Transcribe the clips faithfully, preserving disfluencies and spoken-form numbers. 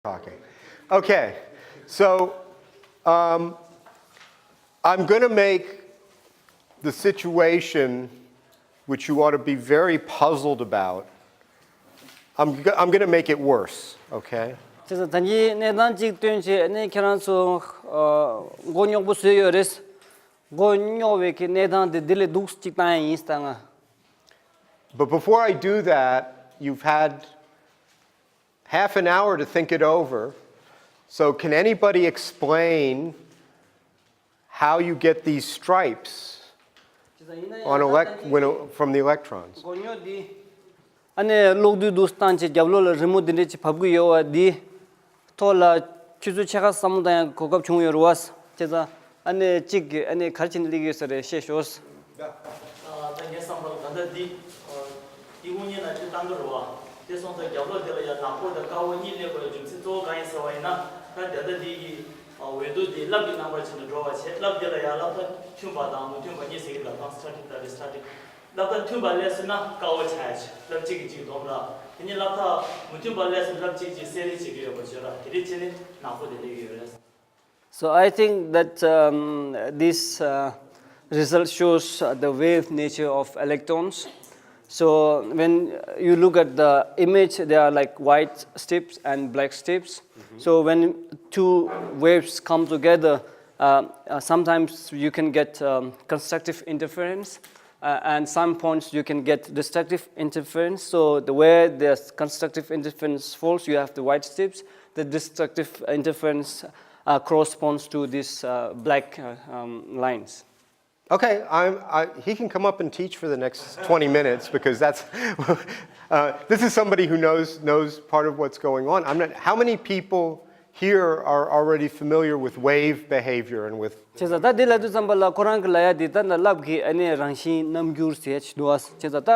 talking. Okay, so um, I'm going to make the situation, which you ought to be very puzzled about, I'm, I'm going to make it worse, okay? བྱས་ཙང་ད་གིན་གནས་སྟངས་གཅིག་སྟོན་བྱས་ནས་ཁྱེད་རང་ཚོ་མགོ་རྙོག་པོ་བཟོས་ཡོད་རེད། མགོ་རྙོག་པའི་གི་གནས་སྟངས་དེ་འདི་ལས་སྡུག་ཅིག་བཏང་ཡ་ཡིན་ད་ང་། But before I do that, you've had half an hour to think it over. So, can anybody explain how you get these stripes on elect- when, from the electrons? མགོ་རྙོག་འདི། ཨ་ནི་གློག་རྡུལ་འདུག་སྟངས་ཀྱི་རྒྱབ་ལོགས་ལ་རི་མོ་འདི་འདྲས་ཅིག་བབས་ཀྱི་ཡོད་པ་འདི་ཐོག་ལ་ཁྱོད་ཚོ་ཕྱེད་ཀ་བསམ་བློ་བཏང་ཡ་གོ་སྐབས་བྱུང་ཡོད་རེད་བ། བྱས་ཙང་ཨ་ནི་གཅིག་གིས་ཨ་ནི་ག་རེ་བྱས་ནས་སླེབས་ཀྱི་ཡོད་ས་རེད་བཤད་ཤོག་ད་ངའི་བསམ་པར་ད་ལྟ་འདི་འདི་དངོས་གནས་ན་ཅིག་བཏང་གི་རེད་བ། དེ་སོང་ཙང་རྒྱབ་ལོགས་དེ་ལ་ཡ་ནག་པོ་དང་དཀར་པོ་གཉིས་སླེབས་པའི་རྒྱུ་མཚན་གཙོ་བོ་གང་ཡིན་ཟེར་བ་ཡིན་ན། ད་ད་ལྟ་འདི་གི་འོད་རྡོ་འདི་རླབས་ཀྱི་རྣམ་པར་བྱས་ནས་འགྲོ་བ་བྱས། རླབས་དེ་ལ་ཡ་རླབས་མཐའ་མཐུན་པ་དང་མི་མཐུན་པ་གཉིས་ཟེར་གི་འདུག་གང་static དང་distatic། རླབས་མཐའ་མཐུན་པ་སླེབས་སོང་ན་དཀར་པོ་ཆགས་ཡ་ཆེ། རླབས་གཅིག་གིས་གཅིག་སྡོམ་ར། དེ་ནས་རླབས་མཐའ་མི་མཐུན་པ་སླེབས་སོང་ན་རླབས་གཅིག་གིས་གསལ་རེ་བྱེད་ཀྱི་ཡོད་པ་བརྗོད་ར། དེ་འདྲས་བྱས་ནས་ནག་པོ་དེ་སླེབས་ཀྱི་ཡོད་རེད། So I think that um, this uh, result shows uh, the wave nature of electrons. So when you look at the image, there are like white strips and black strips. So when two waves come together, uh, uh, sometimes you can get um, constructive interference, uh, and some points you can get destructive interference. So the where the constructive interference falls, you have the white strips. The destructive interference uh, corresponds to these uh, black uh, um, lines. Okay, I'm, I, he can come up and teach for the next twenty minutes because that's. Uh, this is somebody who knows knows part of what's going on. I'm not. How many people here are already familiar with wave behavior and with? བྱས་ཙང་ད་འདི་ལབ་དུས་ཙམ་པ་ལ་ཁོ་རང་གི་ལབ་ཡ་འདི་ད་ནི་རླབས་ཀྱི་ཨ་ནི་རང་བཞིན་རྣམ་འགྱུར་ཟེར་ཡ་ཅིག་འདུག་ཨ། བྱས་ཙང་ད་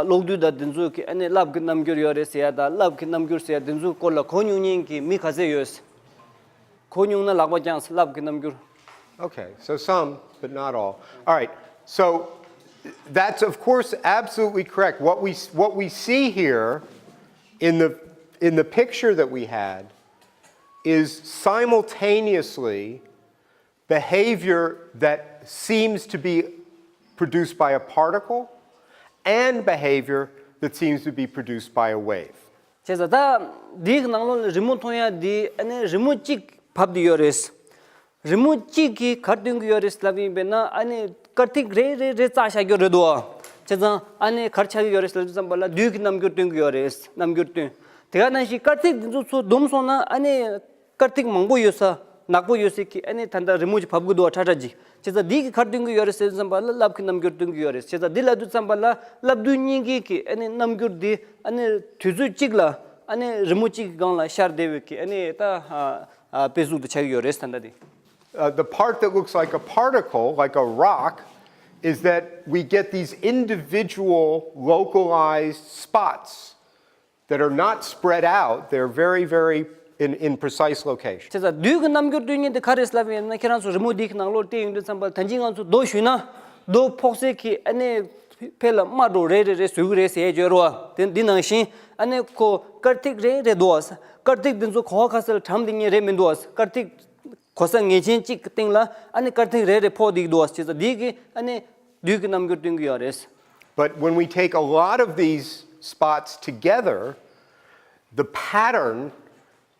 གློག་རྡུལ་དང་འདི་ཚོ་གི་ཨ་ནི་རླབས་ཀྱི་རྣམ་འགྱུར་ཡོད་རེད་ཟེར་ཡ་དང་རླབས་ཀྱི་རྣམ་འགྱུར་ཟེར་ཡ་འདི་ཚོའི་སྐོར་ལ་གོ་མྱོང་མཁན་གྱི་མི་ག་ཚད་ཡོད། གོ་མྱོང་ན་ལག་པ་བརྐྱངས། རླབས་ཀྱི་རྣམ་འགྱུར། Okay, so some, but not all. All right, so that's of course absolutely correct. What we, what we see here in the, in the picture that we had is simultaneously behavior that seems to be produced by a particle and behavior that seems to be produced by a wave. བྱས་ཙང་ད་འདིའི་ནང་ལོགས་ལ་རི་མོ་མཐོང་ཡ་འདི་ཨ་ནི་རི་མོ་གཅིག་བབས་བསྡད་ཡོད་རེད། རི་མོ་གཅིག་གིས་ག་རེ་སྟོན་གྱི་ཡོད་རེད་ལབ་ཡིན་པས་ན་ཨ་ནི་དཀར་ཐིག་རེ་རེ་རེ་བཙགས་བཞག་རྒྱུ་རེད་དོ། བྱས་ཙང་ཨ་ནི་ག་རེ་ཆགས་ཀྱི་ཡོད་རེད་ལབ་དུས་ཙམ་པ་ལ་རྡུལ་གྱི་རྣམ་འགྱུར་སྟོན་གྱི་ཡོད་རེད། རྣམ་འགྱུར་སྟོན། དེ་ག་ནང་བཞིན་དཀར་ཐིག་འདི་ཚོ་ཚུར་བསྡོམས་སོང་ན་ཨ་ནི་དཀར་ཐིག་མང་པོ་ཡོད་ས། ནག་པོ་ཡོད་ས་གི་ཨ་ནི་ད་ལྟ་རི་མོ་ཅིག་བབས་ཀྱི་འདུག་བ། ཁྲ་ཁྲ་ཅིག་བྱས་ཙང་འདི་གིས་ག་རེ་སྟོན་གྱི་ཡོད་རེད་ཟེར་དུས་ཙམ་པ་ལ་རླབས་ཀྱི་རྣམ་འགྱུར་སྟོན་གྱི་ཡོད་རེད། བྱས་ཙང་འདི་ལབ་དུས་ཙམ་པ་ལ་རླབས་རྡུལ་གཉིས་ཀྱི་གི་ཨ་ནི་རྣམ་འགྱུར་འདི་ཨ་ནི་དུས་ཚོད་གཅིག་ལ་ཨ་ནི་རི་མོ་གཅིག་གི་སྒང་ལ་ཤར་བསྡད་པའི་གི་ཨ་ནི་ད་ཨ་ཨ་དཔེ་གཟུགས་དེ་ཆགས་ཀྱི་ཡོད་རེད་ད་ལྟ་འདི། Uh, the part that looks like a particle, like a rock, is that we get these individual localized spots that are not spread out, they're very, very in, in precise location. བྱས་ཙང་རྡུལ་གྱི་རྣམ་འགྱུར་སྟོན་མཁན་དེ་ག་རེ་ལབ་ཡིན་ན། ཁྱེད་རང་ཚོ་རི་མོ་འདི་གི་ནང་ལོགས་བལྟས་ཡོང་དུས་ཙམ་པ་ལ་ད་གིན་ང་ཚོ་རྡོ་གཞུས་ན་རྡོ་ཕོག་སའི་གི་ཨ་ནི་ཕར་ལ་དམར་འདྲ་བོ་རེ་རེ་རེ་བཟོ་གི་རེད་ཟེར་ཡས་བརྗོད་རོགས། དེ་འདི་ནང་བཞིན་ཨ་ནི་ཁོ་དཀར་ཐིག་རེ་རེ་འདུག་བ། དཀར་ཐིག་འདི་ཚོ་ག་བ་ག་ས་ལ་གྲམ་བསྡད་མཁན་རེད་མི་འདུག་བ། དཀར་ཐིག་གོ་ས་ངེས་ཅན་གཅིག་གི་སྟེང་ལ་ཨ་ནི་དཀར་ཐིག་རེ་རེ་ཕོག་བསྡད་ཀྱི་འདུག་བ། བྱས་ཙང་འདི་གི་ཨ་ནི་རྡུལ་གྱི་རྣམ་འགྱུར་སྟོན་གྱི་ཡོད་རེད། But when we take a lot of these spots together, the pattern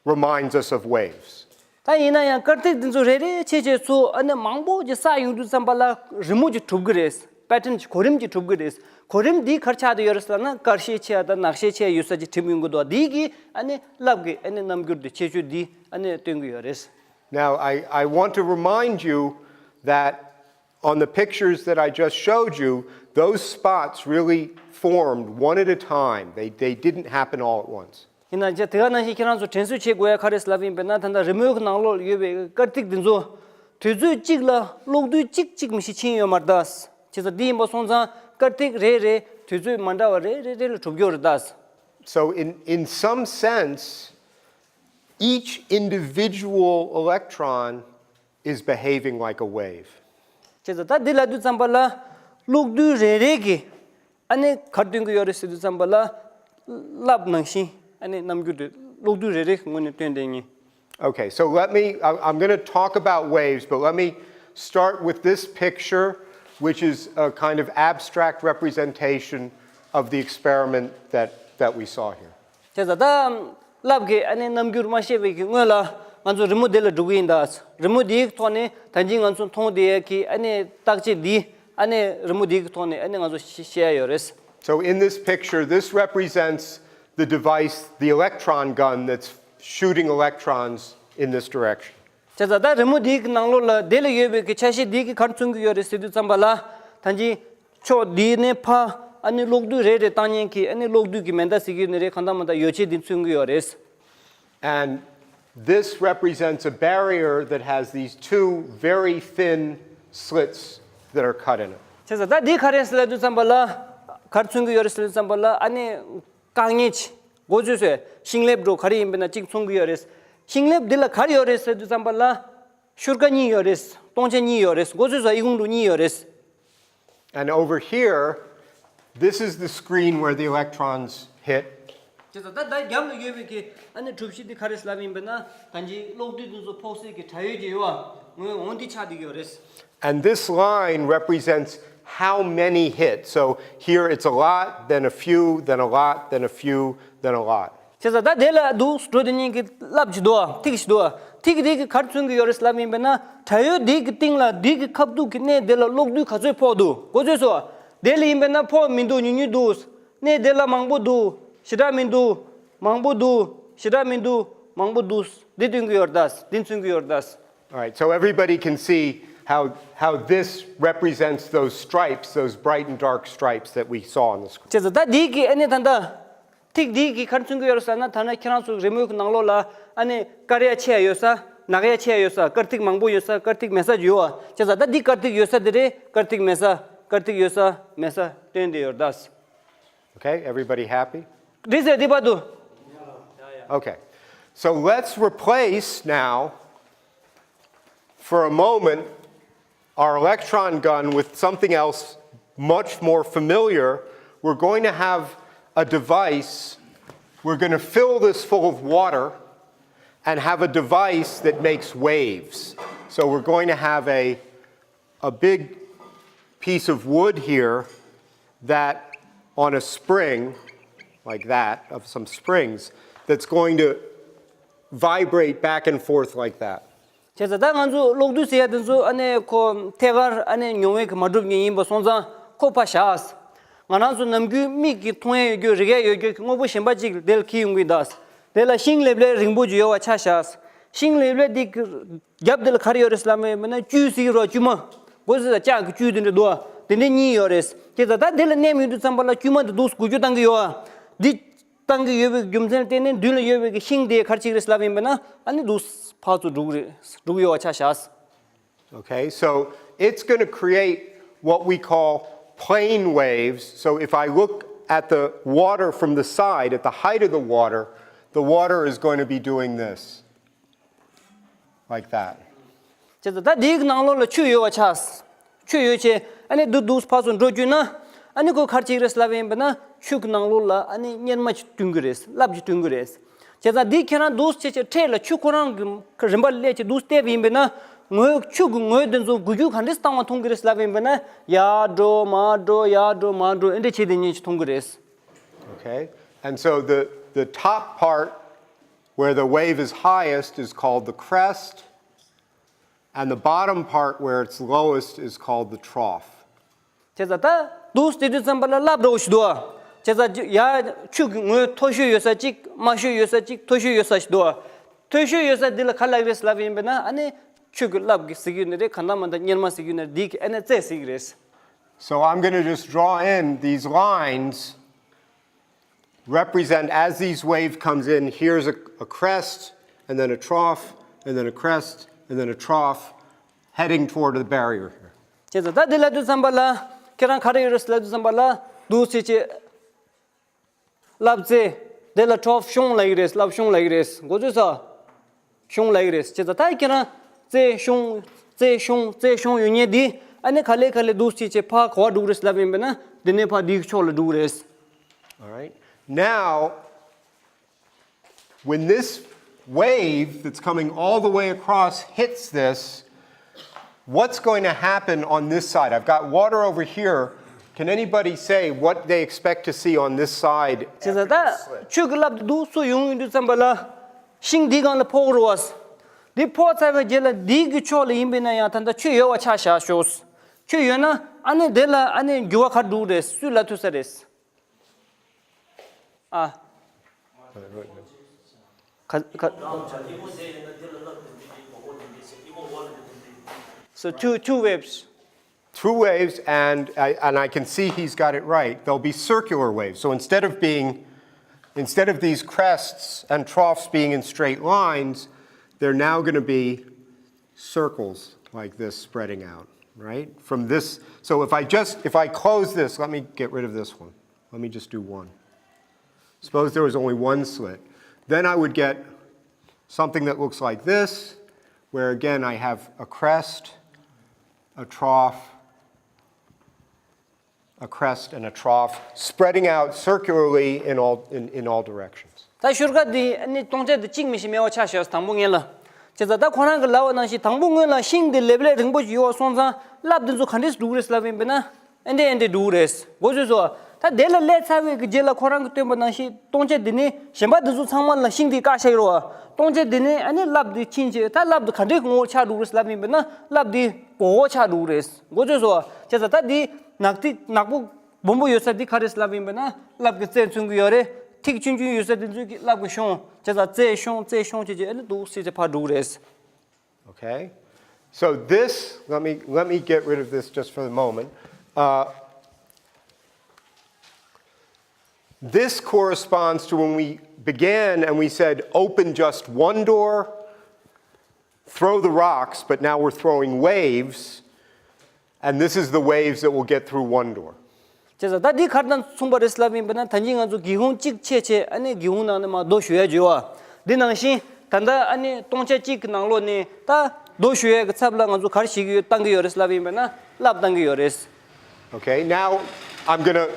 reminds us of waves. ད་ཡིན་ན་ཡང་དཀར་ཐིག་འདི་ཚོ་རེ་རེ་བྱས་བྱས་ཚུར་ཨ་ནི་མང་པོ་ཅིག་བསགས་ཡོང་དུས་ཙམ་པ་ལ་རི་མོ་ཅིག་གྲུབ་ཀྱི་རེད། པེ་ཊརན་ཅིག་གོ་རིམ་ཅིག་གྲུབ་ཀྱི་རེད། གོ་རིམ་འདི་ག་རེ་ཆགས་བསྡད་ཡོད་རེད་ཟེར་ན་དཀར་ཤས་ཆེ་ཡ་དང་ནག་ཤས་ཆེ་ཡ་ཡོད་ས་ཅིག་གྲུབ་ཡོང་གི་འདུག་འདི་གིས་ཨ་ནི་རླབས་ཀྱི་ཨ་ནི་རྣམ་འགྱུར་འདི་ཁྱད་ཆོས་འདི་ཨ་ནི་སྟོན་གྱི་ཡོད་རེད། Now, I, I want to remind you that on the pictures that I just showed you, those spots really formed one at a time. They, they didn't happen all at once. ཡིན་ན་ཅི་དེ་ག་ནང་བཞིན་ཁྱེད་རང་ཚོ་དྲན་གསོ་བྱེད་དགོས་ཡ་ག་རེ་ལབ་ཡིན་པས་ན། ད་ལྟ་རི་མོའི་ནང་ལོགས་ཡོད་པའི་དཀར་ཐིག་འདི་ཚོ་དུས་ཚོད་གཅིག་ལ་གློག་རྡུལ་གཅིག་གཅིག་མི་ཤེས་ཕྱིན་ཡོད་མ་རེད་ད། བྱས་ཙང་འདི་ཡིན་པ་སོང་ཙང་དཀར་ཐིག་རེ་རེ་དུས་ཚོད་མ་འདྲ་བ་རེ་རེ་རེ་ལ་གྲུབ་ཀྱི་ཡོད་རེད་ད། So in, in some sense, each individual electron is behaving like a wave. བྱས་ཙང་ད་འདི་ལབ་དུས་ཙམ་པ་ལ་གློག་རྡུལ་རེ་རེ་གིས་ཨ་ནི་ག་རེ་སྟོན་གྱི་ཡོད་རེད་ཟེར་དུས་ཙམ་པ་ལ་རླབས་ནང་བཞིན་ཨ་ནི་རྣམ་འགྱུར་དེ་ གློག་རྡུལ་རེ་རེ་གི་ངོས་ནས་སྟོན་བསྡད་ངེས། Okay, so let me, I- I'm going to talk about waves, but let me start with this picture, which is a kind of abstract representation of the experiment that, that we saw here. བྱས་ཙང་ད་རླབས་ཀྱི་ཨ་ནི་རྣམ་འགྱུར་མ་ཤེས་པའི་གི་སྔོན་ལ་ང་ཚོ་རི་མོ་འདི་ལ་འགྲོ་གི་ཡིན་ད། རི་མོ་འདིའི་ཐོག་ནས་ད་གིན་ང་ཚོ་མཐོང་བསྡད་ཡ་གི་ཨ་ནི་བརྟག་དཔྱད་འདི་ཨ་ནི་རི་མོ་འདིའི་ཐོག་ནས་ཨ་ནི་ང་ཚོ་ཤེས་ཤེས་ཡ་ཡོད་རེད། So in this picture, this represents the device, the electron gun that's shooting electrons in this direction. བྱས་ཙང་ད་རི་མོ་འདིའི་གི་ནང་ལོགས་ལ་དེ་ལ་ཡོད་པའི་གི་ཆ་ཤས་འདིའི་གི་ག་རེ་མཚོན་གི་ཡོད་རེད་ཟེར་དུས་ཙམ་པ་ལ་ད་གིན་ཕྱོགས་འདི་ནས་ཕར་ཨ་ནི་གློག་རྡུལ་རེ་རེ་བཏང་མཁན་གྱི་ཨ་ནི་གློག་རྡུལ་གྱི་མེ་མདའ་ཟེར་གི་ཡོད་ནི་རེད། གང་ལྟར་མ་ལྟར་ཡོ་བྱད་འདི་མཚོན་གི་ཡོད་རེད། And this represents a barrier that has these two very thin slits that are cut in it. བྱས་ཙང་ད་འདི་ག་རེ་ཟེར་ལབ་དུས་ཙམ་པ་ལ་ག་རེ་མཚོན་གི་ཡོད་རེད་ཟེར་དུས་ཙམ་པ་ལ་ཨ་ནི་དཀའ་ངལ་ཆེ་འགོ་ཚུགས་སོང་། ཤིང་ལེབ་འགྲོ་ག་རེ་ཡིན་པ་ན་གཅིག་མཚོན་གི་ཡོད་རེད། ཤིང་ལེབ་འདི་ལ་ག་རེ་ཡོད་རེད་ཟེར་དུས་ཙམ་པ་ལ་ཤུར་ཀ་གཉིས་ཡོད་རེད། སྟོང་ཆ་གཉིས་ཡོད་རེད། འགོ་ཚུགས་སོང་། ཨི་ཁུང་འགྲོ་གཉིས་ཡོད་རེད། And over here, this is the screen where the electrons hit. བྱས་ཙང་ད་ད་རྒྱབ་ལ་ཡོད་པའི་གི་ཨ་ནི་གྲུ་བཞི་འདི་ག་རེ་ལབ་ཡིན་པས་ན་ད་གིན་གློག་རྡུལ་འདི་ཚོ་ཕོག་སའི་གི་དྲ་ཡོལ་གྱི་ཡོད་བ་ངོས་འོང་འདི་ཆགས་བསྡད་ཀྱི་ཡོད་རེད། And this line represents how many hit. So here it's a lot, then a few, then a lot, then a few, then a lot. བྱས་ཙང་ད་དེ་ལ་འདུག་འགྲོ་དེ་གཉིས་ཀྱི་རླབས་ཅིག་འདུག་ཐིག་ཅིག་འདུག་ཐིག་དེ་གི་ག་རེ་མཚོན་གྱི་ཡོད་རེད་ལབ་ཡིན་པས་ན་དྲ་ཡོལ་དེ་གི་སྟེང་ལ་དེ་གི་ཁ་ཐུག་གི་གནས་དེ་ལ་གློག་རྡུལ་ག་ཚོད་ཕོག་འདུག་འགོ་ཚུགས་སོང་། དེ་ལ་ཡིན་པས་ན་ཕོག་མི་འདུག་ཉུང་ཉུང་འདུག་གནས་དེ་ལ་མང་པོ་འདུག་ཞེ་དྲག་མི་འདུག་མང་པོ་འདུག་ཞེ་དྲག་མི་འདུག་མང་པོ་འདུག་འདི་སྟོན་གྱི་ཡོད་རེད་ད། འདི་མཚོན་གྱི་ཡོད་རེད་ད། All right, so everybody can see how, how this represents those stripes, those bright and dark stripes that we saw on the screen. བྱས་ཙང་ད་འདི་གི་ཨ་ནི་ད་ལྟ་ཐིག་འདི་གི་ག་རེ་མཚོན་གྱི་ཡོད་རེད་ཟེར་ན་ད་ནི་ཁྱེད་རང་ཚོའི་རི་མོའི་ནང་ལོགས་ལ་ཨ་ནི་དཀར་ཡ་ཆེ་ཡ་ཡོད་ས། ནག་ཡ་ཆེ་ཡ་ཡོད་ས། དཀར་ཐིག་མང་པོ་ཡོད་ས། དཀར་ཐིག་མེད་ས་ཡོད་བ། བྱས་ཙང་ད་འདི་དཀར་ཐིག་ཡོད་ས་འདི་རེད། དཀར་ཐིག་མེད་ས། དཀར་ཐིག་ཡོད་ས་མེད་ས་སྟོན་བསྡད་ཡོད་རེད་ད། Okay, everybody happy? འགྲིག་ཟེར་འདི་བར་དུ། Okay. So let's replace now, for a moment, our electron gun with something else much more familiar. We're going to have a device. We're going to fill this full of water and have a device that makes waves. So we're going to have a a big piece of wood here that on a spring, like that, of some springs, that's going to vibrate back and forth like that. བྱས་ཙང་ད་ང་ཚོ་གློག་རྡུལ་ཟེར་ཡ་དེ་ཚོ་ཨ་ནི་ཁོ་ཐད་ཀར་ཨ་ནི་མྱོང་བའི་གི་མ་གྲུབ་མཁན་ཡིན་པ་སོང་ཙང་ཁོ་ཕར་བཞག་ང་རང་ཚོ་ནམ་རྒྱུན་མིག་གིས་མཐོང་ཡ་ཡོད་རྒྱུ་རིག་ཡ་ཡོད་རྒྱུ་གི་དངོས་པོ་གཞན་པ་ཅིག་དེ་ལ་འཁྱེར་ཡོང་གི་ཡིན་ད། དེ་ལ་ཤིང་ལེབ་ལེབ་རིང་པོ་ཅིག་ཡོད་པ་ཆ་བཞག་ཤིང་ལེབ་ལེབ་དེ་གི་རྒྱབ་དེ་ལ་ག་རེ་ཡོད་རེད་ལབ་མེད་ན་བཅུད་ཟེར་གི་རོ་བཅུད་མ། སྒོ་ཟེར་ལྕགས་ཀྱི་བཅུད་དེ་འདྲ་འདུག་བ། དེ་འདྲ་གཉིས་ཡོད་རེད། དེ་ད་ལྟ་དེ་ལ་གནས་མི་འདུག་ཙམ་པ་ལ་བཅུད་མ་དེ་འདུག་འགུལ་སྐྱོད་བཏང་གི་ཡོད་བ། འདི་བཏང་གི་ཡོད་པའི་རྒྱུ་མཚན་བརྟེན་ནས་མདུན་ལ་ཡོད་པའི་གི་ཤིང་དེ་ག་རེ་བྱེད་ཀྱི་རེད་ལབ་ཡིན་པ་ན་ཨ་ནི་འདུག་ཕར་ཚུར་འགྲོ་གི་རེད། འགྲོ་གི་ཡོད་བ་ཆ་བཞག Okay, so it's going to create what we call plane waves. So if I look at the water from the side, at the height of the water, the water is going to be doing this, like that. བྱས་ཙང་ད་འདིའི་ནང་ལོགས་ལ་ཆུ་ཡོད་པ་ཆགས། ཆུ་ཡོད་ཆེ་ཨ་ནི་འདུག་འདུག་ཕར་ཚུར་འགྲོ་བཅུག་ན་ཨ་ནི་ཁོ་ག་རེ་བྱེད་ཀྱི་རེད་ལབ་ཡིན་པ་ན་ཆུ་གི་ནང་ལོགས་ལ་ཨ་ནི་གཉེར་མ་ཅིག་བསྐྲུན་གྱི་རེད། རླབས་ཅིག་བསྐྲུན་གྱི་རེད། བྱས་ཙང་འདི་ཁྱེད་རང་འདུག་བྱས་བྱས་འཕྲེད་ལ་ཆུ་ཁོ་རང་གི་རིམ་པ་སླེབས་བྱས་འདུག་བལྟས་པ་ཡིན་པས་ན་ངོས་ཆུ་གི་ངོས་དེ་ཚོ་འགུལ་སྐྱོད་ག་འདྲས་བཏང་བ་མཐོང་གི་རེད་ལབ་ཡིན་པས་ན་ཡར་འགྲོ་མར་འགྲོ་ཡར་འགྲོ་མར་འགྲོ་ཨེ་འདྲས་བྱས་དེ་ཉིད་ཅིག་མཐོང་གི་རེད། Okay, and so the, the top part where the wave is highest is called the crest, and the bottom part where it's lowest is called the trough. བྱས་ཙང་ད་འདུག་བལྟས་དུས་ཙམ་པ་ལ་རླབས་འདྲ་བོ་ཞིག་འདུག་བ། བྱས་ཙང་ཡ་ཆུ་གི་ངོས་མཐོ་ཤོས་ཡོད་ས་གཅིག་དམའ་ཤོས་ཡོད་ས་གཅིག་མཐོ་ཤོས་ཡོད་ས་ཞིག་འདུག་བ། མཐོ་ཤོས་ཡོད་ས་འདི་ལ་ག་ལབ་རེད་ལབ་ཡིན་པས་ན་ཨ་ནི་ཆུ་གི་རླབས་ཀྱི་ཟེར་གྱི་ཡོད་ནི་རེད། གང་ལྟར་མ་ལྟར་གཉེར་མ་ཟེར་གྱི་ཡོད་ནི་རེད། འདི་གི་ཨ་ནི་རྩེ་ཟེར་གྱི་རེད། So I'm going to just draw in these lines, represent as these wave comes in, here's a, a crest, and then a trough, and then a crest, and then a trough, heading toward the barrier here. བྱས་ཙང་ད་འདི་ལབ་དུས་ཙམ་པ་ལ་ཁྱེད་རང་ག་རེ་ཡོད་རེད་ལབ་དུས་ཙམ་པ་ལ་འདུག་བྱས་བྱས། རླབས་རྩེ། དེ་ལ་ཁྲོབ་གཤོང་ལབ་ཀྱི་རེད། རླབས་གཤོང་ལབ་ཀྱི་རེད། མགོ་ཚོས་ས། གཤོང་ལབ་ཀྱི་རེད། བྱས་ཙང་ད་ཁྱེད་རང་རྩེ་གཤོང་རྩེ་གཤོང་རྩེ་གཤོང་ཡོད་མཁན་འདི་ཨ་ནི་ག་ལེ་ག་ལེ་འདུག་བྱས་བྱས་ཕར་ག་པར་འགྲོ་གི་རེད་ལབ་ཡིན་པས་ན་འདི་ནས་ཕར་འདིའི་ཕྱོགས་ལ་འགྲོ་གི་རེད། All right. Now, When this wave that's coming all the way across hits this, what's going to happen on this side? I've got water over here. Can anybody say what they expect to see on this side? བྱས་ཙང་ད་ཆུ་གི་རླབས་དེ་འདུག་སུ་ཡོང་ཡོང་དུས་ཙམ་པ་ལ་ཤིང་འདིའི་སྒང་ལ་ཕོག་རོགས། འདི་ཕོག་ཚར་བའི་རྗེས་ལ་འདི་གི་ཕྱོགས་ལ་ཡིན་པས་ན་ཡང་ད་ལྟ་ཆུ་ཡོད་པ་ཆ་བཞག་ཤོག་ཆུ་ཡོད་ན་ཨ་ནི་དེ་ལ་ཨ་ནི་འགྱུར་བ་ག་རེ་འགྲོ་གི་རེད། སུས་ལབ་ཐུབ་ས་རེད། ཨ། ཁ་ཁ། So two two waves. Two waves, and I, and I can see he's got it right. They'll be circular waves. So instead of being, instead of these crests and troughs being in straight lines, they're now going to be circles like this spreading out, right? From this, so if I just, if I close this, let me get rid of this one. Let me just do one. Suppose there was only one slit. Then I would get something that looks like this, where again I have a crest, a trough, a crest, and a trough, spreading out circularly in all, in, in all directions. ད་ཤུར་ཀ་འདི་ཨ་ནི་སྟོང་ཆ་འདི་གཅིག་མི་ཤེས་མེད་པ་ཆ་བཞག་དང་པོ་ངེས་ལ། བྱས་ཙང་ད་ཁོ་རང་གི་ལབ་པ་ནང་བཞིན་དང་པོ་སྔོན་ལ་ཤིང་འདི་ལེབ་ལེབ་རིང་པོ་ཞིག་ཡོད་པ་སོང་ཙང་རླབས་འདི་ཚོ་ག་འདྲས་འགྲོ་གི་རེད་ལབ་ཡིན་པས་ན། ཨེ་འདྲས་ཨེ་འདྲས་འགྲོ་གི་རེད། མགོ་ཚོས་སོ། ད་དེ་ལ་སླེབས་ཚར་བའི་གི་རྗེས་ལ་ཁོ་རང་གིས་སྟོན་པ་ནང་བཞིན་སྟོང་ཆ་འདི་ནི་གཞན་པ་འདི་ཚོ་ཚང་མ་ལ་ཤིང་འདི་བཀག་བཞག་ཡོད་རེད་བ། སྟོང་ཆ་འདི་ནི་ཨ་ནི་རླབས་འདི་ཕྱིན་བྱས་ད་རླབས་འདི་ག་འདྲས་གི་ངོ་བོ་ཆགས་འགྲོ་གི་རེད་ལབ་ཡིན་པས་ན་རླབས་འདི་གོག་གོག་ཆགས་འགྲོ་གི་རེད། མགོ་ཚོས་སོ། བྱས་ཙང་ད་འདི་ནག་ཐིག་ནག་པོ་སྦོམ་པོ་ཡོད་ས་འདི་ག་རེད་ལབ་ཡིན་པས་ན་རླབས་ཀྱི་རྩལ་མཚོན་གྱི་ཡོད་རེད། ཐིག་ཆུང་ཆུང་ཡོད་ས་འདི་ཚོ་གི་རླབས་ཀྱི་གཤོང་། བྱས་ཙང་རྩལ་གཤོང་རྩལ་གཤོང་བྱས་བྱས་ཨ་ནི་འདུག་སེ་བྱས་ཕར་འགྲོ་གི་རེད། Okay? So this, let me, let me get rid of this just for the moment. Uh, this corresponds to when we began and we said, "Open just one door, throw the rocks," but now we're throwing waves, and this is the waves that will get through one door. བྱས་ཙང་ད་འདི་ག་རེ་དང་མཚུངས་པ་རེད་ལབ་ཡིན་པ་ན་ད་གིན་ང་ཚོ་སྒེའུ་ཁུང་གཅིག་ཕྱེ་བྱས་ཨ་ནི་སྒེའུ་ཁུང་ནང་ནས་མར་རྡོ་གཞུ་ཡ་བྱོས་བ། འདི་ནང་བཞིན་ད་ལྟ་ཨ་ནི་སྟོང་ཆ་གཅིག་གི་ནང་ལོགས་ནས་ད་རྡོ་གཞུ་ཡ་གི་ཚབ་ལ་ང་ཚོ་ག་རེ་བྱེད་ཀྱི་ཡོད་བཏང་གི་ཡོད་རེད་ལབ་ཡིན་པ་ན་རླབས་བཏང་གི་ཡོད་རེད། Okay, now I'm gonna,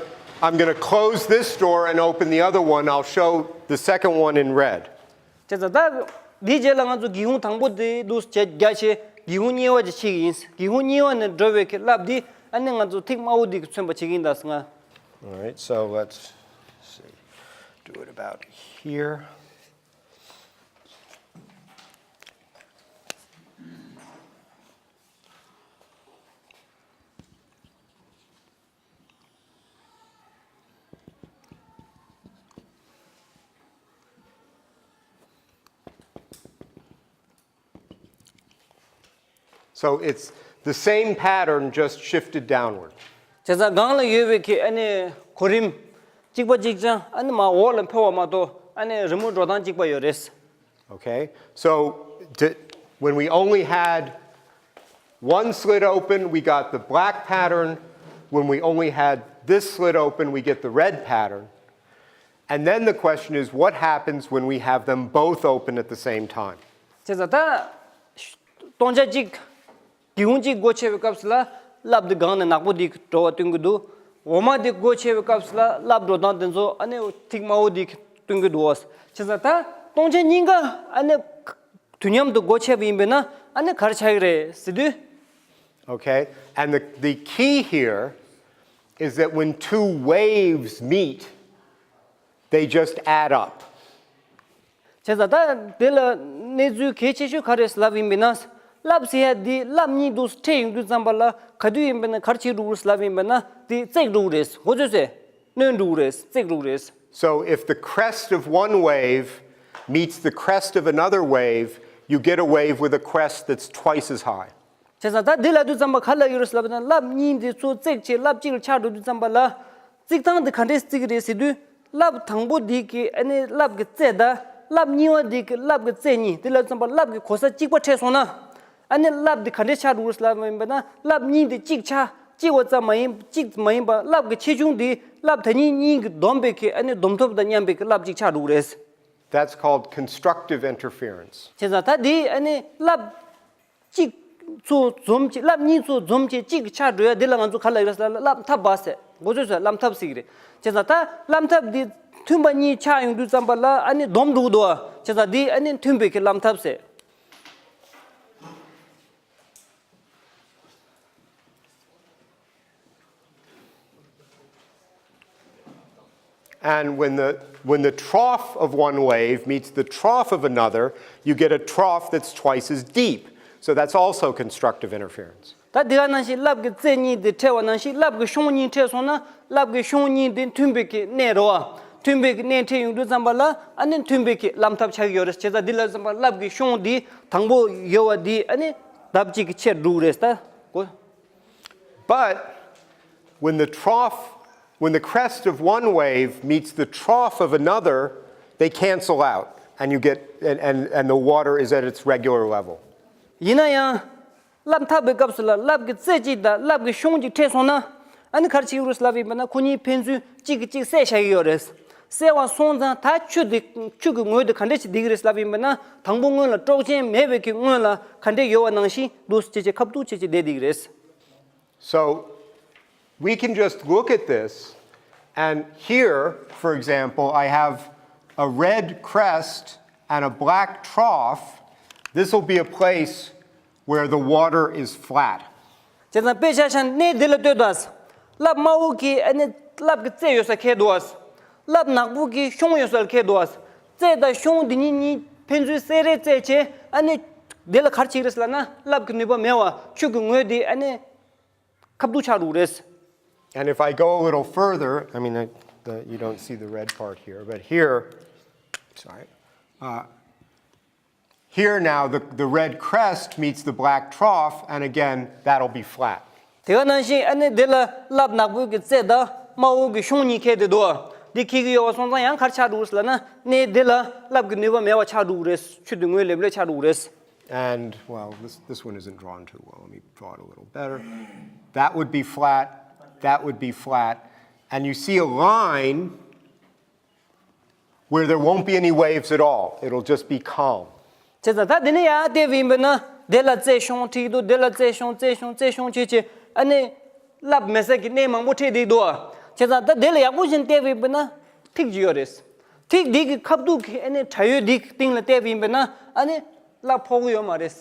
I'm gonna close this door and open the other one. I'll show the second one in red. བྱས་ཙང་ད་འདིའི་རྗེས་ལ་ང་ཚོ་སྒེའུ་ཁུང་དང་པོ་དེ་འདུག་བྱས་རྒྱག་བྱས་སྒེའུ་ཁུང་གཉིས་པ་ཅིག་ཕྱེ་གི་ཡིན། སྒེའུ་ཁུང་གཉིས་པ་ནས་འགྲོ་བའི་གི་རླབས་འདི་ཨ་ནི་ང་ཚོ་ཐིག་དམར་པོ་འདི་གིས་མཚོན་པ་བྱེད་ཀྱི་ཡིན་ད་ཟེར་ང་། All right, so let's see. Do it about here. So it's the same pattern, just shifted downward. བྱས་ཙང་སྒང་ལ་ཡོད་པའི་གི་ཨ་ནི་གོ་རིམ་གཅིག་པ་གཅིག་རྐྱང་ཨ་ནི་མར་འོག་ལ་འཕོ་བ་མ་གཏོགས་ཨ་ནི་རི་མོ་འགྲོ་སྟངས་གཅིག་པ་ཡོད་རེད། Okay, so to, when we only had one slit open, we got the black pattern. When we only had this slit open, we get the red pattern. And then the question is, what happens when we have them both open at the same time? བྱས་ཙང་ད་སྟོང་ཆ་གཅིག་སྒེའུ་ཁུང་གཅིག་སྒོ་ཕྱེ་བའི་སྐབས་སུ་ལ་རླབས་འདི་སྒང་ནས་ནག་པོ་འདི་འགྲོ་བ་སྟོན་གྱི་འདུག་འོག་མ་འདི་སྒོ་ཕྱེ་བའི་སྐབས་སུ་ལ་རླབས་འགྲོ་སྟངས་དེ་ཚོ་ཨ་ནི་ཐིག་དམར་པོ་འདི་སྟོན་གྱི་འདུག་བྱས་ཙང་ད་སྟོང་ཆ་གཉིས་ཀ་ཨ་ནི་དུས་མཉམ་དུ་སྒོ་ཕྱེ་བ་ཡིན་པས་ན་ཨ་ནི་ག་རེ་ཆགས་ཀྱི་རེད་ཟེར་དུས། Okay, and the, the key here is that when two waves meet, they just add up. བྱས་ཙང་ད་དེ་ལ་གནས་ཚུལ་གལ་ཆེ་ཤོས་ག་རེ་ལབ་ཡིན་པས་ན། རླབས་ཟེར་ཡ་འདི་རླབས་གཉིས་འདུག་འཕྲད་ཡོང་དུས་ཙམ་པ་ལ་ག་དུས་ཡིན་པས་ན་ག་རེ་བྱེད་འགྲོ་གི་རེད་ལབ་ཡིན་པས་ན་འདི་བརྩེགས་འགྲོ་གི་རེད། མགོ་ཚོས་ཟེར། གནོན་འགྲོ་གི་རེད། བརྩེགས་འགྲོ་གི་རེད། So if the crest of one wave meets the crest of another wave, you get a wave with a crest that's twice as high. བྱས་ཙང་ད་འདི་ལབ་དུས་ཙམ་པ་ག་ལ་ཡོད་རེད་ལབ་ན་རླབས་གཉིས་འདི་ཚོ་བརྩེགས་བྱས་རླབས་གཅིག་ལ་ཆགས་འགྲོ་དུས་ཙམ་པ་ལ་བརྩེགས་སྟངས་འདི་ག་འདྲས་བརྩེགས་ཀྱི་རེད་ཟེར་དུས་རླབས་དང་པོ་འདི་གི་ཨ་ནི་རླབས་ཀྱི་རྩེ་དང་རླབས་གཉིས་པ་འདི་གི་རླབས་ཀྱི་རྩེ་གཉིས་འདི་ལབ་དུས་ཙམ་པ་རླབས་ཀྱི་གོ་ས་གཅིག་པ་འཕྲད་སོང་ན་ཨ་ནི་རླབས་འདི་ག་འདྲས་ཆགས་འགྲོ་རེད་ལབ་ཡིན་པ་ན་རླབས་གཉིས་འདི་གཅིག་ཆགས་གཅིག་པ་ཙམ་མ་ཡིན་གཅིག་མ་ཡིན་པ་རླབས་ཀྱི་ཆེ་ཆུང་འདི་རླབས་དེ་གཉིས་གཉིས་ཀྱིས་བསྡོམས་པའི་གི་ཨ་ནི་བསྡོམས་ཐོབ་དང་མཉམ་པའི་གི་རླབས་གཅིག་ཆགས་འགྲོ་གི་རེད། That's called constructive interference. བྱས་ཙང་ད་འདི་ཨ་ནི་རླབས་གཅིག་ ཚོ་འཛོམས་ཀྱི་རླབས་གཉིས་ཚོ་འཛོམས་ཀྱི་གཅིག་གི་ཆགས་འགྲོ་ཡ་འདི་ལ་ང་ཚོ་ག་ལབ་ཡོད་རེད་ཟེར་ན་རླབས་འཐབ་པ་ཟེར། མགོ་ཚོས་ཟེར་རླབས་འཐབ་ཟེར་གྱི་རེད། བྱས་ཙང་ད་རླབས་འཐབ་འདི་མཐུན་པ་གཉིས་ཆགས་ཡོང་དུས་ཙམ་པ་ལ་ཨ་ནི་སྡོམ་འགྲོ་གི་འདུག་བ། བྱས་ཙང་འདི་ཨ་ནི་མཐུན་པའི་གི་རླབས་འཐབ་ཟེར། And when the, when the trough of one wave meets the trough of another, you get a trough that's twice as deep. So that's also constructive interference. ད་དེ་ག་ནང་བཞིན་རླབས་ཀྱི་རྩེ་གཉིས་དེ་འཕྲད་པ་ནང་བཞིན་རླབས་ཀྱི་གཤོང་གཉིས་འཕྲད་སོང་ན་རླབས་ཀྱི་གཤོང་གཉིས་དེ་མཐུན་པའི་གི་གནས་རེད་བ། མཐུན་པའི་གི་གནས་འཕྲད་ཡོང་དུས་ཙམ་པ་ལ་ཨ་ནི་མཐུན་པའི་གི་རླབས་འཐབ་ཆགས་ཀྱི་ཡོད་རེད། བྱས་ཙང་འདི་ལ་ཙམ་པ་རླབས་ཀྱི་གཤོང་དེ་དང་པོ་ཡོད་པ་དེ་ཨ་ནི་ལྡབ་གཅིག་གི་ཆེར་འགྲོ་གི་རེད་ད་གོ། But when the trough, when the crest of one wave meets the trough of another, they cancel out, and you get, and, and, and the water is at its regular level. ཡིན་ན་ཡང་རླབས་འཐབ་པའི་སྐབས་སུ་ལ་རླབས་ཀྱི་རྩེ་གཅིག་དང་རླབས་ཀྱི་གཤོང་གཅིག་འཕྲད་སོང་ན་ཨ་ནི་ག་རེ་བྱེད་ཀྱི་རེད་ལབ་ཡིན་པ་ན་ཁོ་གཉིས་ཕན་ཚུན་གཅིག་གིས་གཅིག་བསད་བཞག་གི་ཡོད་རེད། བསད་པ་སོང་ཙང་ད་ཆུ་དེ་ཆུ་གི་ངོས་དེ་ག་འདྲས་བྱས་བསྡད་ཀྱི་རེད་ལབ་ཡིན་པ་ན་དང་པོ་སྔོན་ལ་དཀྲོག་ཅན་མེད་པའི་གི་སྔོན་ལ་ག་འདྲས་ཡོད་པ་ནང་བཞིན་འདུག་སེ་བྱས་བྱས་ཁ་བསྡུ་བྱས་བྱས་བསྡད་བསྡད་ཀྱི་རེད། So we can just look at this, and here, for example, I have a red crest and a black trough. This will be a place where the water is flat. བྱས་ཙང་དཔེ་ཆ་བཞག་ན་གནས་འདི་ལ་ལྟོས་དང་། རླབས་དམར་པོ་གི་ཨ་ནི་རླབས་ཀྱི་རྩེ་ཡོད་སར་འཁེལ་འདུག་བ། རླབས་ནག་པོ་གི་གཤོང་ཡོད་སར་འཁེལ་འདུག་བ། རྩེ་དང་གཤོང་འདི་གཉིས་གཉིས་ཕན་ཚུན་བསྲེ་རེས་བྱས་བྱས་ཨ་ནི་འདི་ལ་ག་རེ་བྱེད་ཀྱི་རེད་ཟེར་ལབ་ན་རླབས་ཀྱི་ནུས་པ་མེད་པ་ཆུ་གི་ངོས་འདི་ཨ་ནི་ཁ་བསྡུ་ཆགས་འགྲོ་གི་རེད། And if I go a little further, I mean, I, the, you don't see the red part here, but here, sorry, uh, here now the, the red crest meets the black trough, and again, that'll be flat. དེ་ག་ནང་བཞིན་ཨ་ནི་འདི་ལ་རླབས་ནག་པོའི་གི་རྩེ་དང་དམར་པོའི་གི་གཤོང་གཉིས་འཁེལ་ཏེ་འདུག་འདི་འཁེལ་གི་ཡོད་པ་སོང་ཙང་ཡང་ག་རེ་ཆགས་འགྲོ་ཟེར་ལབ་ན་གནས་འདི་ལ་རླབས་ཀྱི་ནུས་པ་མེད་པ་ཆགས་འགྲོ་གི་རེད། ཆུ་དེ་ངོས་ལེབ་ལེ་ཆགས་འགྲོ་གི་རེད། And, well, this, this one isn't drawn too well. Let me draw it a little better. That would be flat. That would be flat. And you see a line where there won't be any waves at all. It'll just be calm. བྱས་ཙང་ད་འདི་ནས་ཡར་བལྟས་པ་ཡིན་པ་ན་དེ་ལ་རྩེ་གཤོང་འཁྲིགས་འདུག་དེ་ལ་རྩེ་གཤོང་རྩེ་གཤོང་རྩེ་གཤོང་བྱས་བྱས་ཨ་ནི་རླབས་མེད་སར་གི་གནས་མང་པོ་འཕྲད་བསྡད་འདུག་བྱས་ཙང་ད་དེ་ལ་ཡག་པོ་བྱས་ནས་བལྟས་པ་ཡིན་པ་ན་ཐིག་ཅིག་ཡོད་རེད། ཐིག་འདི་གི་ཁ་བསྡུ་གི་ཨ་ནི་དྲ་ཡོལ་འདི་གི་སྟེང་ལ་བལྟས་པ་ཡིན་པ་ན་ཨ་ནི་རླབས་ཕོག་གི་ཡོད་མ་རེད།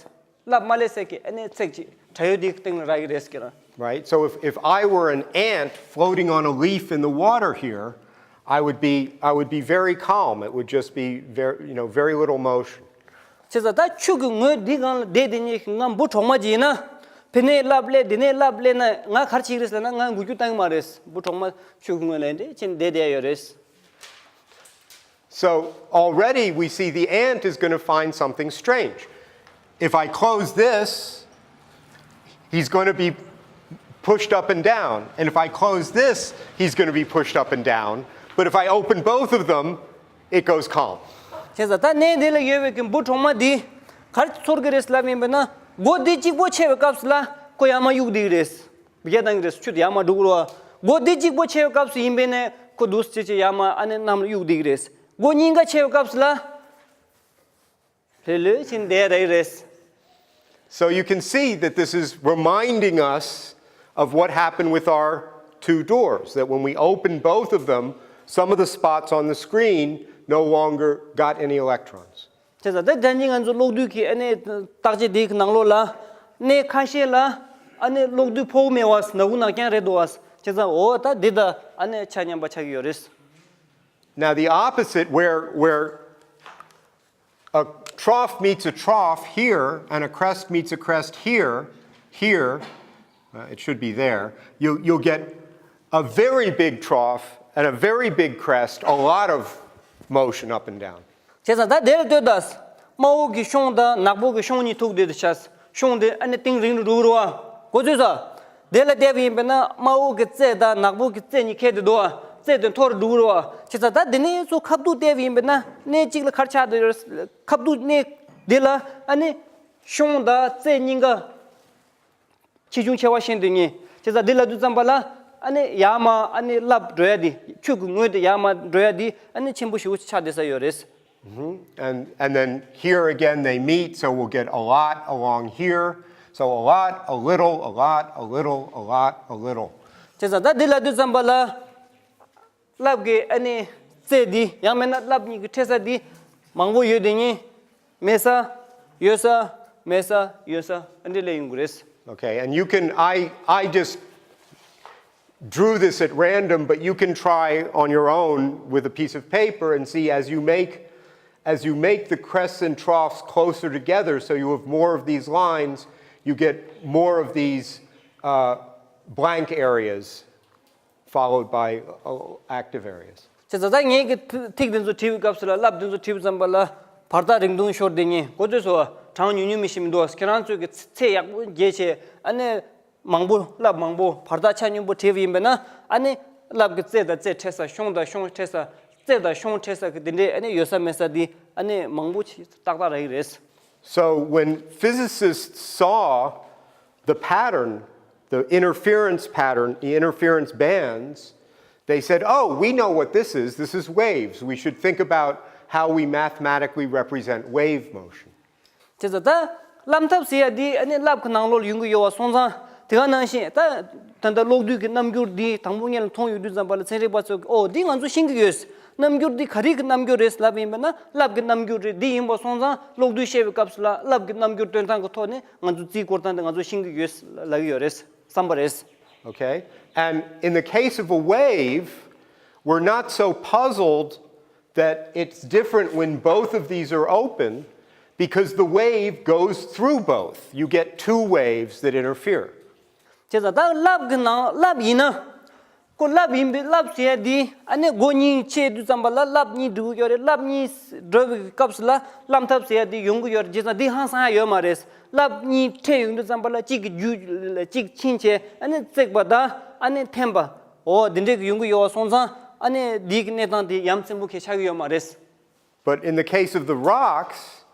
རླབས་མ་སླེབས་སར་གི་ཨ་ནི་ཚིག་ཅིག་དྲ་ཡོལ་འདི་གི་སྟེང་ལ་རག་གི་རེད་ཟེར་གྱི་རེད། Right? So if, if I were an ant floating on a leaf in the water here, I would be, I would be very calm. It would just be very, you know, very little motion. བྱས་ཙང་ད་ཆུ་གི་ངོས་འདི་སྒང་ལ་བསྡད་དེ་ཉིད་ང་འབུ་གྲོག་མ་ཅིག་ཡིན་ན། ཕི་ནས་རླབས་སླེབས་འདི་ནས་རླབས་སླེབས་ན་ང་ག་རེ་བྱེད་ཀྱི་རེད་ཟེར་ན་ང་འགུལ་སྐྱོད་གཏོང་གི་མ་རེད། འབུ་གྲོག་མ་ཆུ་གི་ངོས་ལ་འདི་ཕྱིན་བསྡད་བསྡད་ཡོད་རེད། So already we see the ant is going to find something strange. If I close this, he's going to be pushed up and down. And if I close this, he's going to be pushed up and down. But if I open both of them, it goes calm. བྱས་ཙང་ད་གནས་འདི་ལ་ཡོད་པའི་གི་འབུ་གྲོག་མ་འདི་ག་རེ་ཚོར་གི་རེད་ལབ་ཡིན་པ་ན་སྒོ་འདི་གཅིག་པོ་ཕྱེ་བའི་སྐབས་སུ་ལ་ཁོ་ཡར་མར་གཡུག་བསྡད་ཀྱི་རེད། བརྒྱ་བཏང་གི་རེད། ཆུ་དེ་ཡར་མར་འགྲོ་གི་རེད་བ། སྒོ་འདི་གཅིག་པོ་ཕྱེ་བའི་སྐབས་སུ་ཡིན་པས་ནས་ཁོ་འདུག་སེ་བྱས་བྱས་ཡར་མར་ཨ་ནི་གནམ་ལ་གཡུག་བསྡད་ཀྱི་རེད། སྒོ་གཉིས་ཀ་ཕྱེ་བའི་སྐབས་སུ་ལ་ལྷོད་ལྷོད་ཕྱིན་བསྡད་རེད་རེད། So you can see that this is reminding us of what happened with our two doors, that when we opened both of them, some of the spots on the screen no longer got any electrons. བྱས་ཙང་ད་ད་ནི་ང་ཚོ་གློག་རྡུལ་གྱི་ཨ་ནི་བརྟག་དཔྱད་འདིའི་ནང་ལོགས་ལ་གནས་ཁ་ཤས་ལ་ཨ་ནི་གློག་རྡུལ་ཕོག་མེད་པ་ནག་ཁུང་ནག་རྐྱང་རེད་འདུག་བ། བྱས་ཙང་འོ་ད་འདི་ད་ཨ་ནི་ཆ་མཉམ་པ་ཆགས་ཀྱི་ཡོད་རེད། Now the opposite, where, where a trough meets a trough here and a crest meets a crest here, here, uh, it should be there, you, you'll get a very big trough and a very big crest, a lot of motion up and down. བྱས་ཙང་ད་དེ་ལ་ལྟོས་དང་། དམར་པོ་གི་གཤོང་དང་ནག་པོ་གི་གཤོང་གཉིས་ཐུག་བསྡད་དེ་ཆགས། གཤོང་དེ་ཨ་ནི་གཏིང་རིང་རུ་འགྲོ་གི་རེད་བ། མགོ་ཚོས་ས། དེ་ལ་བལྟས་པ་ཡིན་པས་ན་དམར་པོ་གི་རྩེ་དང་ནག་པོ་གི་རྩེ་གཉིས་འཁེལ་ཏེ་འདུག་བ། རྩེ་དེ་མཐོ་རུ་འགྲོ་གི་རེད་བ། བྱས་ཙང་ད་དེ་ནས་ཚུར་ཁ་བསྡུ་བལྟས་པ་ཡིན་པས་ན་གནས་གཅིག་ལ་ག་རེ་ཆགས་བསྡད་ཡོད་རེད། ཁ་བསྡུ་གནས་དེ་ལ་ཨ་ནི་གཤོང་དང་རྩེ་གཉིས་ཀ་ཆེ་ཆུང་ཆེ་བ་ཤེས་འདོད་ངེས། བྱས་ཙང་འདི་ལབ་དུས་ཙམ་པ་ལ་ཨ་ནི་ཡར་མར་ཨ་ནི་རླབས་འགྲོ་ཡ་དེ་ཆུ་གི་ངོས་དེ་ཡར་མར་འགྲོ་ཡ་དེ་ཨ་ནི་ཆེན་པོ་ཞེ་པོ་ཆགས་བསྡད་ས་ཡོད་རེད། Mhm. And, and then here again they meet, so we'll get a lot along here. So a lot, a little, a lot, a little, a lot, a little. བྱས་ཙང་ད་འདི་ལབ་དུས་ཙམ་པ་ལ། རླབས་ཀྱི་ཨ་ནི་རྩེ་འདི་ཡང་མིན་ན་རླབས་གཉིས་ཀྱི་འཕྲད་ས་འདི་མང་པོ་ཡོད་དེ་ནི་མེད་ས་ཡོད་ས་མེད་ས་ཡོད་ས་ཨ་འདི་ལས་ཡོང་གི་རེད། Okay, and you can, I, I just drew this at random, but you can try on your own with a piece of paper and see as you make, as you make the crests and troughs closer together, so you have more of these lines, you get more of these uh, blank areas followed by uh, active areas. བྱས་ཙང་ད་ངས་ཀྱི་ཐིག་འདི་ཚོ་བྲིས་པའི་སྐབས་སུ་ལ་རླབས་འདི་ཚོ་བྲིས་པ་ཙམ་པ་ལ་བར་ཐག་རིང་ཐུང་ཤོར་དེ་ངས་གོ་ཚོད་སོ་གྲངས་ཉུང་ཉུང་མི་ཤེས་མི་འདུག་ཁྱེད་རང་ཚོས་ཀྱི་ཚད་ཡག་པོ་རྒྱས་བྱས་ཨ་ནི་མང་པོ་རླབས་མང་པོ་བར་ཐག་ཆ་སྙོམས་པོ་བྲིས་པ་ཡིན་པས་ན་ཨ་ནི་རླབས་ཀྱི་རྩེ་དང་རྩེ་འཕྲད་ས་གཤོང་དང་གཤོང་འཕྲད་ས་རྩེ་དང་གཤོང་འཕྲད་ས་གི་དེ་འདྲའི་ཨ་ནི་ཡོད་ས་མེད་ས་འདི་ཨ་ནི་མང་པོ་ཞིག་ཏག་ཏག་རག་གི་རེད། So when physicists saw the pattern, the interference pattern, the interference bands, they said, "Oh, we know what this is. This is waves. We should think about how we mathematically represent wave motion." བྱས་ཙང་ད་རླབས་ཐབས་ཟེར་ཡ་འདི་ཨ་ནི་རླབས་ཀྱི་ནང་ལོགས་ལ་ཡོང་གི་ཡོད་པ་སོང་ཙང་དེ་ག་ནང་བཞིན་ད་ད་ལྟ་གློག་རྡུལ་གྱི་རྣམ་འགྱུར་འདི་དང་པོ་ཉིད་ལ་མཐོང་ཡོང་དུས་ཙམ་པ་ལ་ཚན་རིག་པ་ཚོས་ཨོ་འདི་ང་ཚོ་ཤེས་ཀྱི་ཡོད། རྣམ་འགྱུར་འདི་ག་རེ་གི་རྣམ་འགྱུར་རེད་ལབ་ཡིན་པ་ན་རླབས་ཀྱི་རྣམ་འགྱུར་རེད། འདི་ཡིན་པ་སོང་ཙང་གློག་རྡུལ་བཤད་པའི་སྐབས་སུ་ལ་རླབས་ཀྱི་རྣམ་འགྱུར་སྟོན་སྟངས་ཀྱི་ཐོག་ནས་ང་ཚོ་རྩིས་བཀོད་སྟངས་འདི་ང་ཚོ་ཤེས་ཀྱི་ཡོད་ལབ་ཀྱི་ཡོད་རེད་བསམ་པ་རེད། Okay? And in the case of a wave, we're not so puzzled that it's different when both of these are open because the wave goes through both. You get two waves that interfere. བྱས་ཙང་ད་རླབས་ཀྱི་ནང་རླབས་ཡིན་ན། ཁོ་རླབས་ཡིན་པའི་རླབས་ཟེར་ཡ་འདི་ཨ་ནི་སྒོ་གཉིས་ཕྱེ་དུས་ཙམ་པ་ལ་རླབས་གཉིས་འགྲོ་གི་ཡོད་རེད། རླབས་གཉིས་འགྲོ་བའི་སྐབས་སུ་ལ་རླབས་ཐབས་ཟེར་ཡ་འདི་ཡོང་གི་ཡོད་རེད། བྱས་ཙང་འདི་ཧང་སང་ཡ་ཡོད་མ་རེད། རླབས་གཉིས་ཕྱེ་ཡོང་དུས་ཙམ་པ་ལ་གཅིག་གི་རྒྱུད་ལ་གཅིག་ཕྱིན་བྱས་ཨ་ནི་བརྩེགས་པ་དང་ཨ་ནི་འཐེན་པ་འོ་འདི་འདྲས་ཀྱི་ཡོང་གི་ཡོད་པ་སོང་ཙང་ཨ་ནི་འདི་གི་གནས་སྟངས་དེ་ཡ་མཚན་པོ་གས་ཆགས་ཀྱི་ཡོད་མ་རེད། But in the case of the rocks,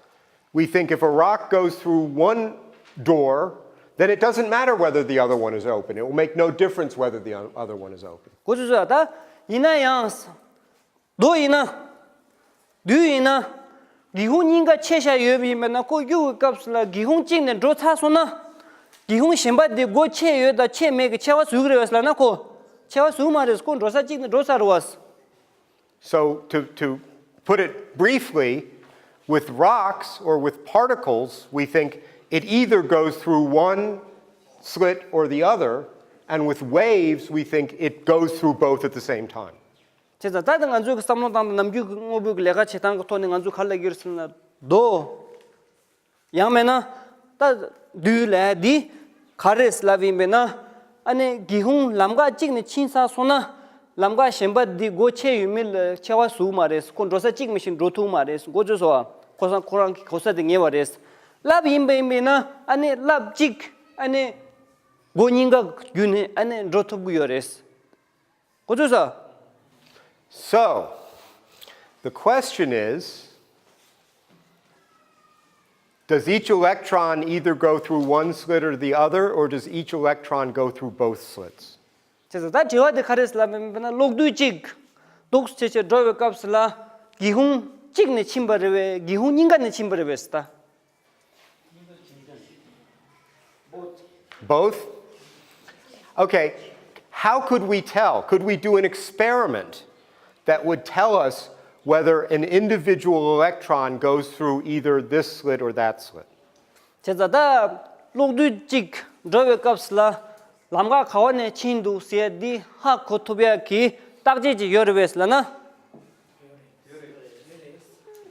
we think if a rock goes through one door, then it doesn't matter whether the other one is open. It will make no difference whether the other one is open. གོ་ཚོད་ཚོད་ད་ཡིན་ན་ཡང་རྡོ་ཡིན་ན་རྡུལ་ཡིན་ན་སྒེའུ་ཁུང་གཉིས་ཀ་ཕྱེ་བཞག་ཡོད་པ་ཡིན་པ་ན་ཁོ་གཡུག་གི་སྐབས་སུ་ལ་སྒེའུ་ཁུང་གཅིག་ནས་འགྲོ་ཚར་སོང་ན་སྒེའུ་ཁུང་གཞན་པ་དེ་སྒོ་ཕྱེ་ཡོད་དང་ཕྱེ་མེད་ཀྱི་ཕྱེ་བ་ཟུག་རེད་བས་ལབ་ན་ཁོ་ཕྱེ་བ་ཟུག་མ་རེད། ཁོ་འགྲོ་ས་གཅིག་ནས་འགྲོ་ཚར་རེད་བས། So, to, to put it briefly, with rocks or with particles, we think it either goes through one slit or the other, and with waves, we think it goes through both at the same time. བྱས་ཙང་ད་ལྟ་ང་ཚོའི་བསམ་བློ་བཏང་སྟེ་ནམ་རྒྱུན་གྱི་དངོས་པོའི་ལས་ཀ་བྱེད་སྟངས་ཀྱི་ཐོག་ནས་ང་ཚོས་ག་རེ་ལབ་ཀྱི་ཡོད་ཟེར་ན་རྡོ། ཡང་མིན་ན་ད་རྡུལ་ལབ་ཡ་འདི་ག་རེ་ལབ་ཡིན་པས་ན། ཨ་ནི་སྒེའུ་ཁུང་ལམ་ཁ་གཅིག་ནས་ཕྱིན་ཚར་སོང་ན་ལམ་ཁ་གཞན་པ་འདི་སྒོ་ཕྱེ་ཡོད་མེད་ལ་ཕྱེ་བ་ཟུག་མ་རེད། ཁོ་འགྲོ་ས་གཅིག་མི་ཤེས་འགྲོ་ཐུབ་མ་རེད། མགོ་ཚོས་སོ་ཁོ་སང་ཁོ་རང་གི་གོ་ས་དེ་ངེས་པ་རེད། རླབས་ཡིན་པ་ཡིན་པས་ན་ཨ་ནི་རླབས་གཅིག་ཨ་ནི་སྒོ་གཉིས་ཀ་བརྒྱུད་ནས་ཨ་ནི་འགྲོ་ཐུབ་ཀྱི་ཡོད་རེད། གོ་ཚོད་སོ། So, the question is, does each electron either go through one slit or the other, or does each electron go through both slits? བྱས་ཙང་ད་དྲི་བ་དེ་ག་རེ་ལབ་ཡིན་པ་ན་གློག་རྡུལ་གཅིག་འདུག་སེ་བྱས་འགྲོ་བའི་སྐབས་སུ་ལ་སྒེའུ་ཁུང་གཅིག་ནས་ཕྱིན་པ་རེད་བས་སྒེའུ་ཁུང་གཉིས་ཀ་ནས་ཕྱིན་པ་རེད་བས་ད། Both? Okay. How could we tell? Could we do an experiment that would tell us whether an individual electron goes through either this slit or that slit? བྱས་ཙང་ད་གློག་རྡུལ་གཅིག་འགྲོ་བའི་སྐབས་སུ་ལ་ལམ་ཁ་ག་བ་ནས་ཕྱིན་འདུག་ཟེར་ཡ་འདི་ཧ་གོ་ཐུབ་ཡ་གི་བརྟག་དཔྱད་ཅིག་ཡོད་རེད་བས་ལབ་ན།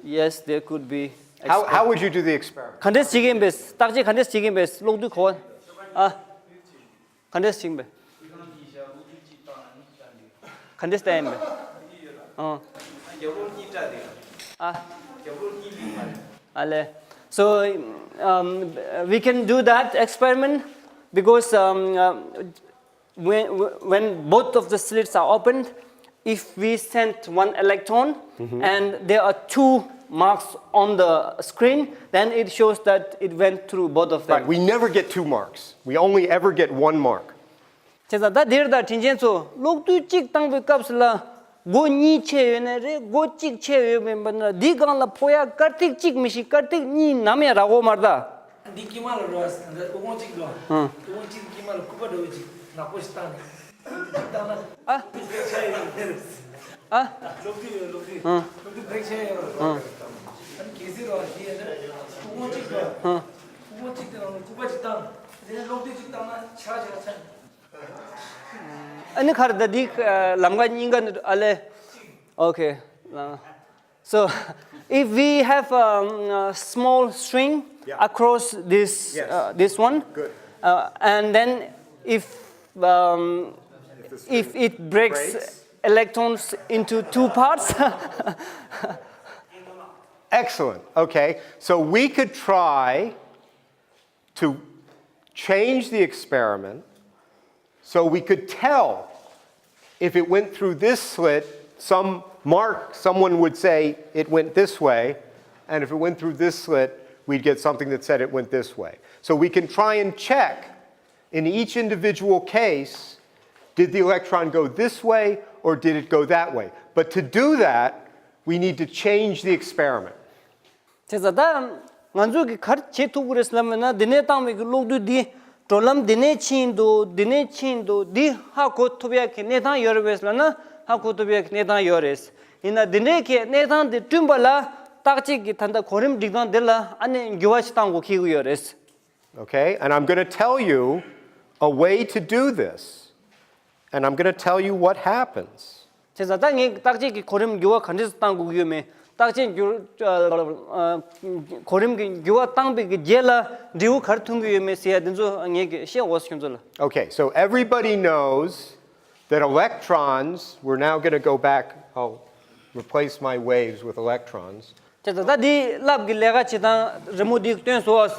Yes, there could be. How, how would you do the experiment? ག་འདྲས་བྱེད་ཀྱིན་པས། བརྟག་དཔྱད་ག་འདྲས་བྱེད་ཀྱིན་པས། གློག་རྡུལ་ག་བ། ཨ། ག་འདྲས་བྱེད་ཀྱིན་པས། ག་འདྲས་བལྟས་ཡིན་པས། ཨ། ཨ་ལེ། So, um, we can do that experiment because, um, uh, when, when both of the slits are opened, if we send one electron and there are two marks on the screen, then it shows that it went through both of them. Right, we never get two marks. We only ever get one mark. བྱས་ཙང་ད་འདིར་ད་དྲིན་ཅན་ཚོ་གློག་རྡུལ་གཅིག་བཏང་པའི་སྐབས་སུ་ལ་སྒོ་གཉིས་ཕྱེ་ཡོད་ནའི་རེད། སྒོ་གཅིག་ཕྱེ་ཡོད་མིན་པ་ན་འདིའི་སྒང་ལ་ཕོག་ཡ་དཀར་ཐིག་གཅིག་མི་ཤེས། དཀར་ཐིག་གཉིས་ནམ་ཡང་རག་གོ་མ་རེད་ད། འདི་དཀྱིལ་མ་ལ་རོ་ཨ་འདི་ཨུ་ཀོང་གཅིག་འགྲོ། ཨུ་ཀོང་གཅིག་དཀྱིལ་མ་ལ་སྐུད་པ་འགྲོ་གཅིག་ནག་པོ་ཞིག་བཏང་ནས་འདི་བཏང་ན་ཨ་ཆ་ཡི་རེད། ཨ་ལོག་དུས་ཡོད། ལོག་དུས་ཨ་ལོག་དུས་བེག་ཆ་ཡི་རེད། ཨ་ནི་གལ་སྲིད་རོ་ཨ་འདི་ཡིན་ན་ཨུ་ཀོང་གཅིག་འགྲོ། ཨུ་ཀོང་གཅིག་དེ་ནང་ལ་སྐུད་པ་གཅིག་བཏང་། དེ་ནས་ལོག་དུས་གཅིག་བཏང་ན་ཆ་ཆ་ཆ། ཨ་ནི་ཁར་ད་འདི་ལམ་ཁ་གཉིས་ཀ་ནི་ཨ་ལེ། Okay. Uh, so if we have um, a small string Yeah. across this Yes. uh, this one, Good. uh, and then if um, If the if string it breaks breaks. electrons into two parts, Excellent. Okay. So we could try to change the experiment so we could tell if it went through this slit, some mark, someone would say it went this way, and if it went through this slit, we'd get something that said it went this way. So we can try and check in each individual case, did the electron go this way or did it go that way? But to do that, we need to change the experiment. བྱས་ཙང་ད་ང་ཚོས་ཀྱི་ག་རེ་བྱེད་ཐུབ་ཀྱི་རེད་ལབ་ན། འདི་ནས་བཏང་བའི་གི་གློག་རྡུལ་འདི་འགྲོ་ལམ་འདི་ནས་ཕྱིན་འདུག་འདི་ནས་ཕྱིན་འདུག་འདི་ཧ་གོ་ཐུབ་ཡག་གི་གནས་སྟངས་ཡོད་རེད་པས་ལབ་ན། ཧ་གོ་ཐུབ་ཡག་གི་གནས་སྟངས་ཡོད་རེད། ཡིན་ན་འདི་འདྲའི་གི་གནས་སྟངས་འདི་བསྐྲུན་པ་ལ་བརྟག་དཔྱད་ཀྱི་ད་ལྟ་གོ་རིམ་སྒྲིག་སྟངས་འདི་ལ་ཨ་ནི་འགྱུར་བ་ཞིག་གཏང་དགོས་འཁེལ་གྱི་ཡོད་རེད། Okay, and I'm going to tell you a way to do this, and I'm going to tell you what happens. བྱས་ཙང་ད་ངས་བརྟག་དཔྱད་ཀྱི་གོ་རིམ་འགྱུར་བ་ག་འདྲས་བཏང་དགོས་ཀྱི་ཡོད་མེད། བརྟག་དཔྱད་འགྱུར་ཨ་གོ་རིམ་གྱི་འགྱུར་བ་བཏང་པའི་གི་རྗེས་ལ་འབྲས་བུ་ག་རེ་ཐོན་གྱི་ཡོད་མེད་ཟེར་ཡ་དེ་ཚོ་ངས་ཀྱི་བཤད་འོས་ཁྱོད་ཚོ་ལ། Okay, so everybody knows that electrons, we're now going to go back, I'll replace my waves with electrons. བྱས་ཙང་ད་འདི་ལབ་ཀྱི་ལས་ཀ་བྱེད་སྟངས་རི་མོ་འདི་སྟོན་སོང་།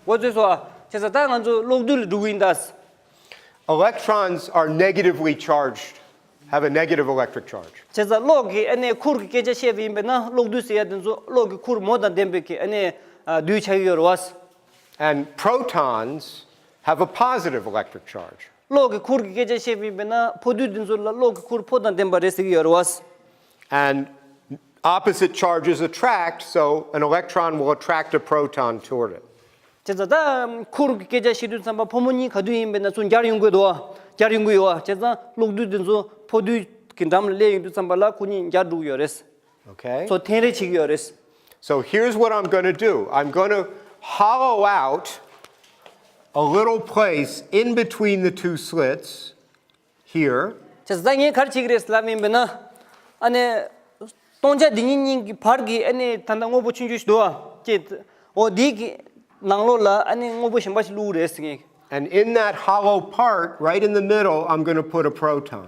འགོ་ཚུགས་སོང་། བྱས་ཙང་ད་ང་ཚོ་གློག་རྡུལ་ལ་འགྲོ་གི་ཡིན་ད། Electrons are negatively charged, have a negative electric charge. བྱས་ཙང་གློག་གི་ཨ་ནི་ཁུར་གྱི་སྐད་ཆ་བཤད་པ་ཡིན་པས་ན། གློག་རྡུལ་ཟེར་ཡ་དེ་ཚོ་གློག་གི་ཁུར་མོ་དང་ལྡན་པའི་གི་ཨ་ནི་རྡུལ་ཆགས་ཀྱི་ཡོད་རེད་བ། And protons have a positive electric charge. གློག་གི་ཁུར་གྱི་སྐད་ཆ་བཤད་པ་ཡིན་པས་ན། ཕོ་རྡུལ་དེ་ཚོ་ལ་གློག་གི་ཁུར་ཕོ་དང་ལྡན་པ་རེད་ཟེར་གྱི་ཡོད་རེད་བ། And opposite charges attract, so an electron will attract a proton toward it. བྱས་ཙང་ད་ཁུར་གྱི་སྐད་ཆ་བཤད་དུས་ཙམ་པ་ཕོ་མོ་གཉིས་ག་དུས་ཡིན་པས་ན་ཚུར་འབྱར་ཡོང་གི་འདུག་འབྱར་ཡོང་གི་ཡོད་བ། བྱས་ཙང་གློག་རྡུལ་དེ་ཚོ་ཕོ་རྡུལ་གྱི་འགྲམ་ལ་སླེབས་ཡོང་དུས་ཙམ་པ་ལ་ཁོ་གཉིས་འབྱར་འགྲོ་གི་ཡོད་རེད། Okay. ཚོ་འཐེན་རེས་བྱེད་ཀྱི་ཡོད་རེད། So here's what I'm going to do. I'm going to hollow out a little place in between the two slits here. བྱས་ཙང་ད་ངས་ག་རེ་བྱེད་ཀྱི་རེད་ལབ་ཡིན་པས་ན། ཨ་ནི་སྟོང་ཆ་འདི་གཉིས་གཉིས་ཀྱི་བར་གྱི་ཨ་ནི་ད་ལྟ་དངོས་པོ་ཆུང་ཆུང་ཞིག་འདུག་བ། ཅེས། འོ་འདི་གི་ནང་ལོགས་ལ་ཨ་ནི་དངོས་པོ་གཞན་པ་ཞིག་བླུགས་རེད་ཟེར་ངས། And in that hollow part, right in the middle, I'm going to put a proton.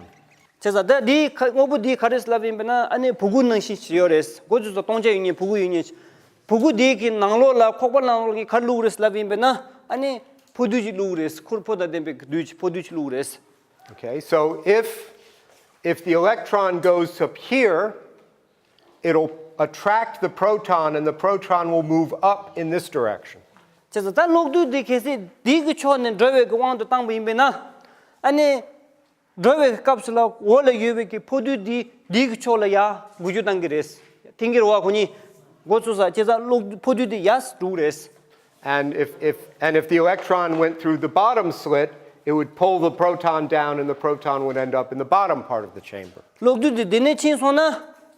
བྱས་ཙང་ད་འདི་ཁ་དངོས་པོ་འདི་ག་རེ་ལབ་ཡིན་པས་ན། ཨ་ནི་སྦུ་གུ་ནང་བཞིན་ཞིག་ཡོད་རེད། འགོ་ཚུགས་ཙང་སྟོང་ཆ་ཡོད་མཁན་སྦུ་གུ་ཡོད་མཁན་ཞིག་སྦུ་གུ་འདི་གི་ནང་ལོགས་ལ་ཁོག་པ་ནང་ལོགས་ཀྱི་ག་རེ་བླུགས་རེད་ལབ་ཡིན་པས་ན། ཨ་ནི་ཕོ་རྡུལ་ཅིག་བླུགས་རེད། ཁུར་ཕོ་དང་ལྡན་པའི་རྡུལ་ཅིག་ཕོ་རྡུལ་ཅིག་བླུགས་རེད། Okay, so if if the electron goes up here, it'll attract the proton and the proton will move up in this direction. བྱས་ཙང་ད་གློག་རྡུལ་འདི་གལ་སྲིད་འདི་གི་ཕྱོགས་ནས་འགྲོ་བའི་གི་དབང་དུ་བཏང་པ་ཡིན་པས་ན། ཨ་ནི་འགྲོ་བའི་སྐབས་སུ་ལ་འོག་ལ་ཡོད་པའི་གི་ཕོ་རྡུལ་འདི་འདི་གི་ཕྱོགས་ལ་ཡར་འགུལ་སྐྱོད་བཏང་གི་རེད། འཐེན་གྱི་རེད་བ་ཁོ་གཉིས། འགོ་ཚུགས་ས་བྱས་ཙང་གློག་ཕོ་རྡུལ་འདི་ཡར་འགྲོ་གི་རེད། And if, if, and if the electron went through the bottom slit, it would pull the proton down and the proton would end up in the bottom part of the chamber. གློག་རྡུལ་འདི་འདི་ནས་ཕྱིན་སོང་ན་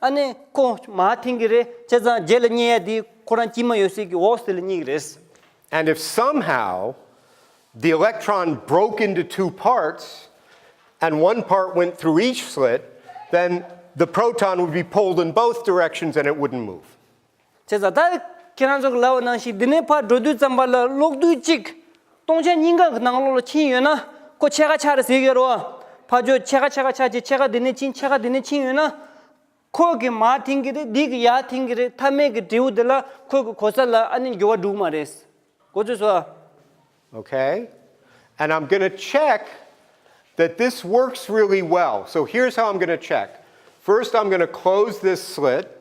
ཨ་ནི་ཁོ་མར་འཐེན་གྱི་རེད། བྱས་ཙང་རྗེས་ལ་རྙེད་ཡ་འདི་ཁོ་རང་དཀྱིལ་མ་ཡོད་སའི་གི་འོག་དེ་ལ་རྙེད་ཀྱི་རེད། And if somehow the electron broke into two parts and one part went through each slit, then the proton would be pulled in both directions and it wouldn't move. བྱས་ཙང་ད་ཁྱེད་རང་ཚོ་གི་ལབ་པ་ནང་བཞིན་འདི་ནས་ཕར་འགྲོ་དུས་ཙམ་པ་ལ་གློག་རྡུལ་གཅིག་སྟོང་ཆ་གཉིས་ཀ་གི་ནང་ལོགས་ལ་ཕྱིན་ཡོད་ན་ཁོ་ཕྱེད་ཀ་ཆགས་རེད་ཟེར་གྱི་ཡོད་རེད་བ། ཕར་ཕྱོགས་ཕྱེད་ཀ་ཕྱེད་ཀ་ཆགས་བྱས་ཕྱེད་ཀ་འདི་ནས་ཕྱིན་ཕྱེད་ཀ་འདི་ནས་ཕྱིན་ཡོད་ན། ཁོ་གི་མར་འཐེན་གྱི་རེད། འདི་གི་ཡར་འཐེན་གྱི་རེད། མཐའ་མའི་གི་འབྲས་བུ་འདི་ལ་ཁོ་གི་གོ་ས་ལ་ཨ་ནི་འགྱུར་བ་འགྲོ་གི་མ་རེད། གོ་ཚོད་སོང་ཨ། Okay? And I'm going to check that this works really well. So here's how I'm going to check. First, I'm going to close this slit.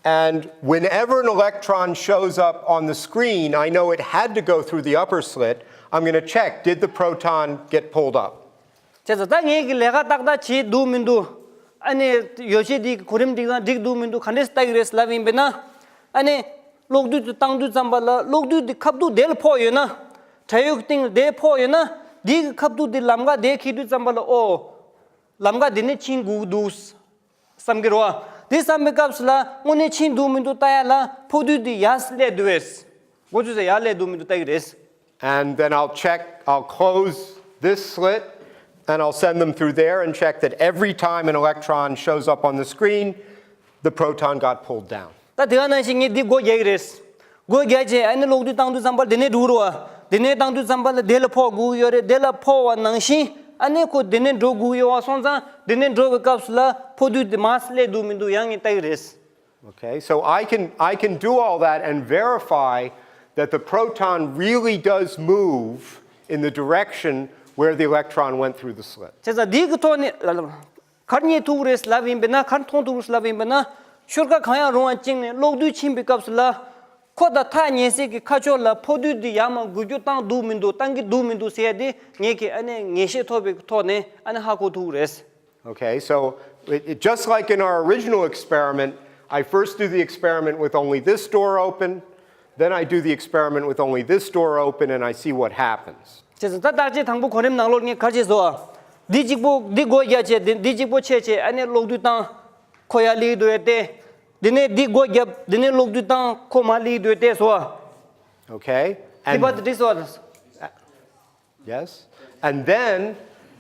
And whenever an electron shows up on the screen, I know it had to go through the upper slit. I'm going to check, did the proton get pulled up? བྱས་ཙང་ད་ངས་ཀྱི་ལས་ཀ་ཏག་ཏག་བྱེད་འདུག་མི་འདུག་ཨ་ནི་ཡོ་བྱད་འདི་གི་གོ་རིམ་སྒྲིག་སྟངས་འགྲིག་འདུག་མི་འདུག་ག་འདྲས་ལྟ་གི་རེད་ལབ་ཡིན་པས་ན། ཨ་ནི་ གློག་རྡུལ་དེ་བཏང་དུས་ཙམ་པ་ལ་གློག་རྡུལ་དེ་ཁ་ཐུག་དེ་ལ་ཕོག་ཡོད་ན། བྲན་གཡོག་གི་སྟེང་ལ་དེ་ཕོག་ཡོད་ན། དེ་གི་ཁ་ཐུག་དེ་ལམ་ཁ་དེ་འཁེལ་དུས་ཙམ་པ་ལ་ཨོ། ལམ་ཁ་དེ་ནས་ཕྱིན་དགོས་ཀྱི་འདུག་བསམ་གྱི་རེད་བ། དེ་བསམ་པའི་སྐབས་སུ་ལ་དངོས་གནས་ཕྱིན་འདུག་མི་འདུག་ལྟ་ཡ་ལ་ཕོག་དུས་དེ་ཡར་སླེབས་འདུག་བས། འགོ་ཚུགས་ས་ཡར་སླེབས་འདུག་མི་འདུག་ལྟ་གི་རེད། And then I'll check, I'll close this slit and I'll send them through there and check that every time an electron shows up on the screen, the proton got pulled down. ད་དེ་ག་ནང་བཞིན་ངས་འདི་སྒོ་རྒྱག་གི་རེད། སྒོ་རྒྱག་བྱས་ཨ་ནི་གློག་རྡུལ་བཏང་དུས་ཙམ་པ་དེ་ནས་འགྲོ་རུ་བ། དེ་ནས་བཏང་དུས་ཙམ་པ་ལ་དེ་ལ་ཕོག་དགོས་ཡོད་རེད། དེ་ལ་ཕོག་པ་ནང་བཞིན་ཨ་ནི་ཁོ་དེ་ནས་འགྲོ་དགོས་ཡོད་བ་སོང་ཙང་དེ་ནས་འགྲོ་བའི་སྐབས་སུ་ལ་ཕོག་དུས་དེ་མར་སླེབས་འདུག་མི་འདུག་ཡང་ངས་ལྟ་གི་རེད། Okay, so I can, I can do all that and verify that the proton really does move in the direction where the electron went through the slit. བྱས་ཙང་འདི་གི་ཐོག་ནས་ལ་ལ་གར་རྙེད་ཐུབ་རེད་ལབ་ཡིན་པས་ན། གར་མཐོང་ཐུབ་རེད་ལབ་ཡིན་པས་ན། ཤོག་ཁ་གང་ཡང་རུང་བ་བཅིངས་ནས་གློག་རྡུལ་ཕྱིན་པའི་སྐབས་སུ་ལ་ཁོ་དང་ཐག་ཉེ་སའི་གི་ཁ་ཕྱོགས་ལ་ཕོག་དུས་འདི་ཡར་མར་འགུལ་སྐྱོད་བཏང་འདུག་མི་འདུག་བཏང་གི་འདུག་མི་འདུག་ཟེར་ཡ་དེ་ངེད་ཀྱིས་ཨ་ནི་ངེས་ཤེས་ཐོབ་པའི་ཐོག་ནས་ཨ་ནི་ཧ་གོ་ཐུབ་རེད། Okay, so it, it, just like in our original experiment, I first do the experiment with only this door open, then I do the experiment with only this door open, and I see what happens. བྱས་ཙང་ད་བརྟག་དཔྱད་དང་པོ་གོ་རིམ་ནང་ལོགས་ངས་ག་རེ་བྱས་སོ། འདི་གཅིག་པོ་འདི་སྒོ་རྒྱག་བྱས་འདི་འདི་གཅིག་པོ་ཕྱེ་བྱས་ཨ་ནི་གློག་རྡུལ་བཏང་། ཁོ་ཡར་སླེབས་འདུག་ཡ་སྟེ། འདི་ནས་འདི་སྒོ་བརྒྱབ། འདི་ནས་གློག་རྡུལ་བཏང་ཁོ་མར་སླེབས་འདུག་ཡ་སྟེ་སོ། Okay. དེ་And བར་དུ་འགྲིག་སོ། Yes. And then,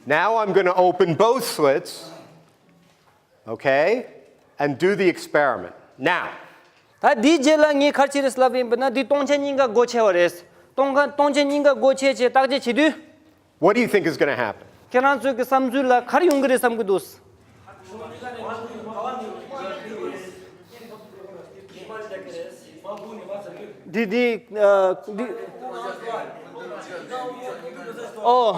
now I'm going to open both slits. Okay. And do the experiment. Now, ད་འདིའི་རྗེས་ལ་ངས་ག་རེ་བྱས་རེད་ལབ་ཡིན་པ་ན་འདི་སྟོང་ཆ་གཉིས་ཀ་སྒོ་ཕྱེ་བ་རེད། སྟོང་ཁ་སྟོང་ཆ་གཉིས་ཀ་སྒོ་ཕྱེ་བྱས་བརྟག་དཔྱད་བྱེད་དུས། What do you think is going to happen? ཁྱེད་རང་ཚོའི་གི་བསམ་ཚུལ་ལ་ག་རེ་ཡོང་གི་རེད་བསམ་གི་འདུག་འདི་འདི་ཨ། འདི། Oh,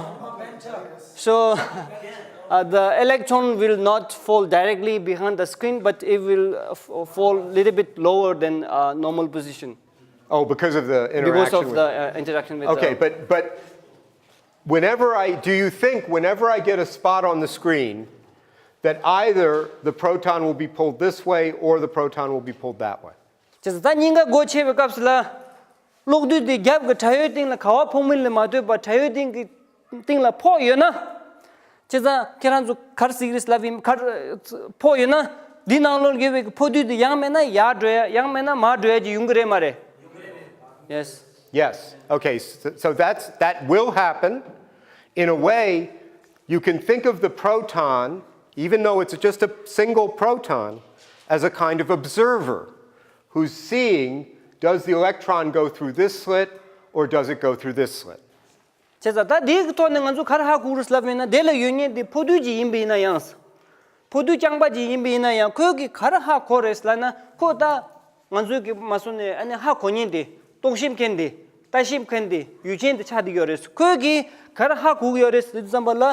so, uh, the electron will not fall directly behind the screen, but it will uh, f- fall a little bit lower than uh, normal position Oh, because of the because interaction of with the uh, interaction with Okay, the but but whenever I do you think whenever I get a spot on the screen that either the proton will be pulled this way or the proton will be pulled that way? བྱས་ཙང་ད་སྙིང་ག་སྒོ་ཕྱེ་བའི་སྐབས་སུ་ལ། གློག་རྡུལ་དེ་རྒྱབ་ཀྱི་བྲན་གཡོག་སྟེང་ལ་ག་བ་ཕོག་མིན་ལ་མ་ལྟོས་པར་བྲན་གཡོག་སྟེང་གི་སྟེང་ལ་ཕོག་ཡོད་ན། བྱས་ཙང་ཁྱེད་རང་ཚོ་ག་རེ་ཟེར་གི་རེད་ལབ་ཡིན། ག་རེ་ཕོག་ཡོད་ན། འདི་ནང་ལོགས་ཡོད་པའི་གི་ཕོག་དུས་དེ་ཡང་མེད་ན་ཡར་འགྲོ་ཡ་ཡང་མེད་ན་མར་འགྲོ་ཡ་ཅིག་ཡོང་གི་རེད་མ་རེད། Yes. Yes. Okay. So, so that's that will happen. In a way, you can think of the proton, even though it's just a single proton, as a kind of observer who's seeing, does the electron go through this slit or does it go through this slit? བྱས་ཙང་ད་དེའི་གི་ཐོག་ནས་ང་ཚོ་ག་རེ་ཧ་གོ་རེད་ལབ་ཡིན་ན། དེ་ལ་ཡོད་མཁན་དེ་ཕོག་དུས་ཅིག་ཡིན་པ་ཡིན་ན་ཡང་། ཕོག་དུས་རྐྱང་པ་ཅིག་ཡིན་པ་ཡིན་ན་ཡང་ཁོས་གི་ག་རེ་ཧ་གོ་རེད་ལབ་ན། ཁོ་ད་ང་ཚོའི་གི་མ་སོང་ནས་ཨ་ནི་ཧ་གོ་མཁན་དེ། རྟོག་ཞིབ་མཁན་དེ། ལྟ་ཞིབ་མཁན་དེ། ཡུལ་ཅན་དེ་ཆགས་བསྡད་ཡོད་རེད། ཁོས་གི་ག་རེ་ཧ་གོ་གི་ཡོད་རེད་ཟེར་དུས་ཙམ་པ་ལ།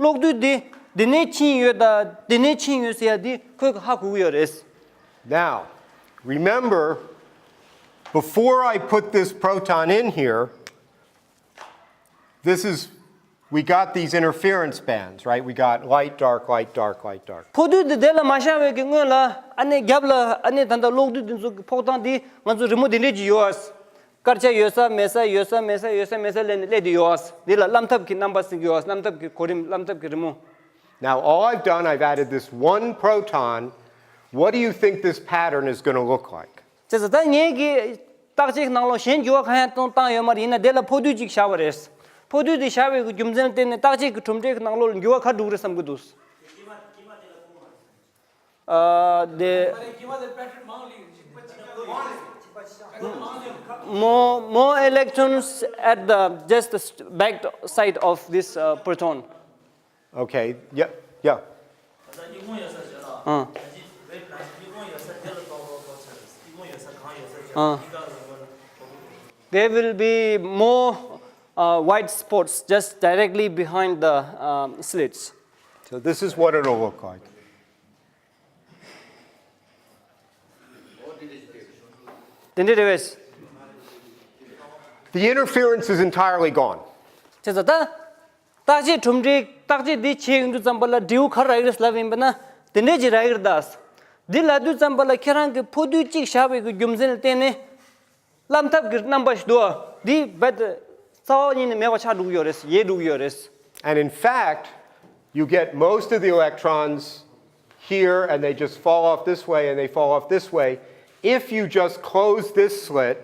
གློག་རྡུལ་དེ་འདི་ནས་ཕྱིན་ཡོད་ད་འདི་ནས་ཕྱིན་ཡོད་ཟེར་ཡ་དེ་ཁོས་གི་ཧ་གོ་གི་ཡོད་རེད། Now, remember, before I put this proton in here, this is, we got these interference bands, right? We got light, dark, light, dark, light, dark. ཕོག་དུས་དེ་དེ་ལ་མ་ཤར་བའི་གི་སྔོན་ལ་ཨ་ནི་རྒྱབ་ལ་ཨ་ནི་ད་ལྟ་གློག་རྡུལ་དེ་ཚོ་གི་ཕོག་སྟངས་དེ་ང་ཚོ་རི་མོ་དེ་འདྲས་ཅིག་ཡོད། དཀར་ཆ་ཡོད་ས་མེད་ས་ཡོད་ས་མེད་ས་ཡོད་ས་མེད་ས་ལས་ནས་སླེབས་དེ་ཡོད། འདི་ལ་རླབས་ཐབས་ཀྱི་རྣམ་པ་ཟེར་གི་ཡོད། རླབས་ཐབས་ཀྱི་གོ་རིམ་རླབས་ཐབས་ཀྱི་རི་མོ། Now, all I've done, I've added this one proton. What do you think this pattern is going to look like? བྱས་ཙང་ད་ངས་གི་བརྟག་དཔྱད་ཀྱི་ནང་ལོགས་གཞན་འགྱུར་བ་གང་ཡང་གཏོང་བཏང་ཡོད་མ་རེད། ཡིན་ན་དེ་ལ་ཕོག་དུས་གཅིག་བཞག་པ་རེད། ཕོག་དུས་དེ་བཞག་པའི་གི་རྒྱུ་མཚན་ལ་བརྟེན་ནས་བརྟག་དཔྱད་ཀྱི་གྲུབ་འབྲས་ཀྱི་ནང་ལོགས་ལ་འགྱུར་བ་ག་འགྲོ་གི་རེད་བསམ་གི་འདུག Uh, the more, more electrons at the just the st- back side of this uh, proton. Okay, yeah, yeah. ཨ། ཨ། There will be more uh, white spots just directly behind the um, slits. So this is what it'll look like. དེ་འདྲ་རེད་བས། The interference is entirely gone. བྱས་ཙང་ད། བརྟག་དཔྱད་གྲུབ་འབྲས་བརྟག་དཔྱད་འདི་བྱས་ཡོང་དུས་ཙམ་པ་ལ་འབྲས་བུ་ག་རེ་རག་གི་རེད་ལབ་ཡིན་པ་ན། དེ་འདྲས་ཅིག་རག་གི་རེད་ད། འདི་ལབ་དུས་ཙམ་པ་ལ་ཁྱེད་རང་གི་ཕོག་དུས་གཅིག་བཞག་པའི་གི་རྒྱུ་མཚན་ལ་བརྟེན་ནས། བླ་མཐབ་ཀྱི་རྣམ་པ་ཞིག་འདུག་འདི་རྦད་དེ་རྩ་བ་ཉིད་ནས་མེད་པ་ཆགས་འགྲོ་གི་ཡོད་རེད། ཡལ་འགྲོ་གི་ཡོད་རེད། And in fact, you get most of the electrons here and they just fall off this way and they fall off this way. If you just close this slit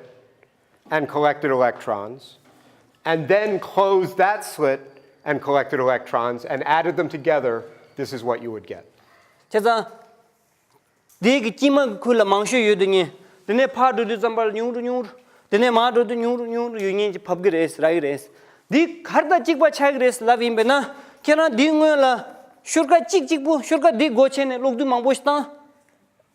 and collected electrons, and then close that slit and collected electrons and added them together, this is what you would get. བྱས་ཙང་། དེའི་གི་དཀྱིལ་མ་གི་ཁུལ་ལ་མང་ཤོས་ཡོད་དེ་ཉིད། དེ་ནས་ཕར་འགྲོ་དུས་ཙམ་པ་ལ་ཉུང་རུ་ཉུང་རུ། དེ་ནས་མར་འགྲོ་དུས་ཉུང་རུ་ཉུང་རུ་ཡོད་མཁན་གྱི་བབས་ཀྱི་རེད། རག་གི་རེད། འདི་ག་རེ་དང་གཅིག་པ་ཆགས་ཀྱི་རེད་ལབ་ཡིན་པས་ན། ཁྱེད་རང་འདིའི་སྔོན་ལ་ཤུར་ཁ་གཅིག་གཅིག་པུ་ཤུར་ཁ་འདི་སྒོ་ཕྱེ་ནས་གློག་རྡུལ་མང་པོ་ཞིག་བཏང་།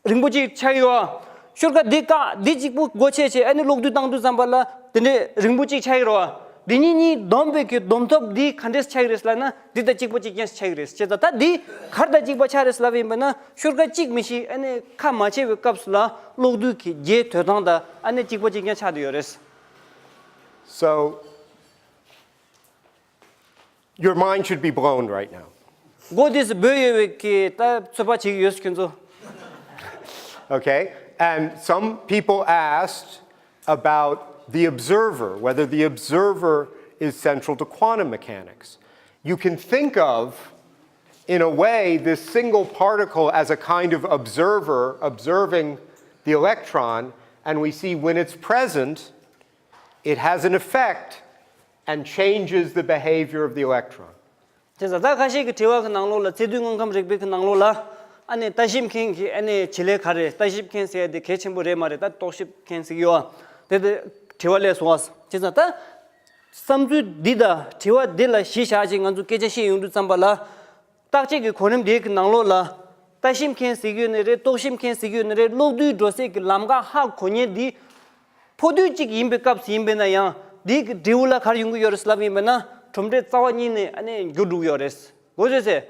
རིང་པོ་གཅིག་ཆགས་ཡོད། ཤུར་ཁ་འདི་བཀག་འདི་གཅིག་པུ་སྒོ་ཕྱེ་བྱས་ཨ་ནི་གློག་རྡུལ་བཏང་དུས་ཙམ་པ་ལ་དེ་འདྲའི་རིང་པོ་གཅིག་ཆགས་ཡོད་རེད་བ། འདི་གཉིས་གཉིས་བསྡོམས་པའི་གི་བསྡོམས་ཐོབ་འདི་ག་འདྲས་ཆགས་ཀྱི་རེད་ལབ་ན། འདི་དང་གཅིག་པ་གཅིག་རྐྱང་ཞིག་ཆགས་ཀྱི་རེད། བྱས་ཙང་ད་འདི་ག་རེ་དང་གཅིག་པ་ཆགས་རེད་ལབ་ཡིན་པ་ན། ཤུར་ཁ་གཅིག་མི་ཤེས་ཨ་ནི་ཁ་མ་ཕྱེ་བའི་སྐབས་སུ་ལ་གློག་རྡུལ་གྱི་རྒྱས་དོད་སྟངས་དང་ཨ་ནི་གཅིག་པ་གཅིག་རྐྱང་ཆགས་བསྡད་ཡོད་རེད། So, your mind should be blown right now. མགོ་དེ་སུ་སྦོས་ཡོད་པའི་གི་ད་ཚོད་དཔག་བྱེད་ཀྱི་ཡོད་ཁྱོད་ཚོ། Okay, and some people asked about the observer, whether the observer is central to quantum mechanics. You can think of, in a way, this single particle as a kind of observer observing the electron, and we see when it's present, it has an effect and changes the behavior of the electron. དེ་ཙང་ད་ཁ་ཤས་ཀྱི་དྲི་བ་གི་ནང་ལོགས་ལ་ཚད་རྡུལ་དངོས་ཁམས་རིག་པའི་གི་ནང་ལོགས་ལ་ཨ་ནི་ལྟ་ཞིབ་མཁན་གྱི་ཨ་ནི་བྱེད་ལས་ག་རེ། ལྟ་ཞིབ་མཁན་ཟེར་ཡ་དེ་གལ་ཆེན་པོ་རེད་མ་རེད། ད་རྟོག་ཞིབ་མཁན་ཟེར་གྱི་ཡོད། དེ་དེ་དྲི་བ་སླེབས་སོང་བ། དེ་ཙང་ད་བསམ་ཚུལ་འདི་དང་དྲི་བ་འདི་ལ་གཞི་བཞག་ཅིག་ང་ཚོ་སྐད་ཆ་བཤད་ཡོང་དུས་ཙམ་པ་ལ། བརྟག་དཔྱད་ཀྱི་གོ་རིམ་དེ་གི་ནང་ལོགས་ལ། ལྟ་ཞིབ་མཁན་ཟེར་གྱི་ཡོད་ནི་རེད། རྟོག་ཞིབ་མཁན་ཟེར་གྱི་ཡོད་ནི་རེད། གློག་རྡུལ་འགྲོ་སའི་གི་ལམ་ཁ་ཧ་གོ་མཁན་འདི། ཕོ་རྡུལ་གཅིག་ཡིན་པའི་སྐབས་སུ་ཡིན་པས་ན་ཡང་འདི་གི་འབྲས་བུ་ལ་ག་རེ་ཡོང་གི་ཡོད་རེད་ལབ་ཡིན་པས་ན། གྲུབ་འབྲས་རྩ་བ་ཉིད་ནས་ཨ་ནི་འགྱུར་འགྲོ་གི་ཡོད་རེད། གོ་ཚོད་ཟེར།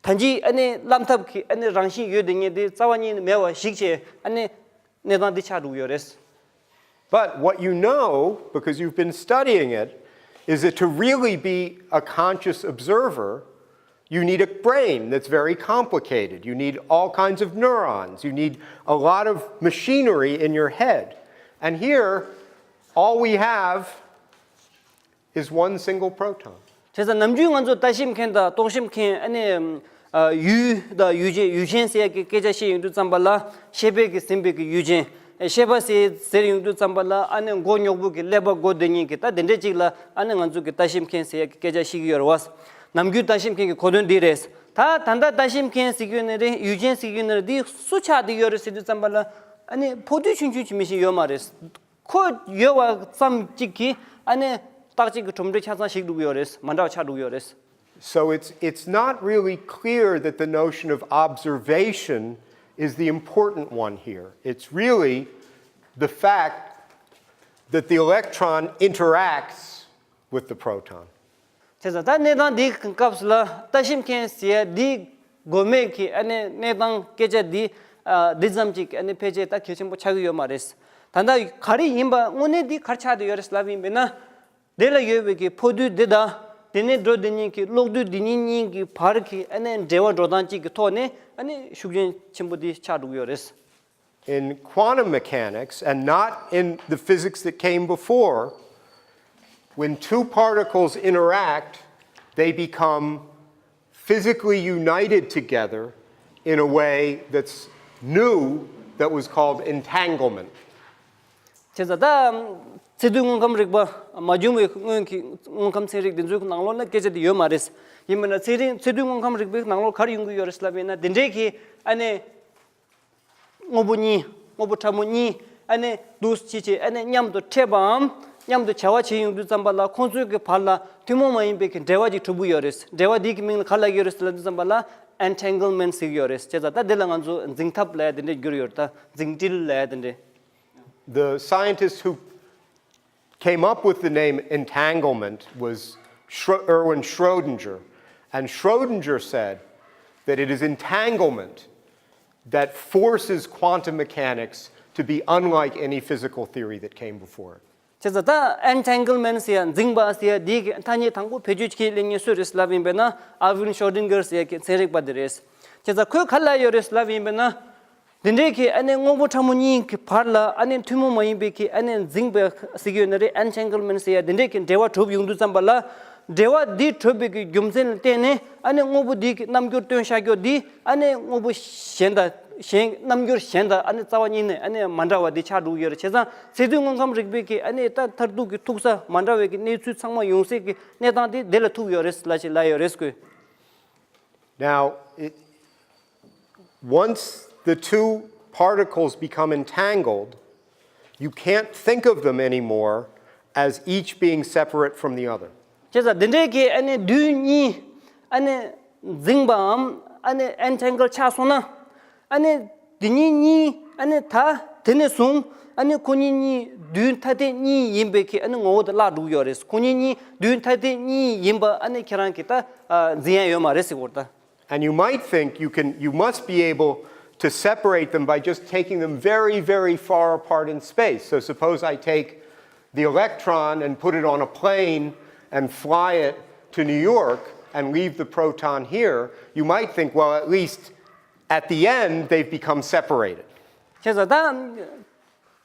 ད་ཅི་ཨ་ནི་བླ་མཐབ་ཀྱི་ཨ་ནི་རང་བཞིན་ཡོད་དེ་ཉིད་དེ་རྩ་བ་ཉིད་ནས་མེད་པ་ཞིག་བྱས་ཨ་ནི་གནས་སྟངས་འདི་ཆགས་འགྲོ་གི་ཡོད་རེད། But what you know, because you've been studying it, is that to really be a conscious observer, you need a brain that's very complicated. You need all kinds of neurons. You need a lot of machinery in your head. And here, all we have is one single proton. བྱས་ཙང་ནམ་རྒྱུན་ང་ཚོ་ལྟ་ཞིབ་མཁན་དང་རྟོག་ཞིབ་མཁན་ཨ་ནི་ཡུལ་དང་ཡུལ་ཅན་ཡུལ་ཅན་ཟེར་ཡག་གི་སྐད་ཆ་བཤད་ཡོང་དུས་ཙམ་པ་ལ་ཤེས་པས་ཀྱི་ཟིན་པའི་གི་ཡུལ་ཅན། ཤེས་པ་ཟེར་ཟེར་ཡོང་དུས་ཙམ་པ་ལ་ཨ་ནི་མགོ་རྙོག་པོ་གི་ཀླད་པ་མགོ་བདེ་ཉིད་ཀྱི་ད་དེ་འདྲས་ཅིག་ལ་ཨ་ནི་ང་ཚོ་གི་ལྟ་ཞིབ་མཁན་ཟེར་ཡག་གི་སྐད་ཆ་བཤད་ཀྱི་ཡོད་རེད་བ། ནམ་རྒྱུན་ལྟ་ཞིབ་མཁན་གྱི་གོ་དོན་འདི་རེད། ད་ད་ལྟ་ལྟ་ཞིབ་མཁན་ཟེར་གྱི་ཡོད་ནི་རེད། ཡུལ་ཅན་ཟེར་གྱི་ཡོད་ནི་རེད། འདི་སུ་ཆགས་བསྡད་ཡོད་རེད་ཟེར་དུས་ཙམ་པ་ལ་ཨ་ནི་ཕོ་རྡུལ་ཆུང་ཆུང་ཅིག་མི་ཤེས་ཡོད་མ་རེད། ཁོ་ཡོད་པ་ཙམ་གཅིག་གིས་ཨ་ནི་བརྟག་དཔྱད་ཀྱི་གྲུབ་འབྲས་ཆ་ཚང་ཞིག་འགྲོ་གི་ཡོད་རེད། མ་འདྲ་བ་ཆགས་འགྲོ་གི་ཡོད་རེད། So it's, it's not really clear that the notion of observation is the important one here. It's really the fact that the electron interacts with the proton. དེ་ཙང་ད་གནས་སྟངས་འདིའི་སྐབས་སུ་ལ་ལྟ་ཞིབ་མཁན་ཟེར་ཡ་འདི་དགོས་མེད་ཀྱི་ཨ་ནི་གནས་སྟངས་སྐད་ཆ་འདི་ཨ་འདི་ཙམ་ཅིག་ཨ་ནི་ཕལ་ཆེར་ད་གལ་ཆེན་པོ་ཆགས་ཀྱི་ཡོད་མ་རེད། ད་ལྟ་ག་རེ་ཡིན་པ་དངོས་གནས་འདི་ག་རེ་ཆགས་བསྡད་ཡོད་རེད་ལབ་ཡིན་པས་ན། དེ་ལ་ཡོད་པའི་གི་ཕོ་རྡུལ་འདི་དང་དེ་ནས་འགྲོ་དེ་གཉིས་ཀྱི་གློག་རྡུལ་འདི་གཉིས་གཉིས་ཀྱི་བར་གྱི་ཨ་ནི་འབྲེལ་བ་འགྲོ་སྟངས་གཅིག་གི་ཐོག་ནས་ཨ་ནི་ཤུགས་རྐྱེན་ཆེན་པོ་འདི་ཆགས་འགྲོ་གི་ཡོད་རེད། In quantum mechanics, and not in the physics that came before, when two particles interact, they become physically united together in a way that's new, that was called entanglement. བྱས་ཙང་ད་ཚད་རྡུལ་དངོས་ཁམས་རིག་པ་མ་བྱུང་བའི་སྔོན་གྱི་དངོས་ཁམས་ཚན་རིག་འདི་ཚོའི་ནང་ལོགས་ན་སྐད་ཆ་དེ་ཡོད་མ་རེད། ཡིན་མིན་ན་ཚན་རིག་ཚད་རྡུལ་དངོས་ཁམས་རིག་པའི་ནང་ལོགས་ག་རེ་ཡོང་གི་ཡོད་རེད་ལབ་ཡིན་ན་དེ་འདྲའི་གི་ཨ་ནི་དངོས་པོ་གཉིས་དངོས་པོ་ཕྲ་མོ་གཉིས་ཨ་ནི་འདུ་བྱེད་ཀྱི་ཨ་ནི་མཉམ་དུ་འཕྲད་པའམ་མཉམ་དུ་བྱ་བ་བྱེད་ཡོང་དུས་ཙམ་པ་ལ་ཁོང་ཚོའི་གི་བར་ལ་ཐུན་མོང་མ་ཡིན་པའི་གི་འབྲེལ་བ་ཅིག་གྲུབ་ཀྱི་ཡོད་རེད། འབྲེལ་བ་འདི་གི་མིང་ལ་ག་ལབ་ཀྱི་ཡོད་རེད་ལབ་དུས་ཙམ་པ་ལ་entanglement ཟེར་གྱི་ཡོད་རེད། བྱས་ཙང་ད་འདི་ལ་ང་ཚོ་འཛིང་ཐབས་ལབ་ཡ་དེ་འདྲས་བསྒྱུར་ཡོད་རེད། ད་འཛིང་འབྲེལ་ལབ་ཡ་དེ་འདྲས། The scientist who came up with the name entanglement was Schro- Erwin Schrödinger. And Schrödinger said that it is entanglement that forces quantum mechanics to be unlike any physical theory that came before it. བྱས་ཙང་ད་entanglement ཟེར་ཡ་འཛིང་བ་ཟེར་ཡ་འདི་གི་ཐ་སྙད་དང་པོ་བེད་སྤྱོད་བྱེད་མཁན་སུ་རེད་ལབ་ཡིན་པས་ན་Erwin Schrödinger ཟེར་ཡ་གི་ཚན་རིག་པ་དེ་རེད། བྱས་ཙང་ཁོས་ག་ལབ་ཡོད་རེད་ལབ་ཡིན་པས་ན། འདི་འདྲའི་གི་ཨ་ནི་དངོས་པོ་ཕྲ་མོ་གཉིས་ཀྱི་བར་ལ་ཨ་ནི་ཐུན་མོང་མ་ཡིན་པའི་གི་ཨ་ནི་འཛིང་བ་ཟེར་གྱི་ཡོད་ན་རེད། Entanglement ཟེར་ཡ་འདི་འདྲའི་གི་འབྲེལ་བ་གྲུབ་ཡོང་དུས་ཙམ་པ་ལ། འབྲེལ་བ་འདི་གྲུབ་པའི་གི་རྒྱུ་མཚན་ལ་བརྟེན་ནས་ཨ་ནི་དངོས་པོ་འདི་གི་རྣམ་འགྱུར་སྟོན་བྱ་རྒྱུ་འདི་ཨ་ནི་དངོས་པོ་གཞན་དང་གཞན་རྣམ་འགྱུར་གཞན་དང་ཨ་ནི་རྩ་བ་ཉིད་ནས་ཨ་ནི་མ་འདྲ་བ་འདི་ཆགས་འགྲོ་གི་ཡོད་རེད། བྱས་ཙང་ཚད་རྡུལ་དངོས་ཁམས་རིག་པའི་གི་ཨ་ནི་ད་མཐར་ཐུག་གི་ཐུག་ས་མ་འདྲ་བའི་གི་གནས་ཚུལ་ཚང་མ་ཡོང་སའི་གི་གནས་སྟངས་དེ་དེ་ལ་ཐུག་ཡོད་རེད་ལབ་ཅིག་ལབ་ཡོད་རེད་ཀོ། Now, it, once the two particles become entangled, you can't think of them anymore as each being separate from the other. བྱས་ཙང་འདི་འདྲའི་གི་ཨ་ནི་རྡུལ་གཉིས་ཨ་ནི་འཛིང་བའམ་ཨ་ནི་entangle ཆགས་སོང་ན། ཨ་ནི་དེ་གཉིས་གཉིས་ཨ་ནི་ད་དེ་ནས་བཟུང་ཨ་ནི་ཁོ་གཉིས་གཉིས་རྡུལ་ཐ་དད་གཉིས་ཡིན་པའི་གི་ཨ་ནི་ངོ་བོ་དེ་བརླག་འགྲོ་གི་ཡོད་རེད། ཁོ་གཉིས་གཉིས་རྡུལ་ཐ་དད་གཉིས་ཡིན་པ་ཨ་ནི་ཁྱེད་རང་གིས་ད་འཛིན་ཡ་ཡོད་མ་རེད་ཟེར་གོ་ད། And you might think you can you must be able to separate them by just taking them very, very far apart in space. So suppose I take the electron and put it on a plane and fly it to New York and leave the proton here, you might think, well, at least at the end, they've become separated. བྱས་ཙང་ད་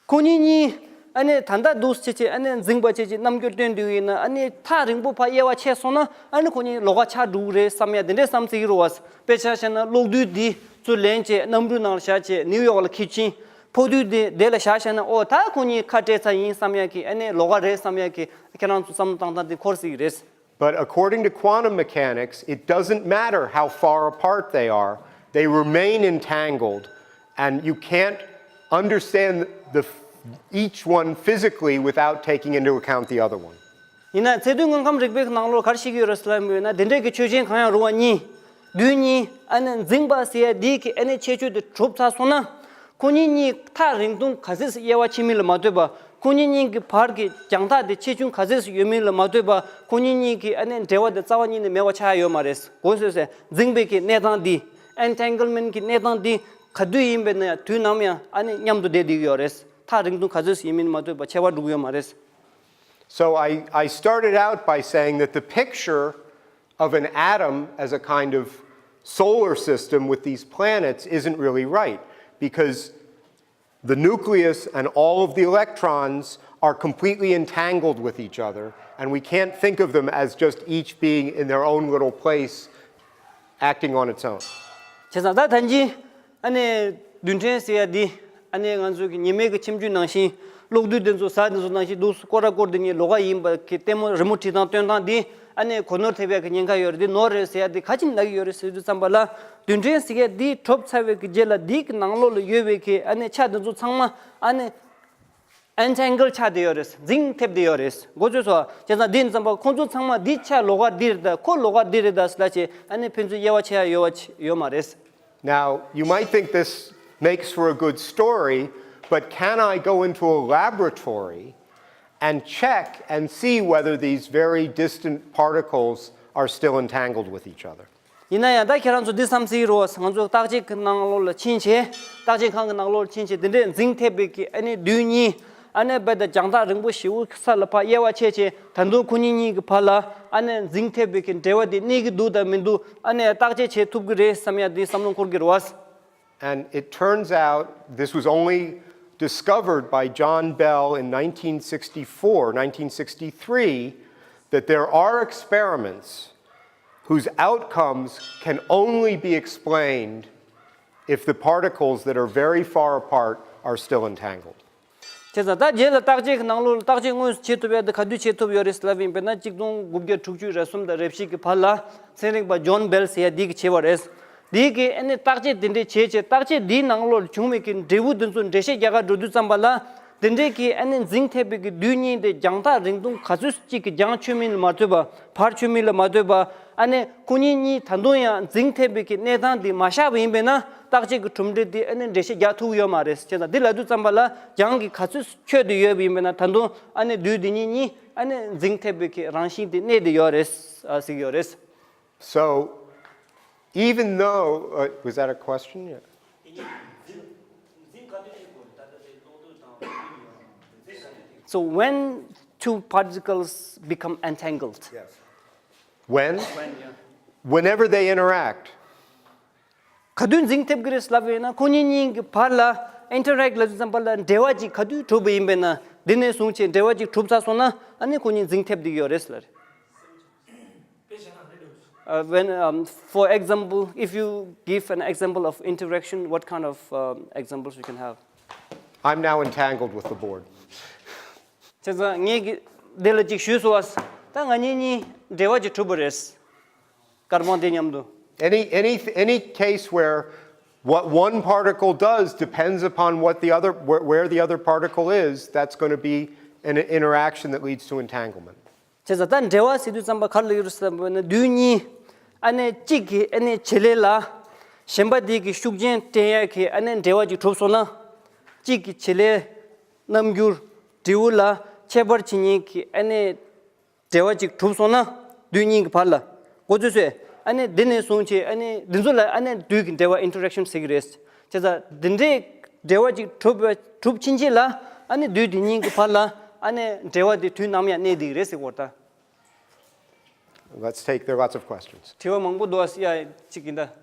ཁོ་གཉིས་གཉིས་ཨ་ནི་ད་ལྟ་འདུག་བྱས་བྱས་ཨ་ནི་འཛིང་བ་བྱས་བྱས་རྣམ་འགྱུར་སྟོན་དུས་ཡིན་ན་ཨ་ནི་ཐག་རིང་པོ་ཕར་དབྱེ་བ་ཕྱེ་སོང་ན་ཨ་ནི་ཁོ་གཉིས་ལོགས་ཀ་ཆགས་འགྲོ་གི་རེད་བསམ་ཡ་དེ་འདྲས་བསམ་སྲིད་ཀྱི་རེད་བ། དཔེ་ཆ་བཞག་ན་གློག་རྡུལ་འདི་ཚུར་ལེན་བྱས་གནམ་གྲུའི་ནང་ལ་བཞག་བྱས་ནིའུ་ཡོག་ལ་འཁྱེར་ཕྱིན། ཕོ་རྡུལ་འདི་དེ་ལ་བཞག་བཞག་ན་ཨོ་ད་ཁོ་གཉིས་ཁ་བྲལ་ཚར་ཡིན་བསམ་ཡ་གི་ཨ་ནི་ལོགས་ཀ་རེད་བསམ་ཡ་གི་ཁྱེད་རང་ཚོ་བསམ་བློ་བཏང་སྟངས་དེ་འཁོར་སྲིད་ཀྱི་རེད། But according to quantum mechanics, it doesn't matter how far apart they are, they remain entangled, and you can't understand the, each one physically without taking into account the other one. ཡིན་ན་ཚད་རྡུལ་དངོས་ཁམས་རིག་པའི་ནང་ལོགས་ག་རེ་བཤད་ཀྱི་ཡོད་རེད་ཟེར་ལབ་ཡོད་ན་དེ་འདྲའི་གི་ཆོས་ཅན་གང་ཡང་རུང་བ་གཉིས། རྡུལ་གཉིས་ཨ་ནི་འཛིང་བ་ཟེར་ཡ་འདི་གི་ཨ་ནི་ཁྱད་ཆོས་དེ་གྲུབ་ཚར་སོང་ན། ཁོ་གཉིས་གཉིས་ཐག་རིང་ཐུང་ག་ཚོད་ཅིག་དབྱེ་བ་ཕྱེ་མིན་ལ་མ་ལྟོས་པ། ཁོ་གཉིས་གཉིས་ཀྱི་བར་གྱི་རྒྱང་ཐག་དེ་ཆེ་ཆུང་ག་ཚོད་ཅིག་ཡོད་མིན་ལ་མ་ལྟོས་པ། ཁོ་གཉིས་གཉིས་ཀྱི་ཨ་ནི་འབྲེལ་བ་དེ་རྩ་བ་ཉིད་ནས་མེད་པ་ཆགས་ཡོད་མ་རེད། གོ་སོང་ཟེར། འཛིང་བའི་གི་གནས་སྟངས་འདི། Entanglement གི་གནས་སྟངས་འདི་ག་དུས་ཡིན་པའི་ན་ཡང་དུས་ནམ་ཡང་ཨ་ནི་མཉམ་དུ་བསྡད་བསྡད་ཀྱི་ཡོད་རེད། ཐག་རིང་ཐུང་ག་ཚོད་ཅིག་ཡིན་མིན་མ་ལྟོས་པ་ཁྱད་པར་འགྲོ་གི་ཡོད་མ་རེད། So I, I started out by saying that the picture of an atom as a kind of solar system with these planets isn't really right, because the nucleus and all of the electrons are completely entangled with each other, and we can't think of them as just each being in their own little place acting on its own. བྱས་ཙང་ད་ད་གིན་ཨ་ནི་རྡུལ་ཕྲན་ཟེར་ཡ་འདི་ཨ་ནི་ང་ཚོ་གི་ཉི་མའི་གི་ཁྱིམ་རྒྱུད་ནང་བཞིན་གློག་རྡུལ་འདི་ཚོ་གཟའ་འདི་ཚོ་ནང་བཞིན་འདུག་སྐོར་ར་སྐོར་འདི་གཉིས་ལོགས་ཀ་ཡིན་པ་གི་ལྟད་མོ་རི་མོ་བྲིས་སྟངས་སྟོན་སྟངས་འདི་ཨ་ནི་གོ་ནོར་ཐེབས་ཡ་གི་ཉེན་ཁ་ཡོད་རེད། འདི་ནོར་རེད་ཟེར་ཡ་འདི་ག་ཅིག་ལབ་ཀྱི་ཡོད་རེད་ཟེར་དུས་ཙམ་པ་ལ་རྡུལ་ཕྲན་ཟེར་ཡ་འདི་གྲུབ་ཚར་བའི་གི་རྗེས་ལ་འདི་གི་ནང་ལོགས་ལ་ཡོད་པའི་གི་ཨ་ནི་ཆ་འདི་ཚོ་ཚང་མ་ཨ་ནི། Entangle ཆགས་བསྡད་ཡོད་རེད། འཛིང་ཐེབས་བསྡད་ཡོད་རེད། མགོ་ཚོས་སོ། བྱས་ཙང་འདི་ཡིན་ཙམ་པ་ཁོང་ཚོ་ཚང་མ་འདི་ཆ་ལོགས་ཀ་འདི་རེད་ད་ཁོ་ལོགས་ཀ་འདི་རེད་ད་ཟེར་ལ་བྱས་ཨ་ནི་ཕན་ཚུན་དབྱེ་བ་ཕྱེ་ཡ་ཡོད་པ་ཡོད་མ་རེད། Now, you might think this makes for a good story, but can I go into a laboratory and check and see whether these very distant particles are still entangled with each other? ཡིན་ན་ཡང་ད་ཁྱེད་རང་ཚོ་འདི་བསམ་སྲིད་རོ། ང་ཚོ་བརྟག་དཔྱད་ཀྱི་ནང་ལོགས་ལ་ཕྱིན་བྱས། བརྟག་དཔྱད་ཁང་གི་ནང་ལོགས་ལ་ཕྱིན་བྱས་དེ་འདྲས་འཛིང་ཐེབས་པའི་གི་ཨ་ནི་རྡུལ་གཉིས་ཨ་ནི་རྦད་དེ་རྒྱང་ཐག་རིང་པོ་ཞེ་པོ་ས་ལ་ཕར་དབྱེ་བ་ཕྱེ་བྱས་ད་དུང་ཁོ་གཉིས་གཉིས་ཀྱི་བར་ལ་ཨ་ནི་འཛིང་ཐེབས་པའི་གི་འབྲེལ་བ་དེ་གནས་ཀྱི་འདུག་དང་མི་འདུག་ཨ་ནི་བརྟག་དཔྱད་བྱེད་ཐུབ་ཀྱི་རེད་བསམ་ཡ་དེ་བསམ་བློ་འཁོར་གྱི་རེད་བ། And it turns out this was only discovered by John Bell in nineteen sixty-four, nineteen sixty-three, that there are experiments whose outcomes can only be explained if the particles that are very far apart are still entangled. བྱས་ཙང་ད་རྗེས་ལ་བརྟག་དཔྱད་ཀྱི་ནང་ལོགས་ལ་བརྟག་དཔྱད་དངོས་སུ་བྱེད་ཐུབ་ཡ་དེ་ག་དུས་བྱེད་ཐུབ་ཡོད་རེད་ཟེར་ལབ་ཡིན་པས་ན་གཅིག་སྟོང་དགུ་བརྒྱ་དྲུག་ཅུ་རེ་གསུམ་དང་རེ་བཞི་གི་བར་ལ་ཚན་རིག་པ་ཇོན་བེལ་ཟེར་ཡ་འདི་གིས་བྱས་པ་རེད། འདི་གིས་ཨ་ནི་བརྟག་དཔྱད་དེ་འདྲས་བྱས་བྱས་བརྟག་དཔྱད་འདིའི་ནང་ལོགས་ལ་བྱུང་བའི་གི་འབྲས་བུ་དེ་ཚོ་འགྲེལ་བཤད་རྒྱག་ག་འགྲོ་དུས་ཙམ་པ་ལ་དེ་འདྲས་ཀྱི་ཨ་ནི་འཛིང་ཐེབས་པའི་གི་རྡུལ་གཉིས་དེ་རྒྱང་ཐག་རིང་ཐུང་ག་ཚོད་ཅིག་གི་རྒྱང་ཆོད་མིན་ལ་མ་ལྟོས་པ་བར་ཆོད་མིན་ལ་མ་ལྟོས་པ། ཨ་ནི་ཁོ་གཉིས་གཉིས་ད་དུང་ཡང་འཛིང་ཐེབས་པའི་གི་གནས་སྟངས་འདི་མ་ཤར་བ་ཡིན་པས་ན་བརྟག་དཔྱད་ཀྱི་གྲུབ་འབྲས་འདི་ཨ་ནི་འགྲེལ་བཤད་རྒྱག་ཐུབ་ཡོད་མ་རེད། བྱས་ཙང་འདི་ལབ་དུས་ཙམ་པ་ལ་རྒྱང་གི་ག་ཚོད་ཆོད་དེ་ཡོད་པ་ཡིན་པས་ན་ད་དུང་ཨ་ནི་རྡུལ་འདི་གཉིས་གཉིས་ཨ་ནི་འཛིང་ཐེབས་པའི་གི་རང་བཞིན་དེ་གནས་བསྡད་ཡོད་རེད་ཨ་ཟེར་གྱི་ཡོད་རེད། So, even though, uh, was that a question? Yeah. So when two particles become entangled? Yes. When? When, yeah. Whenever they interact. ག་དུས་འཛིང་ཐེབས་ཀྱི་རེད་ལབ་ཡོད་ན། ཁོ་གཉིས་གཉིས་ཀྱི་བར་ལ་ཨིན་ཊར་རེག་ལབ་དུས་ཙམ་པ་ལ་འབྲེལ་བ་ཅིག་ག་དུས་གྲུབ་པ་ཡིན་པས་ན། འདི་ནས་བཟུང་བྱས་འབྲེལ་བ་ཅིག་གྲུབ་ཚར་སོང་ན། ཨ་ནི་ཁོ་གཉིས་འཛིང་ཐེབས་བསྡད་ཀྱི་ཡོད་རེད་ལབ་རེད། Uh, when, um, for example, if you give an example of interaction, what kind of, um, examples you can have? I'm now entangled with the board. བྱས་ཙང་ངས་ཀྱི་འདི་ལ་ཅིག་ཞུས་སོང་བ། ད་ང་གཉིས་གཉིས་འབྲེལ་བ་ཅིག་གྲུབ་པ་རེད། ཀར་བོན་དེ་མཉམ་དུ། Any, any, any case where what one particle does depends upon what the other, where, where the other particle is, that's going to be an interaction that leads to entanglement. བྱས་ཙང་ད་འབྲེལ་བ་ཟེར་དུས་ཙམ་པ་ག་རེ་ལབ་ཀྱི་རེད་ཟེར་ན། དུས་གཉིས་ཨ་ནི་གཅིག་གིས་ཨ་ནི་བྱེད་ལས་ལ་གཞན་པ་དེ་གི་ཤུགས་རྐྱེན་སྤྲད་ཡག་གི་ཨ་ནི་འབྲེལ་བ་ཅིག་གྲུབ་སོང་ན། གཅིག་གི་བྱེད་ལས་རྣམ་འགྱུར་འབྲས་བུ་ལ་ཁྱད་པར་བྱེད་མཁན་གྱི་ཨ་ནི་འབྲེལ་བ་ཅིག་གྲུབ་སོང་ན། དུས་གཉིས་ཀྱི་བར་ལ། གོ་ཚོད་སོང་། ཨ་ནི་འདི་ནས་བཟུང་བྱས་ཨ་ནི་འདི་ཚོ་ལ་ཨ་ནི་དུས་ཀྱི་འབྲེལ་བ་ཨིན་ཊར་རེག་ཤན་ཟེར་གྱི་རེད། བྱས་ཙང་འདི་འདྲའི་འབྲེལ་བ་ཅིག་གྲུབ་པ་གྲུབ་ཕྱིན་ཆད་ལ། ཨ་ནི་དུས་དེ་གཉིས་ཀྱི་བར་ལ་ཨ་ནི་འབྲེལ་བ་དེ་དུས་ནམ་ཡང་གནས་བསྡད་ཀྱི་རེད་ཟེར་གྱི་ཡོད་རེད་ད། Let's take, there are lots of questions. དྲི་བ་མང་པོ་འདུག་ཨ། ཡ་གཅིག་ཡིན་ད། ད་ད་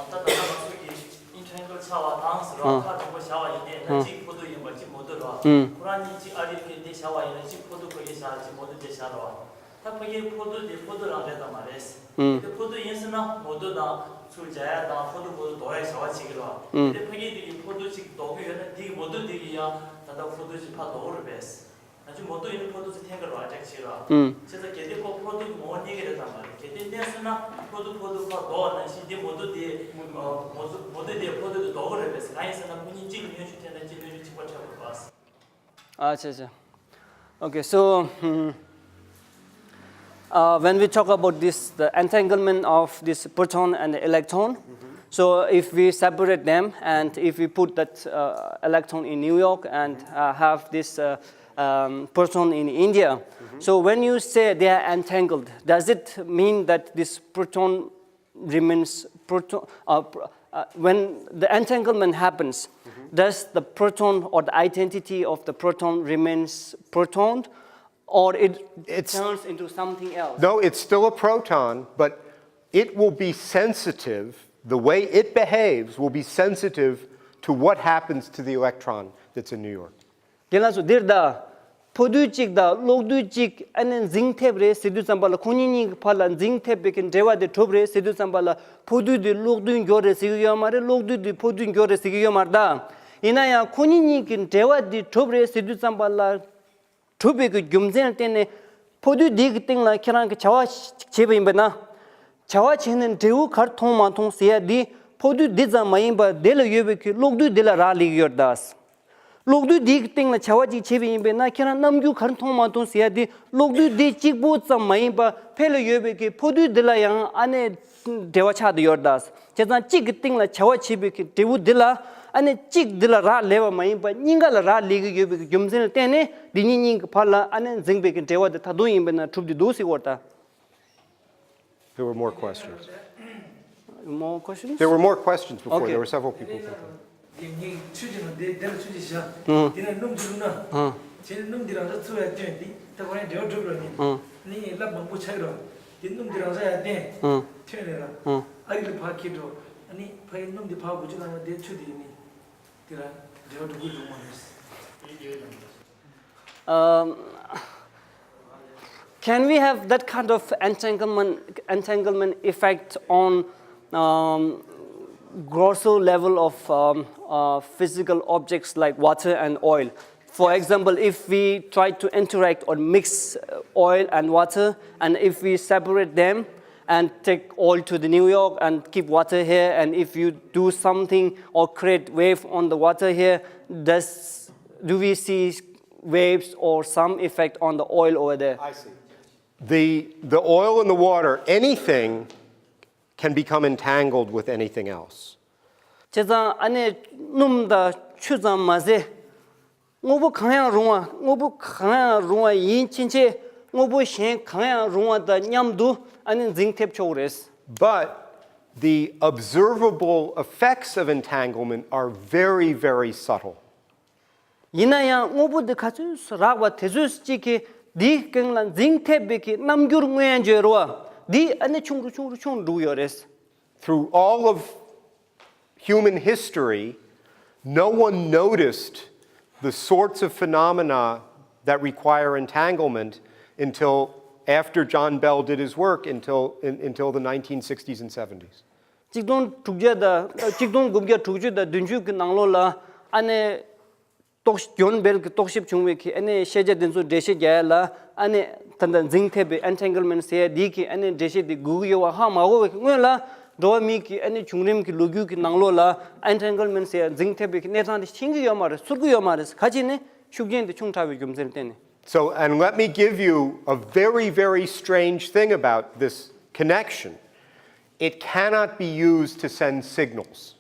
ལྟ་ང་ཚོ་གི་ཨིན་ཊེང་གལ་ཆགས་པ་དང་ཟེར་བ། ཨ། ཁ་དྲང་པོ་བཞག་པ་ཡིན་ཏེ་ན། ཨ། གཅིག་ཕོ་ཏོ་ཡིན་པ་གཅིག་མོ་ཏོ་རེད་བ། ཨ། ཁོ་རང་གཉིས་གཅིག་ཨ་རི་ཕ་གི་འདི་བཞག་པ་ཡིན་ན། གཅིག་ཕོ་ཏོ་ཕ་གི་བཞག་གཅིག་མོ་ཏོ་འདི་བཞག་རེད་བ། ད་ཕ་གིའི་ཕོ་ཏོ་དེ་ཕོ་ཏོ་རང་རེད་དམ་མ་རེད། ཨ། དེ་ཕོ་ཏོ་ཡིན་ཟེར་ན་མོ་ཏོ་དང་ཚུར་སྦྱར་ཡ་དང་ཕོ་ཏོ་ཕོ་ཏོ་ལྡོག་ཡ་བྱ་བ་བྱེད་ཀྱི་རེད་བ། ཨ། དེ་ཕ་གི་དེ་གི་ཕོ་ཏོ་གཅིག་ལྡོག་གི་ཡོད་ན། དེ་གི་མོ་ཏོ་དེ་གི་ཡང་ད་ལྟ་ཕོ་ཏོ་གཅིག་ཕར་ལྡོག་གི་རེད་པས། ང་ཚོ་མོ་ཏོ་ཡིན་ན་ཕོ་ཏོ་ཚོ་འཐེན་གི་རེད་བ། ཅེག་བྱེད་རོགས། ཨུམ། བྱས་ཙང་གལ་ཏེ་ཁོ་ཕོ་ཏོ་གི་མོ་བ་གནས་ཀྱི་རེད་དམ་མ་རེད། གལ་ཏེ་གནས་སོང་ན་ཕོ་ཏོ་ཕོ་ཏོ་ཕར་ལྡོག་པ་ནང་བཞིན་དེ་མོ་ཏོ་དེ་མོ་ཏོ་མོ་ཏོ་མོ་ཏོ་དེ་ཕོ་ཏོ་དེ་ལྡོག་གི་རེད་པས། གང་ཡིན་ཟེར་ན་ཁོ་གཉིས་གཅིག་ལ་གནོན་ཤུགས་འཕྲད་ན་གཅིག་གནོན་ཤུགས་གཅིག་པ་འཕྲད་དགོས་པ། ཨ་ཆ་ཆ། Okay, so, hmm, uh, when we talk about this, the entanglement of this proton and the electron, so if we separate them and if we put that, uh, electron in New York and, uh, have this, uh, um, proton in India, so when you say they are entangled, does it mean that this proton remains proton, uh, pr- uh, when the entanglement happens, does the proton or the identity of the proton remains proton, or it It's turns into something else? No, it's still a proton, but it will be sensitive. The way it behaves will be sensitive to what happens to the electron that's in New York. རྒན་ལགས་སོ། འདིར་ད་ཕོ་རྡུལ་གཅིག་དང་གློག་རྡུལ་གཅིག་ཨ་ནི་འཛིང་ཐེབས་རེད་ཟེར་དུས་ཙམ་པ་ལ། ཁོ་གཉིས་གཉིས་ཀྱི་བར་ལ་འཛིང་ཐེབས་པའི་གི་འབྲེལ་བ་དེ་གྲུབ་རེད་ཟེར་དུས་ཙམ་པ་ལ། ཕོ་རྡུལ་དེ་གློག་རྡུལ་འགྱུར་རེད་ཟེར་གྱི་ཡོད་མ་རེད། གློག་རྡུལ་དེ་ཕོ་རྡུལ་འགྱུར་རེད་ཟེར་གྱི་ཡོད་མ་རེད་ད། ཡིན་ན་ཡང་ཁོ་གཉིས་གཉིས་ཀྱི་འབྲེལ་བ་དེ་གྲུབ་རེད་ཟེར་དུས་ཙམ་པ་ལ། གྲུབ་པའི་གི་རྒྱུ་མཚན་ལ་བརྟེན་ནས་ཕོ་རྡུལ་དེ་གི་སྟེང་ལ་ཁྱེད་རང་གི་བྱ་བ་ཞིག་བྱས་པ་ཡིན་པ་ན། བྱ་བ་བྱས་ནས་འབྲས་བུ་ག་རེ་མཐོང་མ་མཐོང་ཟེར་ཡ་དེ་ཕོ་རྡུལ་འདི་ཙམ་མ་ཡིན་པ་དེ་ལ་ཡོད་པའི་གི་གློག་རྡུལ་འདི་ལ་རག་ལས་ཀྱི་ཡོད་རེད་ད། གློག་རྡུལ་འདིའི་སྟེང་ལ་བྱ་བ་ཅིག་བྱས་པ་ཡིན་པས་ན། ཁྱེད་རང་རྣམ་འགྱུར་ག་རེ་མཐོང་མ་མཐོང་ཟེར་ཡ་དེ་གློག་རྡུལ་འདི་གཅིག་པོ་ཙམ་མ་ཡིན་པ་ཕར་ལ་ཡོད་པའི་གི་ཕོ་རྡུལ་འདི་ལ་ཡང་ཨ་ནི་འབྲེལ་བ་ཆགས་བསྡད་ཡོད་རེད་ད། བྱས་ཙང་གཅིག་གི་སྟེང་ལ་བྱ་བ་བྱས་པའི་གི་འབྲས་བུ་འདི་ལ་ཨ་ནི་གཅིག་འདི་ལ་རག་ལས་པ་མ་ཡིན་པ་གཉིས་ཀ་ལ་རག་ལས་ཀྱི་ཡོད་པའི་གི་རྒྱུ་མཚན་ལ་བརྟེན་ནས། འདི་གཉིས་གཉིས་ཀྱི་བར་ལ་ཨ་ནི་འཛིང་པའི་གི་འབྲེལ་བ་དེ་ད་དུང་ཡིན་པས་ན་གྲུབ་བསྡད་འདུག་ཟེར་གྱི་ཡོད་རེད་ད། There were more questions. More questions? There were more questions before. Okay. There were several people thinking. དེ་ངས་ཆུ་ཅིག་ནང་དེ་དེ་ལ་ཆུ་ཅིག་བཞག་ཨང་། དེ་ནས་སྣུམ་ཅིག་བླུགས་ན། ཨང་། བྱས་ནས་སྣུམ་འདི་རང་ས་ཚུར་ཡར་བཏོན་ཏེ། ད་ཁོ་རང་འབྲེལ་བ་གྲུབ་རོགས་ནི། ཨང་། ནི་རླབས་མང་པོ་ཆགས་ཀྱི་རོགས། དེ་སྣུམ་འདི་རང་ས་ཡར་བཏོན། ཨང་། ཐོན་ནས་ར། ཨང་། ཨ་རི་ལ་ཕར་འཁྱེར་འགྲོ། ཨ་ནི་ཕ་གི་སྣུམ་འདི་ཕར་འགུལ་སྐྱོད་བཏང་ན་དེ་ཆུ་དེ་ནི་དེ་ར་འབྲེལ་བ་གྲུབ་ཀྱི་འདུག་མ་རེད། Um, can we have that kind of entanglement, entanglement effect on, um, grosser level of, um, uh, physical objects like water and oil? For example, if we try to interact or mix, uh, oil and water, and if we separate them and take oil to the New York and keep water here, and if you do something or create wave on the water here, does, do we see waves or some effect on the oil over there? I see. The, the oil and the water, anything can become entangled with anything else. བྱས་ཙང་ཨ་ནི་སྣུམ་དང་ཆུ་ཙམ་མ་ཟད། དངོས་པོ་གང་ཡང་རུང་བ། དངོས་པོ་གང་ཡང་རུང་བ་ཡིན་ཕྱིན་ཆད། དངོས་པོ་གཞན་གང་ཡང་རུང་བ་དང་མཉམ་དུ་ཨ་ནི་འཛིང་ཐེབས་ཆོག་གི་རེད། But the observable effects of entanglement are very, very subtle. ཡིན་ན་ཡང་དངོས་པོ་འདི་ག་ཚོད་རགས་པ་དེ་ཚོད་ཅིག་གིས་འདིའི་སྟེང་ལ་འཛིང་ཐེབས་པའི་གི་རྣམ་འགྱུར་མངོན་ཡ་འཇོག་རོགས། འདི་ཨ་ནི་ཆུང་རུ་ཆུང་རུ་ཆུང་རུ་འགྲོ་གི་ཡོད་རེད། Through all of human history, no one noticed the sorts of phenomena that require entanglement until after John Bell did his work until, in, until the nineteen sixties and seventies. གཅིག་སྟོང་དྲུག་བརྒྱ་དང་གཅིག་སྟོང་དགུ་བརྒྱ་དྲུག་ཅུ་དང་བདུན་ཅུ་གི་ནང་ལོགས་ལ་ཨ་ནི་རྟོག་ཞིབ་ཇོན་བེལ་གྱི་རྟོག་ཞིབ་བྱུང་བའི་གི་ཨ་ནི་ཤེས་བྱ་དེ་ཚོ་འགྲེལ་བཤད་རྒྱག་ཡ་ལ་ཨ་ནི་ད་ལྟ་འཛིང་ཐེབས་པའི་entanglement་ཟེར་ཡ་དེའི་གི་ཨ་ནི་འགྲེལ་བཤད་དེ་དགོས་ཀྱི་ཡོད་པ་ཧ་མ་གོ་བའི་གི་སྔོན་ལ་འགྲོ་བ་མིའི་གི་ཨ་ནི་བྱུང་རིམ་གྱི་ལོ་རྒྱུས་ཀྱི་ནང་ལོགས་ལ་entanglement ཟེར་ཡ་འཛིང་ཐེབས་པའི་གི་གནས་སྟངས་དེ་ཤེས་ཀྱི་ཡོད་མ་རེད། ཚོར་གྱི་ཡོད་མ་རེད། ག་ཅི་ནས་ཤུགས་རྐྱེན་དེ་ཆུང་དྲགས་པའི་རྒྱུ་མཚན་བརྟེན་ནས། So, and let me give you a very, very strange thing about this connection. It cannot be used to send signals.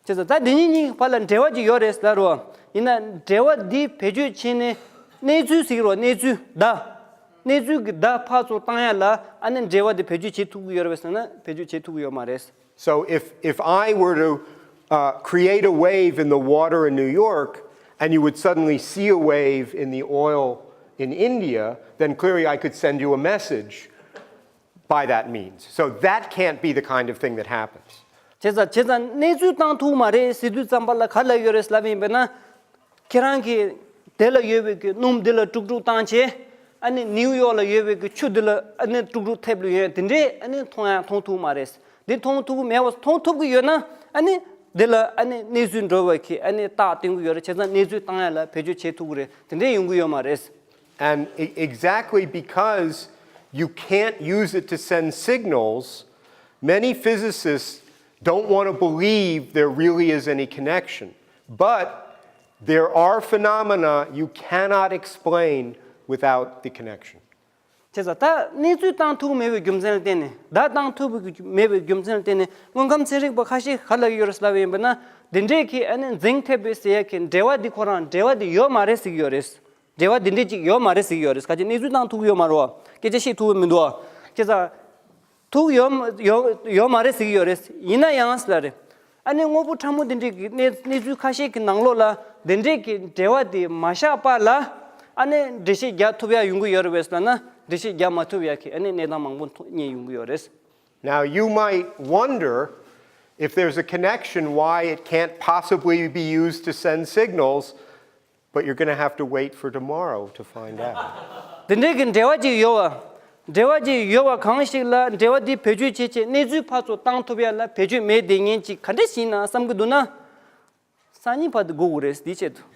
བྱས་ཙང་ད་འདི་གཉིས་གཉིས་བར་ལ་འབྲེལ་བ་ཅིག་ཡོད་རེད་ཟེར་རོ། ཡིན་ན་འབྲེལ་བ་འདི་བེད་སྤྱོད་བྱས་ནས་གནས་ཚུལ་ཟེར་རོ། གནས་ཚུལ་བརྡ། གནས་ཚུལ་གྱི་བརྡ་ཕར་ཚུར་བཏང་ཡ་ལ་ཨ་ནི་འབྲེལ་བ་འདི་བེད་སྤྱོད་བྱེད་ཐུབ་ཀྱི་ཡོད་རེད་ཟེར་ན་བེད་སྤྱོད་བྱེད་ཐུབ་ཀྱི་ཡོད་མ་རེད། So if, if I were to uh, create a wave in the water in New York, and you would suddenly see a wave in the oil in India, then clearly I could send you a message by that means. So that can't be the kind of thing that happens. བྱས་ཙང་བྱས་ཙང་གནས་ཚུལ་བཏང་ཐུབ་མ་རེད་ཟེར་དུས་ཙམ་པ་ལ་ག་ལ་ཡོད་རེད་ལབ་ཡིན་པས་ན། ཁྱེད་རང་གིས་དེ་ལ་ཡོད་པའི་གི་སྣུམ་འདི་ལ་དཀྲུག་དཀྲུག་བཏང་བྱས། ཨ་ནི་ནིའུ་ཡོག་ལ་ཡོད་པའི་གི་ཆུ་འདི་ལ་ཨ་ནི་དཀྲུག་དཀྲུག་ཐེབས་ལ་ཡོད་དེ་འདྲས་ཨ་ནི་མཐོང་ཡང་མཐོང་ཐུབ་མ་རེད། འདི་མཐོང་ཐུབ་ཀྱི་མེད་པ་མཐོང་ཐུབ་ཀྱི་ཡོད་ན་ཨ་ནི་འདི་ལ་ཨ་ནི་གནས་ཚུལ་འགྲོ་བའི་གི་ཨ་ནི་རྟགས་སྟོན་གྱི་ཡོད་རེད། བྱས་ཙང་གནས་ཚུལ་བཏང་ཡ་ལ་བེད་སྤྱོད་བྱེད་ཐུབ་ཀྱི་རེད། དེ་འདྲས་ཡོང་གི་ཡོད་མ་རེད། And e- exactly because you can't use it to send signals, many physicists don't want to believe there really is any connection. But there are phenomena you cannot explain without the connection. བྱས་ཙང་ད་གནས་ཚུལ་བཏང་ཐུབ་མེད་པའི་རྒྱུ་མཚན་ལ་བརྟེན་ནས་བརྡ་བཏང་ཐུབ་མེད་པའི་རྒྱུ་མཚན་ལ་བརྟེན་ནས་དངོས་ཁམས་ཚན་རིག་པ་ཁ་ཤས་ག་ལ་ཡོད་རེད་ལབ་ཡིན་པས་ན་འདི་འདྲས་ཀྱི་ཨ་ནི་འཛིང་ཐེབས་པའི་ཟེར་ཡ་གི་འབྲེལ་བ་འདི་ཁོ་རང་འབྲེལ་བ་འདི་ཡོད་མ་རེད་ཟེར་གྱི་ཡོད་རེད། འབྲེལ་བ་འདི་འདྲས་ཅིག་ཡོད་མ་རེད་ཟེར་གྱི་ཡོད་རེད། ག་ཅི་གནས་ཚུལ་བཏང་ཐུབ་ཀྱི་ཡོད་མ་རེད་བ། སྐད་ཆ་བཤད་ཐུབ་ཀྱི་མི་འདུག་བ། བྱས་ཙང་ཐུག་ཡོད་ཡོད་ཡོད་མ་རེད་ཟེར་གྱི་ཡོད་རེད། ཡིན་ན་ཡང་ཟེར་ལ་རེད། ཨ་ནི་དངོས་པོ་ཕྲ་མོ་འདི་འདྲས་ཀྱི་གནས་གནས་ཚུལ་ཁ་ཤས་ཀྱི་ནང་ལོགས་ལ་འདི་འདྲས་ཀྱི་འབྲེལ་བ་དེ་མ་བཞག་པ་ལ་ཨ་ནི་འགྲེལ་བཤད་རྒྱག་ཐུབ་ཡ་ཡོང་གི་ཡོད་རེད་པས་ལབ་ན་འགྲེལ་བཤད་རྒྱག་མ་ཐུབ་ཡ་གི་ཨ་ནི་གནས་སྟངས་མང་པོ་མཐོང་རྙེད་ཡོང་གི་ཡོད་རེད། Now you might wonder if there's a connection why it can't possibly be used to send signals, but you're going to have to wait for tomorrow to find out. དེ་འདྲའི་གི་འབྲེལ་བ་ཅིག་ཡོད་བ། འབྲེལ་བ་ཅིག་ཡོད་བ་གང་ཞིག་ལ་འབྲེལ་བ་འདི་བེད་སྤྱོད་བྱེད་ཆེད་གནས་ཚུལ་ཕར་ཚུར་བཏང་ཐུབ་ཡ་ལ་བེད་སྤྱོད་མེད་བསྡད་མཁན་ཅིག་ག་འདྲ་ཞིག་ཡིན་ན་བསམ་གི་འདུག་ན། སང་ཉིན་བར་དུ་སྒུག་དགོས་རེད་འདིའི་ཆེད་དུ།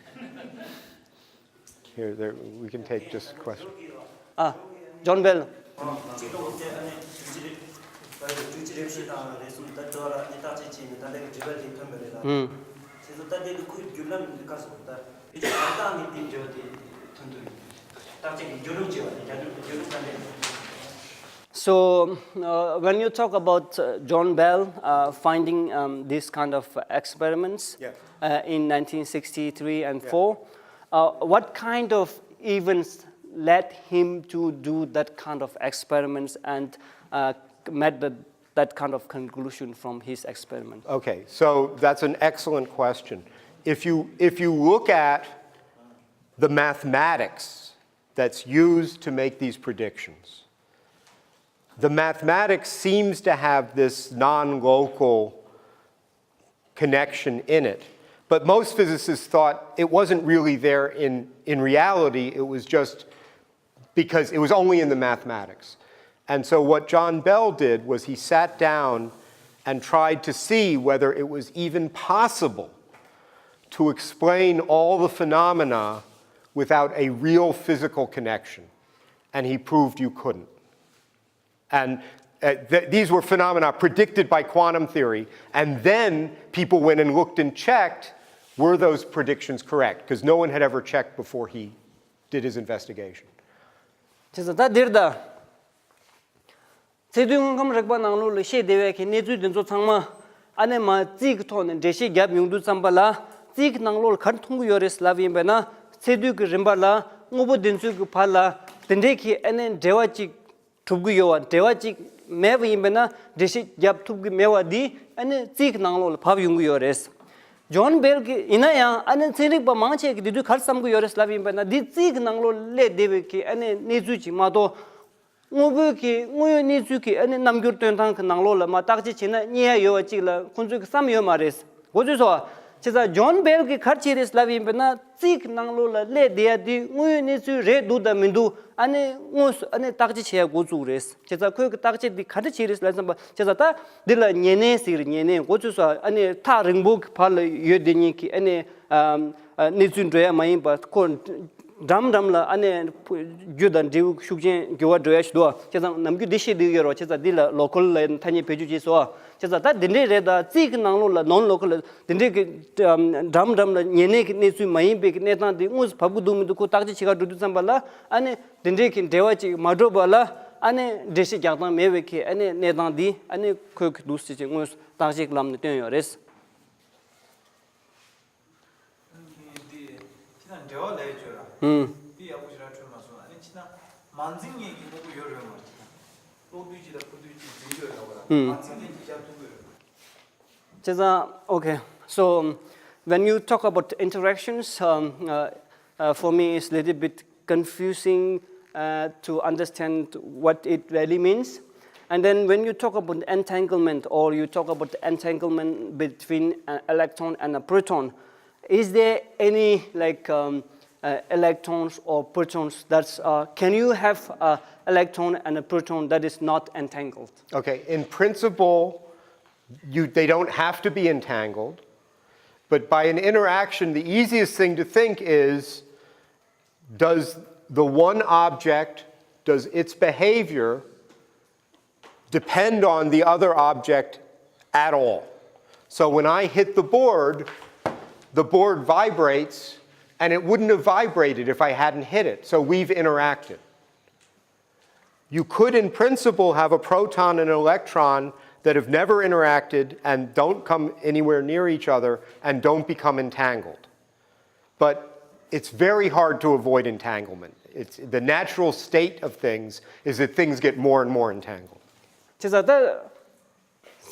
Here, there, we can take just question. ཨ། ཇོན་བེལ། ཨུམ། So, uh, when you talk about uh, John Bell uh, finding um, these kind of experiments Yeah. uh, in nineteen sixty-three and Yeah. four, uh, what kind of events led him to do that kind of experiments and uh, made the, that kind of conclusion from his experiment? Okay, so that's an excellent question. If you, if you look at the mathematics that's used to make these predictions, the mathematics seems to have this non-local connection in it. But most physicists thought it wasn't really there in, in reality, it was just because it was only in the mathematics. And so what John Bell did was he sat down and tried to see whether it was even possible to explain all the phenomena without a real physical connection. And he proved you couldn't. And uh, th- these were phenomena predicted by quantum theory. And then people went and looked and checked, were those predictions correct? Because no one had ever checked before he did his investigation. བྱས་ཙང་ད་འདིར་ད། ཚད་རྡུལ་དངོས་ཁམས་རིག་པ་ནང་ལོགས་ལ་བཤད་བསྡད་པའི་གི་གནས་ཚུལ་འདི་ཚོ་ཚང་མ་ཨ་ནེ་མ་རྩིས་ཀྱི་ཐོག་ནས་འགྲེལ་བཤད་བརྒྱབ་ཡོང་དུས་ཙམ་པ་ལ་རྩིས་ཀྱི་ནང་ལོགས་ལ་ག་རེ་མཐོང་གི་ཡོད་རེད་ལབ་ཡིན་པས་ན་ཚད་རྡུལ་གྱི་རིམ་པ་ལ་དངོས་པོ་བདེན་རྫུན་གྱི་བར་ལ་དེ་འདྲའི་གི་ཨ་ནེ་འབྲེལ་བ་ཅིག་གྲུབ་ཀྱི་ཡོད་བ། འབྲེལ་བ་ཅིག་མེད་པ་ཡིན་པས་ན་འགྲེལ་བཤད་བརྒྱབ་ཐུབ་ཀྱི་མེད་བ་འདི་ཨ་ནེ་རྩིས་ཀྱི་ནང་ལོགས་ལ་བབས་ཡོང་གི་ཡོད་རེད། ཇོན་བེལ་གྱིས་ཡིན་ན་ཡང་ཨ་ནེ་ཚན་རིག་པ་མང་ཆེ་གིས་དེ་དུས་ག་རེ་བསམ་གྱི་ཡོད་རེད་ལབ་ཡིན་པས་ན་འདི་རྩིས་ཀྱི་ནང་ལོགས་ལ་སླེབས་བསྡད་པའི་གི་ཨ་ནེ་གནས་ཚུལ་ཅིག་མ་གཏོགས། དངོས་པོའི་གི་དངོས་ཡོད་གནས་ཚུལ་གྱི་ཨ་ནི་རྣམ་འགྱུར་སྟོན་སྟངས་ཀྱི་ནང་ལོགས་ལ་མ་བརྟག་དཔྱད་བྱས་ན་རྙེད་ཡ་ཡོད་པ་ཅིག་ལ་ཁོང་ཚོས་གི་བསམ་ཡོད་མ་རེད། གོ་ཚོད་སོང་། བྱས་ཙང་ཇོན་བེལ་གྱིས་ག་རེ་བྱས་རེད་ལབ་ཡིན་པ་ན། རྩིས་ཀྱི་ནང་ལོགས་ལ་སླེབས་བསྡད་ཡ་དེ་དངོས་ཡོད་གནས་ཚུལ་རེད་འདུག་དང་མི་འདུག་ཨ་ནི་དངོས་སུ་ཨ་ནི་བརྟག་དཔྱད་བྱེད་ཡ་འགོ་བཙུགས་རེད། བྱས་ཙང་ཁོས་ཀྱི་བརྟག་དཔྱད་དེ་ག་འདྲ་བྱས་རེད་ལབ་ཙམ་པ། བྱས་ཙང་ད་འདི་ལ་ཉེ་གནས་ཟེར་རེད། ཉེ་གནས་གོ་ཚོད་སོང་། ཨ་ནི་ཐག་རིང་པོ་གི་བར་ལ་ཡོད་བསྡད་མཁན་གྱི་ཨ་ནི་ཨ་ཨ་གནས་ཚུལ་འགྲོ་ཡ་མ་ཡིན་པ། ཁོ་འགྲམ་འགྲམ་ལ་ཨ་ནི་རྒྱུ་དང་འབྲས་བུ་ཤུགས་རྐྱེན་འགྱུར་བ་འགྲོ་ཡ་ཞིག་འདུག་བྱས་ཙང་ནམ་རྒྱུན་འདི་བཤད་བསྡད་ཡོད་རེད། བྱས་ཙང་འདི་ལ་ལོ་ཀལ་ལ་ཐ་སྙད་བེད་སྤྱོད་བྱས་སོང་། བྱས་ཙང་ད་འདི་འདྲས་རེད། ད་རྩིས་ཀྱི་ནང་ལོགས་ལ་ནོན་ལོ་ཀལ་ལ་འདི་འདྲས་ཀྱི་འགྲམ་འགྲམ་ལ་ཉེ་གནས་ཀྱི་གནས་ཚུལ་མ་ཡིན་པའི་གི་གནས་སྟངས་དེ་དངོས་སུ་བབས་ཀྱི་འདུག་མི་འདུག་ཁོ་བརྟག་དཔྱད་བྱེད་ག་འགྲོ་དུས་ཙམ་པ་ལ། ཨ་ནི་འདི་འདྲས་ཀྱི་འབྲེལ་བ་ཅིག་མ་གྲུབ་པ་ལ་ཨ་ནི་འགྲེལ་བཤད་རྒྱག་སྟངས་མེད་པའི་གི་ཨ་ནི་གནས་སྟངས་འདི་ཨ་ནི་འཁོད་ཀྱི་འདུག་ཟེར་ཅིག་དངོས་སུ་བརྟག་དཔྱད་ཀྱི་ལམ་ནས་བཏོན་ཡོད་རེད། ཁྱེད་རང་འབྲེལ་བ་ལས་བརྗོད་ར། ཨུམ། དེ་ཡག་པོ་ཞིག་ར་འཕྲོད་མ་སོང་། ཨ་ནི་ཁྱེད་རང་མ་འཛིང་མཁན་གྱི་དངོས་པོ་ཡོད་རེད་མ་རེད། ཁྱེད་རང་ལོག་དུས་ཅིག་དང་འཕོ་དུས་ཅིག་འཛིང་ཡོད་རེད་བ་ར། ཨུམ། མ་འཛིང་མཁན་ཅིག་བཞག་ཐུབ་ཀྱི་རེད། བྱས་ཙང་okay, so when you talk about interactions, um, uh, uh, for me it's a little bit confusing uh, to understand what it really means. And then when you talk about entanglement, or you talk about entanglement between an electron and a proton, is there any, like, um, uh, electrons or protons that's, uh, can you have an electron and a proton that is not entangled? Okay, in principle, you, they don't have to be entangled, but by an interaction, the easiest thing to think is, does the one object, does its behavior depend on the other object at all? So when I hit the board, the board vibrates, and it wouldn't have vibrated if I hadn't hit it. So we've interacted. You could, in principle, have a proton and an electron that have never interacted and don't come anywhere near each other and don't become entangled. But it's very hard to avoid entanglement. It's, the natural state of things is that things get more and more entangled. བྱས་ཙང་ད་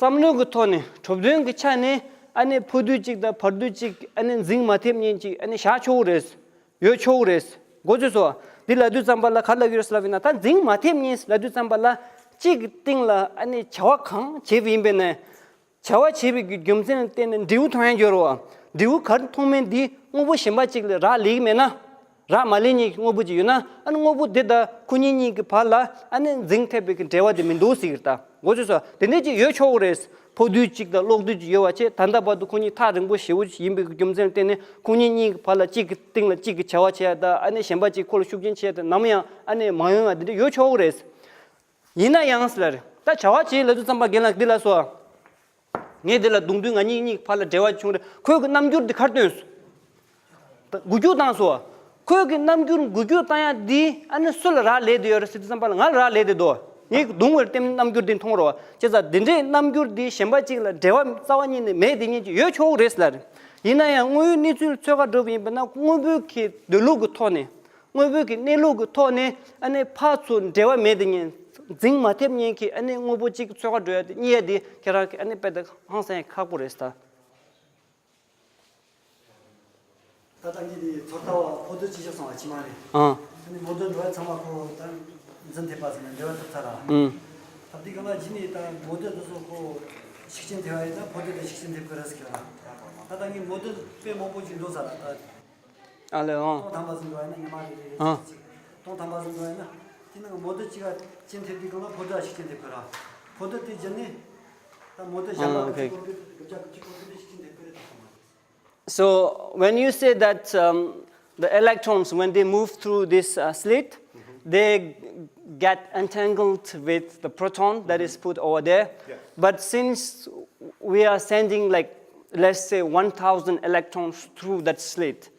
བསམ་བློའི་གི་ཐོག་ནས་གྲུབ་དོན་གྱི་ཆ་ནས་ཨ་ནི་འཕོ་དུས་གཅིག་དང་བར་དུས་གཅིག་ཨ་ནི་འཛིང་མ་ཐེབས་མཁན་གཅིག་ཨ་ནི་བཞག་ཆོག་གི་རེད། ཡོད་ཆོག་གི་རེད། གོ་ཚོད་སོང་། འདི་ལབ་དུས་ཙམ་པ་ལ་ག་ལབ་ཀྱི་རེད་ལབ་ཡིན་ན། ད་འཛིང་མ་ཐེབས་མཁན་ལབ་དུས་ཙམ་པ་ལ་གཅིག་གི་སྟེང་ལ་ཨ་ནི་བྱ་བ་གང་བྱས་པ་ཡིན་པས་ན། བྱ་བ་བྱས་པའི་གི་རྒྱུ་མཚན་ལ་བརྟེན་ནས་འབྲས་བུ་མཐོང་ཡ་ཡོད་རེད་བ། འབྲས་བུ་ག་རེ་མཐོང་མིན་འདི་དངོས་པོ་གཞན་པ་གཅིག་ལ་རག་ལས་ཀྱི་མེད་ན། རག་མ་ལས་མཁན་གྱི་དངོས་པོ་ཅིག་ཡོད་ན། ཨ་ནི་དངོས་པོ་དེ་དང་ཁོ་གཉིས་གཉིས་ཀྱི་བར་ལ་ཨ་ནི་འཛིང་ཐེབས་པའི་གི་འབྲེལ་བ་དེ་མི་འདུག་ཟེར་གི་རེད། ད་གོ་ཚོད་སོང་། དེ་འདྲས་ཅིག་ཡོད་ཆོག་གི་རེད། འཕོ་དུས་གཅིག་དང་ལོག་དུས་གཅིག་ཡོད་པ་བྱས། ད་ལྟ་བར་དུ་ཁོ་གཉིས་ཐག་རིང་པོ་ཞེ་པོ་ཡིན་པའི་གི་རྒྱུ་མཚན་ལ་བརྟེན་ནས་ཁོ་གཉིས་གཉིས་ཀྱི་བར་ལ་གཅིག་གི་སྟེང་ལ་གཅིག་གི་བྱ་བ་བྱེད་ཡ་དང་། ཨ་ནི་གཞན་པ་གཅིག་ཁོ་ལ་ཤུགས་རྐྱེན་བྱེད་ཡ་དང་། ནམ་ཡང་ཨ་ནི་མ་ཡོང་བ་དེ་འདྲས་ཡོད་ཆོག་གི་རེད། ཡིན་ན་ཡང་ཟེར་ལ་རེད། ད་བྱ་བ་བྱེད་ལབ་དུས་ཙམ་པ་རྒན་ལགས་འདི་ལ་སོ། ངས་འདི་ལ་རྡུང་དུས་ང་གཉིས་གཉིས་ཕར་ལ་འབྲེལ་བ་བྱུང་རེད། ཁོས་གི་རྣམ་འགྱུར་འདི་གར་སྟོན་སོང་། ད་འགུལ་སྐྱོད་བཏང་སོང་། ཁོས་གི་རྣམ་འགྱུར་འགུལ་སྐྱོད་བཏང་ཡ་འདི་ཨ་ནི་སུ་ལ་རག་ལས་བསྡད་ཡོད་རེད་ཟེར་དུས་ཙམ་པ་ལ་ང་ལ་རག་ལས་བསྡད་འདུག་ངས་གི་རྡུང་བའི་སྟེང་རྣམ་འགྱུར་འདི་མཐོང་རོགས། བྱས་ཙང་འདི་འདྲའི་རྣམ་འགྱུར་འདི་གཞན་པ་གཅིག་ལ་འབྲེལ་བ་རྩ་བ་ཉིད་ནས་མེད་བསྡད་མཁན་ཅིག་ཡོད་ཆོག་གི་རེད་ཟེར་ལ་རེད། ཡིན་ན་ཡང་དངོས་ཡོད་གནས་ཚུལ་འཚོལ་ག་འགྲོ་བ་ཡིན་པ་ན། དངོས་པོའི་གི་འདོད་ལུགས་ཀྱི་ཐོག་ནས། དངོས་པོའི་གི་གནས་ལུགས་ཀྱི་ཐོག་ནས་ཨ་ནི་ཕར་ཚུར་འབྲེལ་བ་མེད་དེ་ཉིད། འཛིང་མ་ཐེབས་ཉིད་ཀྱི་ཨ་ནི་དངོས་པོ་གཅིག་འཚོལ་ག་འགྲོ་ཡ་དེ་རྙེད་ཡ་དེ་ཁྱེད་རང་གི་ཨ་ནི་དཔེ་དེ་ཧང་སང་ཡ་ཁག་པོ་རེད་ད། ད་ལྟ་ངས་དེ་ཚོད་ལྟ་བ་འཕོ་འདོད་ཅིག་བཞག་སོང་བ་ཕྱི་མ་རེད། ཨང་། ཨ་ནི་འཕོ་འདོད་འགྲོ་བ་ཚང་མ་ཁོ་ད་འཛིན་ཐེབས་པ་ཟེར་ནས་འབྲེལ་བ་ཐེབས་ཚར་ར། ཨང་། ད་དེ་ག་ལ་གཞི་ནས་ད་འཕོ་འདོད་དེ་ཚོ་ཁོ་ཤུགས་རྐྱེན་ཐེབས་པ་ཡིན་ན་འཕོ་འདོད་དེ་ཤུགས་རྐྱེན་ཐེབས་ཀྱི་རེད་ཟེར་གི་ར། ད་ལྟ་ངས་འཕོ་འདོད་དཔེ་མང་པོ་ཅིག་འགྲོ་ཚར་ར་ད། ཨ་ལེ་ཨང་། སྟོང་ཐམ་པ་ཟིན་འགྲོ་ཡ་ན་ཉི་མ་རེ་རེ་ཨང་། སྟོང་ཐམ་པ་ཟིན་འགྲོ་ཡ་ན། དེ་ནང་མོ་ཊ་གཅིག་ག་ཤུགས་རྐྱེན་ཐེབས་དུས་སྒང་ལ་ཕོ་ཊ་ཤུགས་རྐྱེན་ཐེབས་ཀྱི་ར། ཕོ་ཊ་དེ་བརྒྱུད་ནས་ད་མོ་ཊ་གཞན་པ་ཨང་། ཨོ་ཁེ། གཅིག་སྐོར་དུས་དགུ་བརྒྱ་གཅིག་སྐོར་དུས་ཤུགས་རྐྱེན་ཐེབས་ཀྱི་རེད་ད། So when you say that um, the electrons, when they move through this uh, slit, they get entangled with the proton that is put over there. Yes. But since we are sending, like, let's say, one thousand electrons through that slit,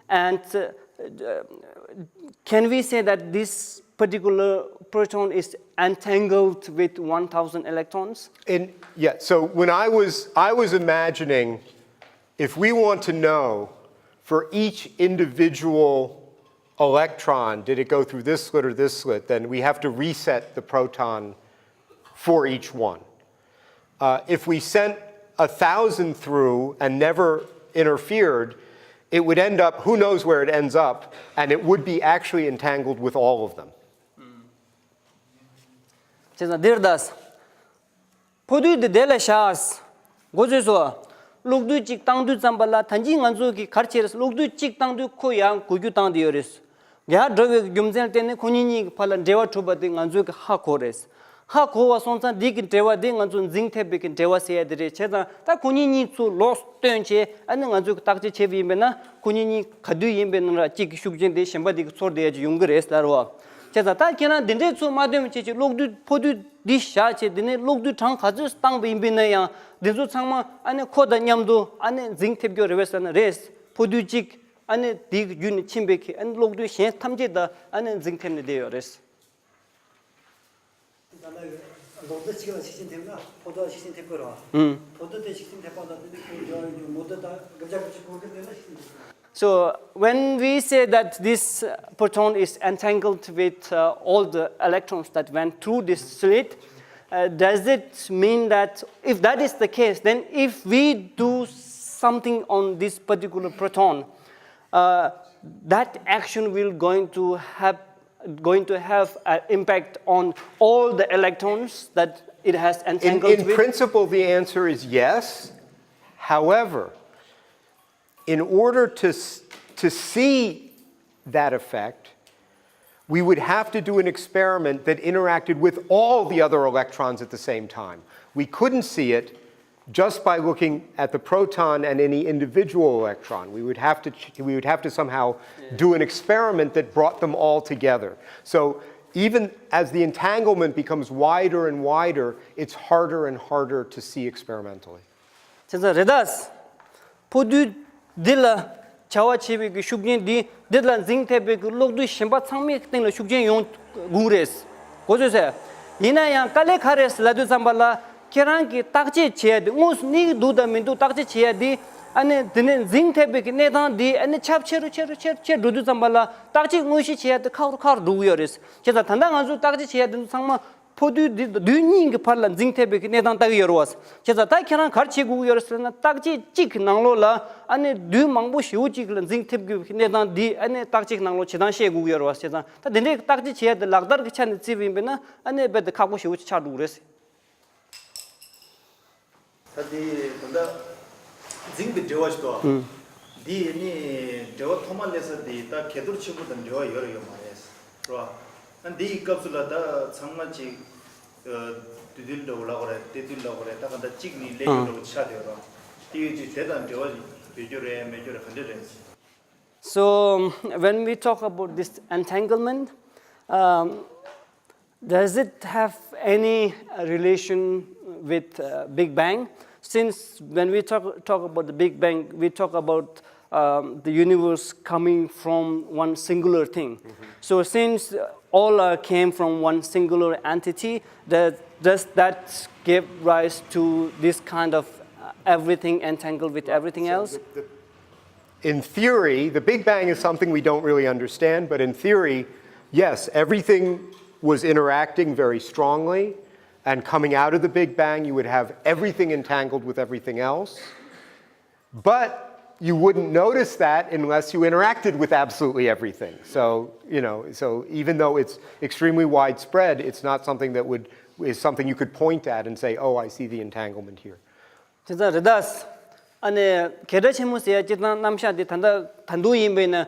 and uh, uh, can we say that this particular proton is entangled with one thousand electrons? In, yeah, so when I was, I was imagining, if we want to know for each individual electron, did it go through this slit or this slit, then we have to reset the proton for each one. Uh, if we sent a thousand through and never interfered, it would end up, who knows where it ends up, and it would be actually entangled with all of them. བྱས་ཙང་འདིར་ད། འཕོ་འདོད་དེ་དེ་ལ་བཞག་འགོ་བཙུགས་སོ། གློག་རྡུལ་གཅིག་བཏང་དུས་ཙམ་པ་ལ་ད་གིན་ང་ཚོ་གི་ག་རེ་བྱས་རེད། གློག་རྡུལ་གཅིག་བཏང་དུས་ཁོ་ཡང་འགུལ་སྐྱོད་བཏང་བསྡད་ཡོད་རེད། ཡར་འགྲོ་བའི་རྒྱུ་མཚན་བརྟེན་ནས་ཁོ་གཉིས་གཉིས་ཀྱི་བར་ལ་འབྲེལ་བ་གྲུབ་པ་དེ་ང་ཚོས་ཀྱི་ཧ་གོ་རེད། ཧ་གོ་བ་སོང་ཙང་འདི་གི་འབྲེལ་བ་དེ་ང་ཚོ་འཛིང་ཐེབས་པའི་གི་འབྲེལ་བ་ཟེར་ཡ་དེ་རེད། བྱས་ཙང་ད་ཁོ་གཉིས་གཉིས་ཚུར་ལོག་སྟོན་བྱས་ཨ་ནི་ང་ཚོས་ཀྱི་བརྟག་དཔྱད་བྱས་པ་ཡིན་པས་ན་ཁོ་གཉིས་གཉིས་ག་དུས་ཡིན་པའི་ནང་ལ་གཅིག་གི་ཤུགས་རྐྱེན་དེ་གཞན་པ་དེ་གི་ཚོར་བསྡད་ཡ་ཅིག་ཡོང་གི་རེད་ཟེར་བ། བྱས་ཙང་ད་ཁྱེད་རང་འདི་འདྲས་ཚུར་མ་སྟོན་པ་བྱས་ཀྱི་གློག་རྡུལ་ཕོ་རྡུལ་འདི་བཞག་བྱས་དེ་ནས་གློག་རྡུལ་གྲངས་ག་ཚོད་བཏང་པ་ཡིན་པས་ན་ཡང་འདི་ཚོ་ཚང་མ་ཨ་ནི་ཁོ་དང་མཉམ་དུ་ཨ་ནི་འཛིང་ཐེབས་རྒྱུ་རེད་པས་ཟེར་ན་རེད། ཕོ་རྡུལ་གཅིག་ཨ་ནི་དེའི་བརྒྱུད་ནས་ཕྱིན་པའི་གི་ཨ་ནི་གློག་རྡུལ་གཞན་ཐམས་ཅད་དང་ཨ་ནི་འཛིང་ཐེབས་ནས་བསྡད་ཡོད་རེད། ད་ལྟ་གློག་རྡུལ་གཅིག་ལ་ཤུགས་རྐྱེན་ཐེབས་ན་ཕོ་རྡུལ་ལ་ཤུགས་རྐྱེན་ཐེབས་དགོས་རེད་བ། ཨུམ། ཕོ་རྡུལ་དེ་ཤུགས་རྐྱེན་ཐེབས་པ་དང་དེ་ནི་ཁོའི་འབྲེལ་བ་ཡོད་རྒྱུ་མོ་རྡུལ་དང་དགུ་བརྒྱ་དགུ་བཅུ་གོ་དགུ་དེ་ལ་ཤུགས་རྐྱེན་ཐེབས། So when we say that this uh, proton is entangled with uh, all the electrons that went through this slit, uh, does it mean that if that is the case, then if we do something on this particular proton, uh, that action will going to have going to have an impact on all the electrons that it has in, entangled in with? Principle, the answer is yes. However, in order to, s- to see that effect, we would have to do an experiment that interacted with all the other electrons at the same time. We couldn't see it just by looking at the proton and any individual electron. We would have to, ch- we would have to somehow do an experiment that brought them all together. So even as the entanglement becomes wider and wider, it's harder and harder to see experimentally. བྱས་ཙང་རེད་ད། ཕོ་རྡུལ་འདི་ལ་བྱ་བ་བྱེད་པའི་གི་ཤུགས་རྐྱེན་འདི་འདི་ལ་འཛིང་ཐེབས་པའི་གི་གློག་རྡུལ་གཞན་པ་ཚང་མའི་སྟེང་ལ་ཤུགས་རྐྱེན་ཡོང་དགོས་རེད། གོ་ཚོད་ཟེར། ཡིན་ན་ཡང་དཀའ་ལས་ག་རེ་ལབ་དུས་ཙམ་པ་ལ་ཁྱེད་རང་གིས་བརྟག་དཔྱད་བྱེད་ཡ་དེ་དངོས་སུ་གནས་ཀྱི་འདུག་དང་མི་འདུག་བརྟག་དཔྱད་བྱེད་ཡ་དེ་ཨ་ནི་དེ་ནས་འཛིང་ཐེབས་པའི་གི་གནས་སྟངས་དེ་ཨ་ནི་ཁྱབ་ཆེ་རུ་ཆེ་རུ་ཆེ་རུ་ཆེ་འགྲོ་དུས་ཙམ་པ་ལ་བརྟག་དཔྱད་དངོས་གཞི་བྱེད་ཡ་དེ་ཁག་རུ་ཁག་རུ་འགྲོ་གི་ཡོད་རེད། བྱས་ཙང་ད་ལྟ་ང་ཚོས་བརྟག་དཔྱད་བྱེད་ཡ་དེ་ཚོ་ཚང་མ་ཕོ་རྡུལ་འདི་དང་རྡུལ་གཉིས་ཀྱི་བར་ལ་འཛིང་ཐེབས་པའི་གནས་སྟངས་ལྟ་གི་ཡོད་རེད་བ། བྱས་ཙང་ད་ཁྱེད་རང་ག་རེ་བྱེད་དགོས་ཀྱི་ཡོད་རེད་ཟེར་ན། བརྟག་དཔྱད་གཅིག་གི་ནང་ལོགས་ལ་ཨ་ནི་རྡུལ་མང་པོ་ཞེ་པོ་གཅིག་ལ་འཛིང་ཐེབས་དགོས་པའི་གནས་སྟངས་འདི་ཨ་ནི་བརྟག་དཔྱད་ཀྱི་ནང་ལོགས་བྱེད་སྟངས་ཤེས་དགོས་ཀྱི་ཡོད་རེད་བ། བྱས་ཙང་ད་དེ་འདྲའི་བརྟག་དཔྱད་བྱེད་ཡ་དེ་ལག་བསྟར་གྱི་ཆ་ནས་བརྩིས་པ་ཡིན་པས་ན་ཨ་ནི་རྦད་དེ་ཁག་པོ་ཞེ་པོ་ཅིག་ཆགས་འགྲོ་གི་རེད། ད་དེ་ད་ལྟ་འཛིང་གི་འབྲེལ་བ་ཞིག་འདུག་ཨ། ཨུམ། འདི་ནི་འབྲེལ་བ་ཐོག་མ་སླེབས་ས་དེ་ད་གས་གཏོར་ཆེན་པོ་དང་འབྲེལ་བ་ཡོད་རེད་ཡོད་མ་རེད། རེད་བ། ཨ་འདི་ཡི་སྐབས་སུ་ལ་ད་ཚང་མ་ཅིག་ཨ་དེ་དུས་འདྲ་བོ་ལབ་དགོས་རེད། དེ་དུས་ལབ་དགོས་རེད། ད་ག་ད་གཅིག་ནི་སླེབས་རྒྱུ་འདྲ་བོ་ཆགས་བསྡད་ཡོད་རེད་བ། དེ་ཡོད་ཅིག་དེ་དང་འབྲེལ་བ་ཡོད་རྒྱུ་རེད་མེད་རྒྱུ་རེད་ག་འདྲ་རེད། So when we talk about this entanglement, um, does it have any uh, relation with uh, Big Bang? Since when we talk, talk about the Big Bang, we talk about um, the universe coming from one singular thing. So since uh, all uh, came from one singular entity, does, does that give rise to this kind of uh, everything entangled with everything else? In theory, the Big Bang is something we don't really understand, but in theory, yes, everything was interacting very strongly, and coming out of the Big Bang, you would have everything entangled with everything else. But you wouldn't notice that unless you interacted with absolutely everything. So, you know, so even though it's extremely widespread, it's not something that would, is something you could point at and say, "Oh, I see the entanglement here." 现在 རེད་ད། ཨ་ནི་གས་སྒྲ་ཆེན་མོ་ཟེར་ཡ་སྤྱིར་བཏང་རྣམ་གཞག་འདི་ད་ལྟ་ད་དུང་ཡིན་པས་ན།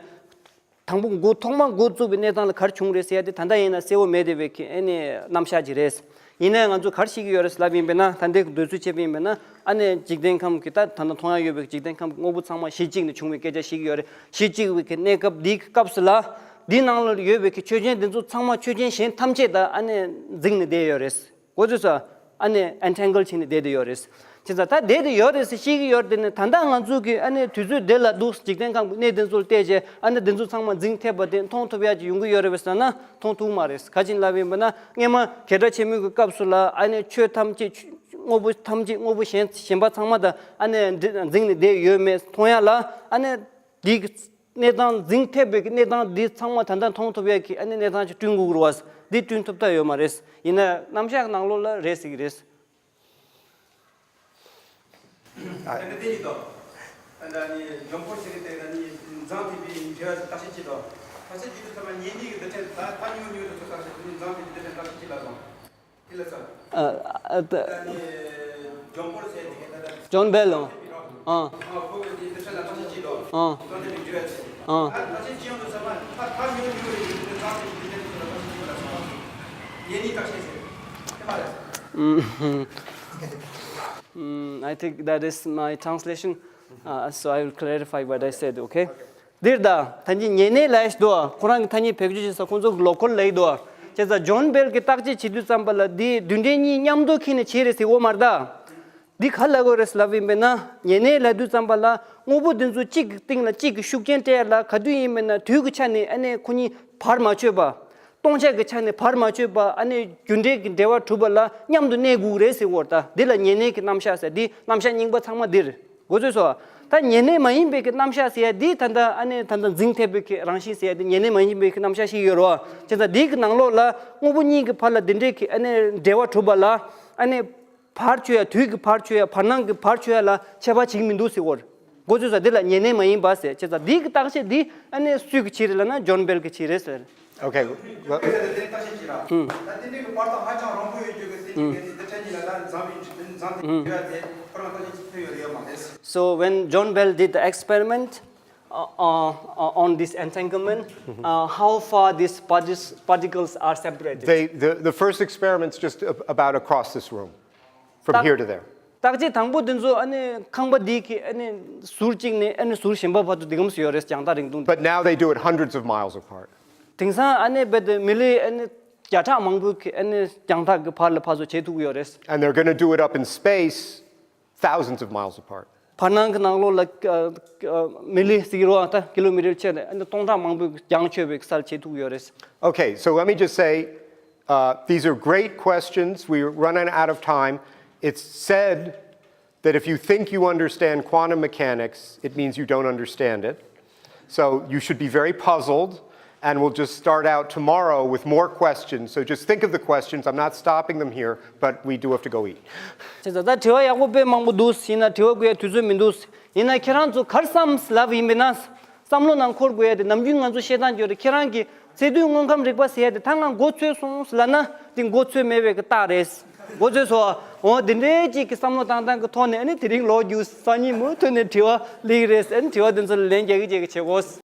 དང་པོ་འགོ་ཐོག་མ་འགོ་བཙུགས་པའི་གནས་སྟངས་ལ་ག་རེ་བྱུང་རེད་ཟེར་ཡ་དེ་ད་ལྟ་ཡིན་ན་གསལ་བོ་མེད་བསྡད་པའི་གི་ཨ་ནི་རྣམ་གཞག་ཅིག་རེད། ཡིན་ནའི་ང་ཚོ་ག་རེ་ཤེས་ཀྱི་ཡོད་རེད་ལབ་ཡིན་པས་ན། ད་ལྟའི་འདོད་ཚུལ་བྱས་པ་ཡིན་པས་ན་ཨ་ནི་འཇིག་རྟེན་ཁམས་ཀྱི་ད་ད་ལྟ་མཐོང་ཡ་ཡོད་པའི་འཇིག་རྟེན་ཁམས་ཀྱི་དངོས་པོ་ཚང་མ་གཞི་གཅིག་ནས་བྱུང་བའི་སྐད་ཆ་ཤེས་ཀྱི་ཡོད་རེད། གཞི་གཅིག་པའི་གི་གནས་སྐབས་འདིའི་སྐབས་སུ་ལ་འདིའི་ནང་ལ་ཡོད་པའི་གི་ཆོས་ཅན་འདི་ཚོ་ཚང་མ་ཆོས་ཅན་གཞན་ཐམས་ཅད་དང་ཨ་ནི་འཛིང་ནས་བསྡད་ཡོད་རེད། གོ་ཚོད་ས། ཨ་ནི་ཨེན་ཐེང་གལ་བྱས་ནས་བསྡད་དེ་ཡོད་རེད། བྱས་ཙང་ད་བསྡད་དེ་ཡོད་རེད་ཟེར་ཤེས་ཀྱི་ཡོད་རེད། དེ་ནི་ད་ལྟ་ང་ཚོ་གི་ཨ་ནི་དུས་ཚོད་འདི་ལ་འདུག་འཇིག་རྟེན་ཁམས་ཀྱི་གནས་དེ་ཚོ་ལ་བལྟས་རྗེས་ཨ་ནི་དེ་ཚོ་ཚང་མ་འཛིང་ཐེབས་པ་དེ་མཐོང་ཐུབ་ཡ་ཅིག་ཡོང་གི་ཡོད་རེད་པས་ཟེར་ན་མཐོང་ཐུབ་མ་རེད། ག་ཅིག་ལབ་ཡིན་པ་ན་སྔས་མ་གས་སྒྲ་ཆེན་མོའི་གི་སྐབས་སུ་ལ་ཨ་ནི་ཆོས་ཐམས་ཅད་དངོས་པོ་ཐམས་ཅད་དངོས་པོ་གཞན་གཞན་པ་ཚང་མ་དང་ཨ་ནི་འཛིང་ནས་བསྡད་ཡོད་མེད་མཐོང་ཡ་ལ་ཨ་ནི། དེའི་གནས་སྟངས་འཛིང་ཐེབས་པའི་གནས་སྟངས་འདི་ཚང་མ་ད་ལྟ་མཐོང་ཐུབ་ཡ་གི་ཨ་ནི་གནས་སྟངས་ཅིག་བསྐྲུན་དགོས་ཀྱི་རེད་བ། འདི་བསྐྲུན་ཐུབ་ཐབས་ཡོད་མ་རེད། ཡིན་ན་རྣམ་གཞག་ནང་ལོགས་ལ་རེད་ཟེར་གྱི་རེད། ཨ་ནི་དེ་ཡིན་དོ། ཨ་ནི་འཇོམས་པོ་ཟེར་གི་དེ་ཨ་ནི་འཛིང་ཐེབས་པའི་འབྲེལ་བ་བརྟག་དཔྱད་བྱེད་དོ། བརྟག་དཔྱད་བྱེད་དུས་ཚང་མ་ཉེ་གནས་ཀྱི་རྡུལ་ཕྲན་ད་ད་ཉུང་ཉུང་དུ་ཚོད་བརྟག་དཔྱད་དེ་ནི་འཛིང་ཐེབས་པའི་རྡུལ་ཕྲན་བརྟག་དཔྱད་བྱེད་ལ་སོང་། དེ་ལ་ས། ཨ་ཨ་ད། ཨ་ནི་འཇོམས་པོ་ཟེར་དེ་ག་ད་ད། ཇོན་བེ་ལོང་། ཨ། ཁོ་གི་དེ་དེ་ལ་བརྟག་དཔྱད་བྱེད་དོ། ཨ། དོན་དེ་ལས་འགྲོ་ཡ་ཆེ། ཨ། ད་བརྟག་དཔྱད་བྱེད་ཡོང་དུས་ཙམ་པ་ད་ད་ཉོ་ཉོ་རེ་ཡོད་དེ་ད་དེ་དེ་དེ་ཚོ་ལ་བརྟག་དཔྱད་བྱེད་པ་ལ་སོང་། ཡེ་ནི་བརྟག་དཔྱད་ཟེར། ཨེ་མ་རེད། Mm, I think that is my translation. Uh, so I will clarify what I said, okay? འདིར་ད་ད་ཅི་ཉེ་གནས་ལ་ཞིག་འདུག་ཁོ་རང་གི་ཐ་སྙད་བེད་སྤྱོད་བྱེད་ས་ཁོང་ཚོ་གི་ལོ་ཀལ་ལ་ཡིག་འདུག་བྱས་ཙང་ཇོན་བེལ་གྱི་བརྟག་དཔྱད་བྱེད་དུས་ཙམ་པ་ལ་འདི་བདུན་ཕྲག་གཉིས་མཉམ་དུ་འཁྱེར་ནས་བྱས་རེད་ཟེར་འོ་མ་རེད་ད། འདི་ག་ལ་གོ་རེད་ལབ་ཡིན་པས་ན། ཉེ་གནས་ལབ་དུས་ཙམ་པ་ལ་དངོས་པོ་འདི་ཚོ་གཅིག་གི་སྟེང་ལ་གཅིག་གི་ཤུགས་རྐྱེན་སྤྲད་ཡ་ལ་ག་དུས་ཡིན་པས་ན་དུས་ཀྱི་ཆ་ནས་ཨ་ནི་ཁོ་གཉིས་བར་མ་ཆོད་པ། སྟོང་ཆ་གི་ཆ་ནས་བར་མ་ཆོད་པ་ཨ་ནི་རྒྱུ་འབྲས་ཀྱི་འབྲེལ་བ་གྲུབ་པ་ལ་མཉམ་དུ་གནས་དགོས་རེད་ཟེར་བ་རེད་ད། འདི་ལ་ཉེ་གནས་ཀྱི་རྣམ་གཞག་ཟེར་འདི་རྣམ་གཞག་རྙིང་པ་ཚང་མ་འདིར། གོ་ཚོད་སོ། ད་ཉེ་གནས་མ་ཡིན་པའི་གི་རྣམ་གཞག་ཟེར་ཡ་འདི་ད་ལྟ་ཨ་ནི་ད་ལྟ་འཛིང་ཐེབས་པའི་གི་རང་བཞིན་ཟེར་ཡ་འདི་ཉེ་གནས་མ་ཡིན་པའི་གི་རྣམ་གཞག་ཞིག་ཡོད་རེད་བ། བྱས་ཙང་འདི་གི་ནང་ལོགས་ལ་དངོས་པོ་གཉིས་ཀྱི་བར་ལ་འདི་འདྲའི་གི་ཨ་ནི་འབྲེལ་བ་གྲུབ་པ་ལ་ཨ་ནི་བར་ཆོད་ཡ་དུས་ཀྱི་བར་ཆོད་ཡ་བར་སྣང་གི་བར་ཆོད་ཡ་ལ་ཁྱད་པར་བྱེད་ཀྱི་མི་འདུག་ཟེར་བ་རེད། གོ་ཚོད་སོ། འདི་ལ་ཉེ་གནས་མ་ཡིན་པ་ཟེར། བྱས་ཙང་འདི་གི་བརྟག་དཔྱད་འདི་ཨ་ནི་སུས་གི་བྱས་རེད་ལབ་ན་ཇོན་བེལ་གི་བྱས་རེད་ཟེར། Okay. Well, So when John Bell did the experiment uh, uh, uh, on this entanglement, uh, how far these partic- particles are separated? They, the, the first experiment's just ab- about across this room, from here to there. བརྟག་དཔྱད་དང་པོ་དེ་ཚོ་ཨ་ནི་ཁང་པ་འདི་གི་ཨ་ནི་ཟུར་གཅིག་ནས་ཨ་ནི་ཟུར་གཞན་པ་བར་དུ་འདི་གམ་སུ་ཡོད་རེད། རྒྱང་ཐག་རིང་ཐུང་དེ། But now they do it hundreds of miles apart. དེང་སང་ཨ་ནི་རྦད་དེ་མི་ལི་ཨ་ནི་བརྒྱ་ཕྲག་མང་པོ་གི་ཨ་ནི་རྒྱང་ཐག་གི་བར་ལ་ཕར་ཚུར་བྱེད་ཐུབ་ཀྱི་ཡོད་རེད། And they're going to do it up in space, thousands of miles apart. བར་སྣང་གི་ནང་ལོགས་ལ་ཨ་ཨ་མི་ལི་ཟེར་གྱི་རེད་བ། ད་ཀི་ལོ་མི་ཊར་ཕྱེད་ནས་ཨ་ནི་སྟོང་ཕྲག་མང་པོ་གི་རྒྱང་ཆོད་པའི་སར་བྱེད་ཐུབ་ཀྱི་ཡོད་རེད། Okay, so let me just say, uh, these are great questions. We're running out of time. It's said that if you think you understand quantum mechanics, it means you don't understand it. So you should be very puzzled, and we'll just start out tomorrow with more questions. So just think of the questions. I'm not stopping them here, but we do have to go eat. བྱས་ཙང་ད་དྲི་བ་ཡག་པོ་དཔེ་མང་པོ་འདུག་ཡིན་ན་དྲི་བ་བཀོད་ཡ་དུས་ཚོད་མི་འདུག་ཡིན་ན་ཁྱེད་རང་ཚོ་ག་རེ་བསམ་ལབ་ཡིན་པས་ན། བསམ་བློ་ནང་འཁོར་དགོས་ཡ་དེ་ནམ་རྒྱུན་ང་ཚོ་བཤད་སྟངས་ཀྱི་རེད། ཁྱེད་རང་གི་ཚད་རྡུལ་དངོས་ཁམས་རིག་པ་ཟེར་ཡ་དེ་ད་ང་མགོ་ཚོས་སོང་ལབ་ན་དེ་མགོ་ཚོས་མེད་པའི་གི་རྟགས་རེད། མགོ་ཚོས་སོང་། འོ་དེ་འདྲའི་ཅིག་གི་བསམ་བློ་བཏང་སྟངས་ཀྱི་ཐོག་ནས་ཨ་ནི་དེ་རིང་ལོ་རྒྱུས་སང་ཉིན་མུ་མཐུད་ནས་དྲི་བ་སླེབས་ཀྱི་རེད། ཨ་ནི་དྲི་བ་དེ་ཚོ་ལ་ལན་རྒྱག་གི་རྒྱག་གི་བྱེད་དགོས།